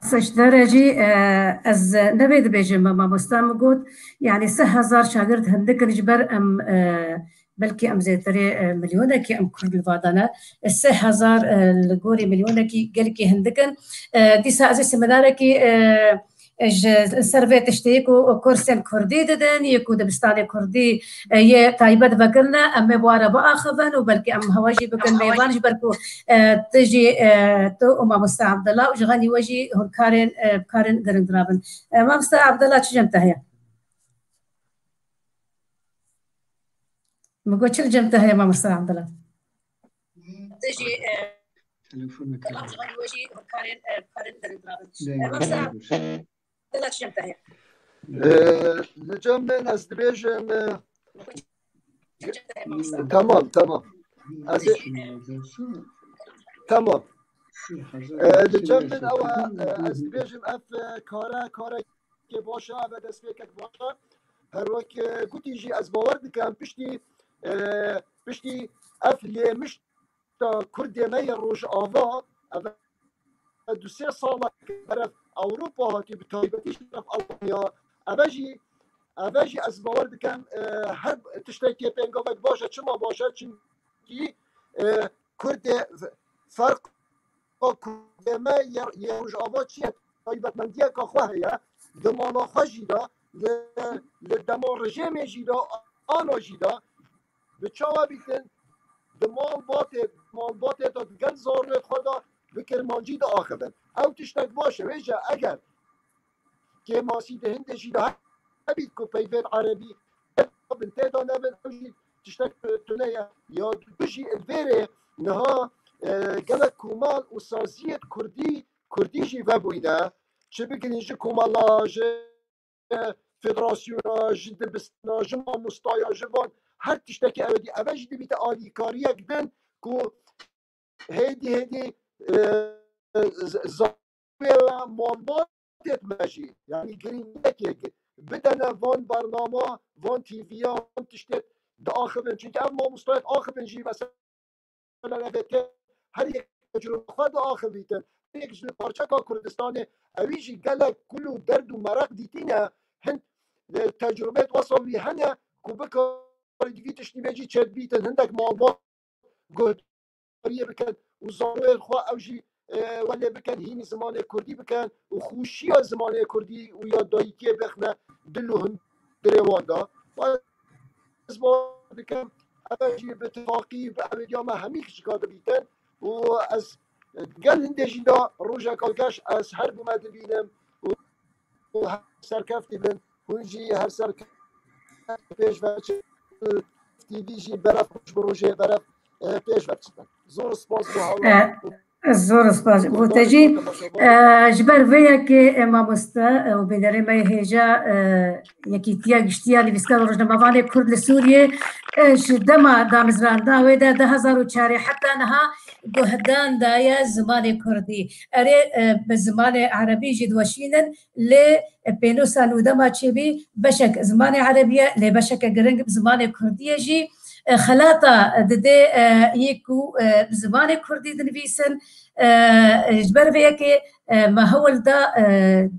Saçdare jî, e, ez nevê dibêjim, me mamosta min got, yani sê hezar şagirt hindik in ji ber em, e, belkî em zêtirê, e, milyonekî em Kurd li va de ne. E, sê hezar, e, li gorî milyonekî gelkî hindik in. E, dîsa ez ê semînarekî, e, ji ser vê tiştê ku kursên kurdî didin, yê ku dibistanê kurdî, e, yê taybet vekirine, em ê bi wan re biaxivin û belkî em hewe jî bikin mêvan, ji ber ku, e, tu jî, e, tu û mamoste Abdullah û ji xenî we jî hûn karên, e, karên giring rabin. E, mamoste Abdullah, çi cem te heye? Min got, çi li cem te heye, mamoste Abdullah? Tu jî, e, Telefon Abdullah, ji xenî we jî hûn karên, e, karên giring rabin. E, mamoste Abdullah, çi cem te heye? Ee, li cem min ez dibêjim, e, tamam, tamam. Ez, tamam. Ee, li cem min ew e, e, ez dibêjim ev, e, kare, karekê baş e, ev e destpêkek baş e. Her wek, e, gotî jî ez bawer dikim piştî, e, piştî ev lêmiş ta Kurdê me yê Rojava, ev du sê sala berev Ewropa hatî, bi taybetî ji berev Almanya, ev jî, ev jî ez bawer dikim, e, her tiştekê pêngavek baş e. Çima baş e? Çimkî, e, Kurdê, ferqa Kurdê me yê, yê Rojava çi ye? Taybetmendiyeka xwe heye. Di mala xwe jî de, li, li dema rejêmê jî de, ana jî de, bi çawa bîtin, di malbatê, malbatê de digel zarokê xwe de bi kirmancî diaxivin. Ew tiştek baş e. Wêje eger kêmasî di hindê jî de hebît ku peyvên erebî bin tê de nebin, ew jî tiştek tune ye. Ya du jî li vêrê niha, e, gelek komal û saziyêt kurdî, kurdî jî vebûyne. Çi bigirîn ji komala, ji federasyona, ji dibistana, ji mamostaya, ji van her tiştekî ew dî. Ev jî dibîte alîkariyek din ku hêdî hêdî, e, z-, z-, malbatê me jî, yanî girîngiyekê bidene van bernama, van T V'ya, van tiştê diaxivin. Çimkî ev mamostayê diaxivin jî mesela Mesela, ev ê her yek tecrûbe xwe diaxivîtin. Her yek ji parçeka Kurdistanê, ewî jî gelek kul û derd û meraq dîtîne, hin, e, tecrûbeyê wesa wî hene ku bikarî di vî tiştî vê jî çêdibîtin, hindek malbat guhdariyê bikin û zaroyên xwe ew jî, e, welê bikin, hînî zimanê kurdî bikin û xweşiya zimanê kurdî û ya dayikê bixine dil û hin-, dilê wan de. Ez bawer dikim, ev jî bi tifaqî, bi ewêdiya me hemî ji ka dibîtin û ez gel hindê jî da rojeka geş ez her bû me dibînim û, û her serkeftî bin, hûn jî her serkeftî pêş ve çin, T V jî beref roj bi rojê beref, e, pêş ve çin. Zor spas bo hewa. E, zor spas bo te jî. E, ji ber vê yekê, e, mamoste, e, û bînerê me yê hêja, e, Yekîtiya Giştî ya Nivîskar û Rojnamevanê Kurd li Sûriyê, e, ji dema damezrandina wê de du hezar û çarê heta niha guhdan daye zimanê kurdî. Erê, e, bi zimanê erebî jî diweşînin, lê pênûsa nû dema çêbî beşek zimanê erebî ye, lê beşeke giring bi zimanê kurdî ye jî. E, xelata didê, e, yê ku, e, bi zimanê kurdî dinivîsin. E, ji ber vê yekê, e, me hewl da, e,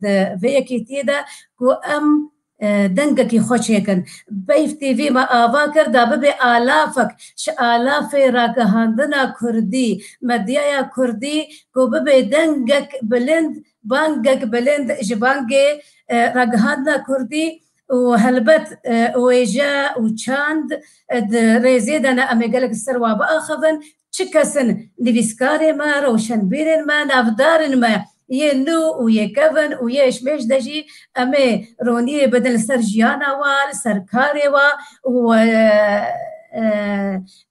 di vê yekêtiyê de ku em, e, dengekî xwe çêkin. Peyv T V me ava kir da bibe alafek ji alafê ragihandina kurdî, medyaya kurdî ku bibe dengek bilind, bangek bilind ji bangê, e, ragihandina kurdî û helbet, e, wêje û çand, e, di rêzê de ne, em ê gelek li ser wa biaxivin. Çi kesin nivîskarê me, rewşenbîrên me, navdarên me yê nû û yê kevin û yê êşmêş de jî em ê roniyê bidin li ser jiyana wa, li ser karê wa û, e, e,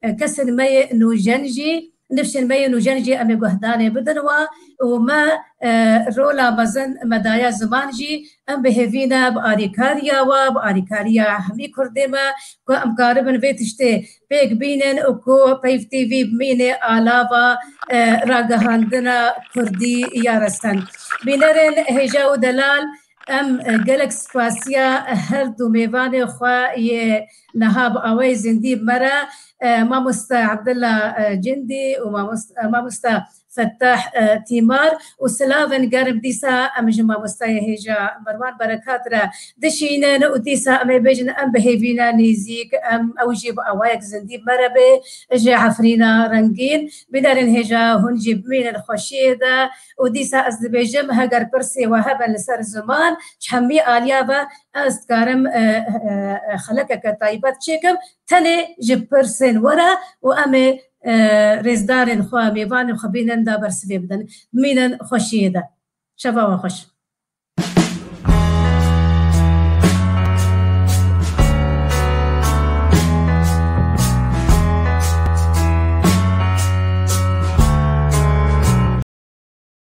e, kesên me yê nûjen jî, nifşên me yê nûjen jî em ê guhdanê bidin wa û me, e, rola mezin me daye ziman jî, em bi hêvî ne bi alîkariya we, bi alîkariya hemî kurdê me ku em karibin vê tiştê pêk bînin û ku Peyv T V bimîne alava, e, ragihandina kurdî ya resen. Bînerên hêja û delal, em, e, gelek spasiya her du mêvanê xwe yê niha bi awayê zindî bi me re, e, mamoste Abdullah, e, Cindî û mamost-, e, mamoste Fettah, e, Tîmar û silavên germ. Dîsa em ji mamosteyê hêja Merwan Berekat re dişînin û dîsa em ê bêjin em bi hêvî ne nêzîk, em, ew jî bi awayek zindî bi me re bê, ji Efrîna rengîn. Bînerên hêja hûn jî bimînin xweşiyê de û dîsa ez dibêjim heger pirsê we hebin li ser ziman, ji hemî aliya ve ez dikarim, e, e, e, xelekeke taybet çêkim, tenê ji pirsên we re û em ê, e, rêzdarên xwe, mêvanên xwe bînin da bersivê bidin. Bimînin xweşiyê de. Şeva we xweş.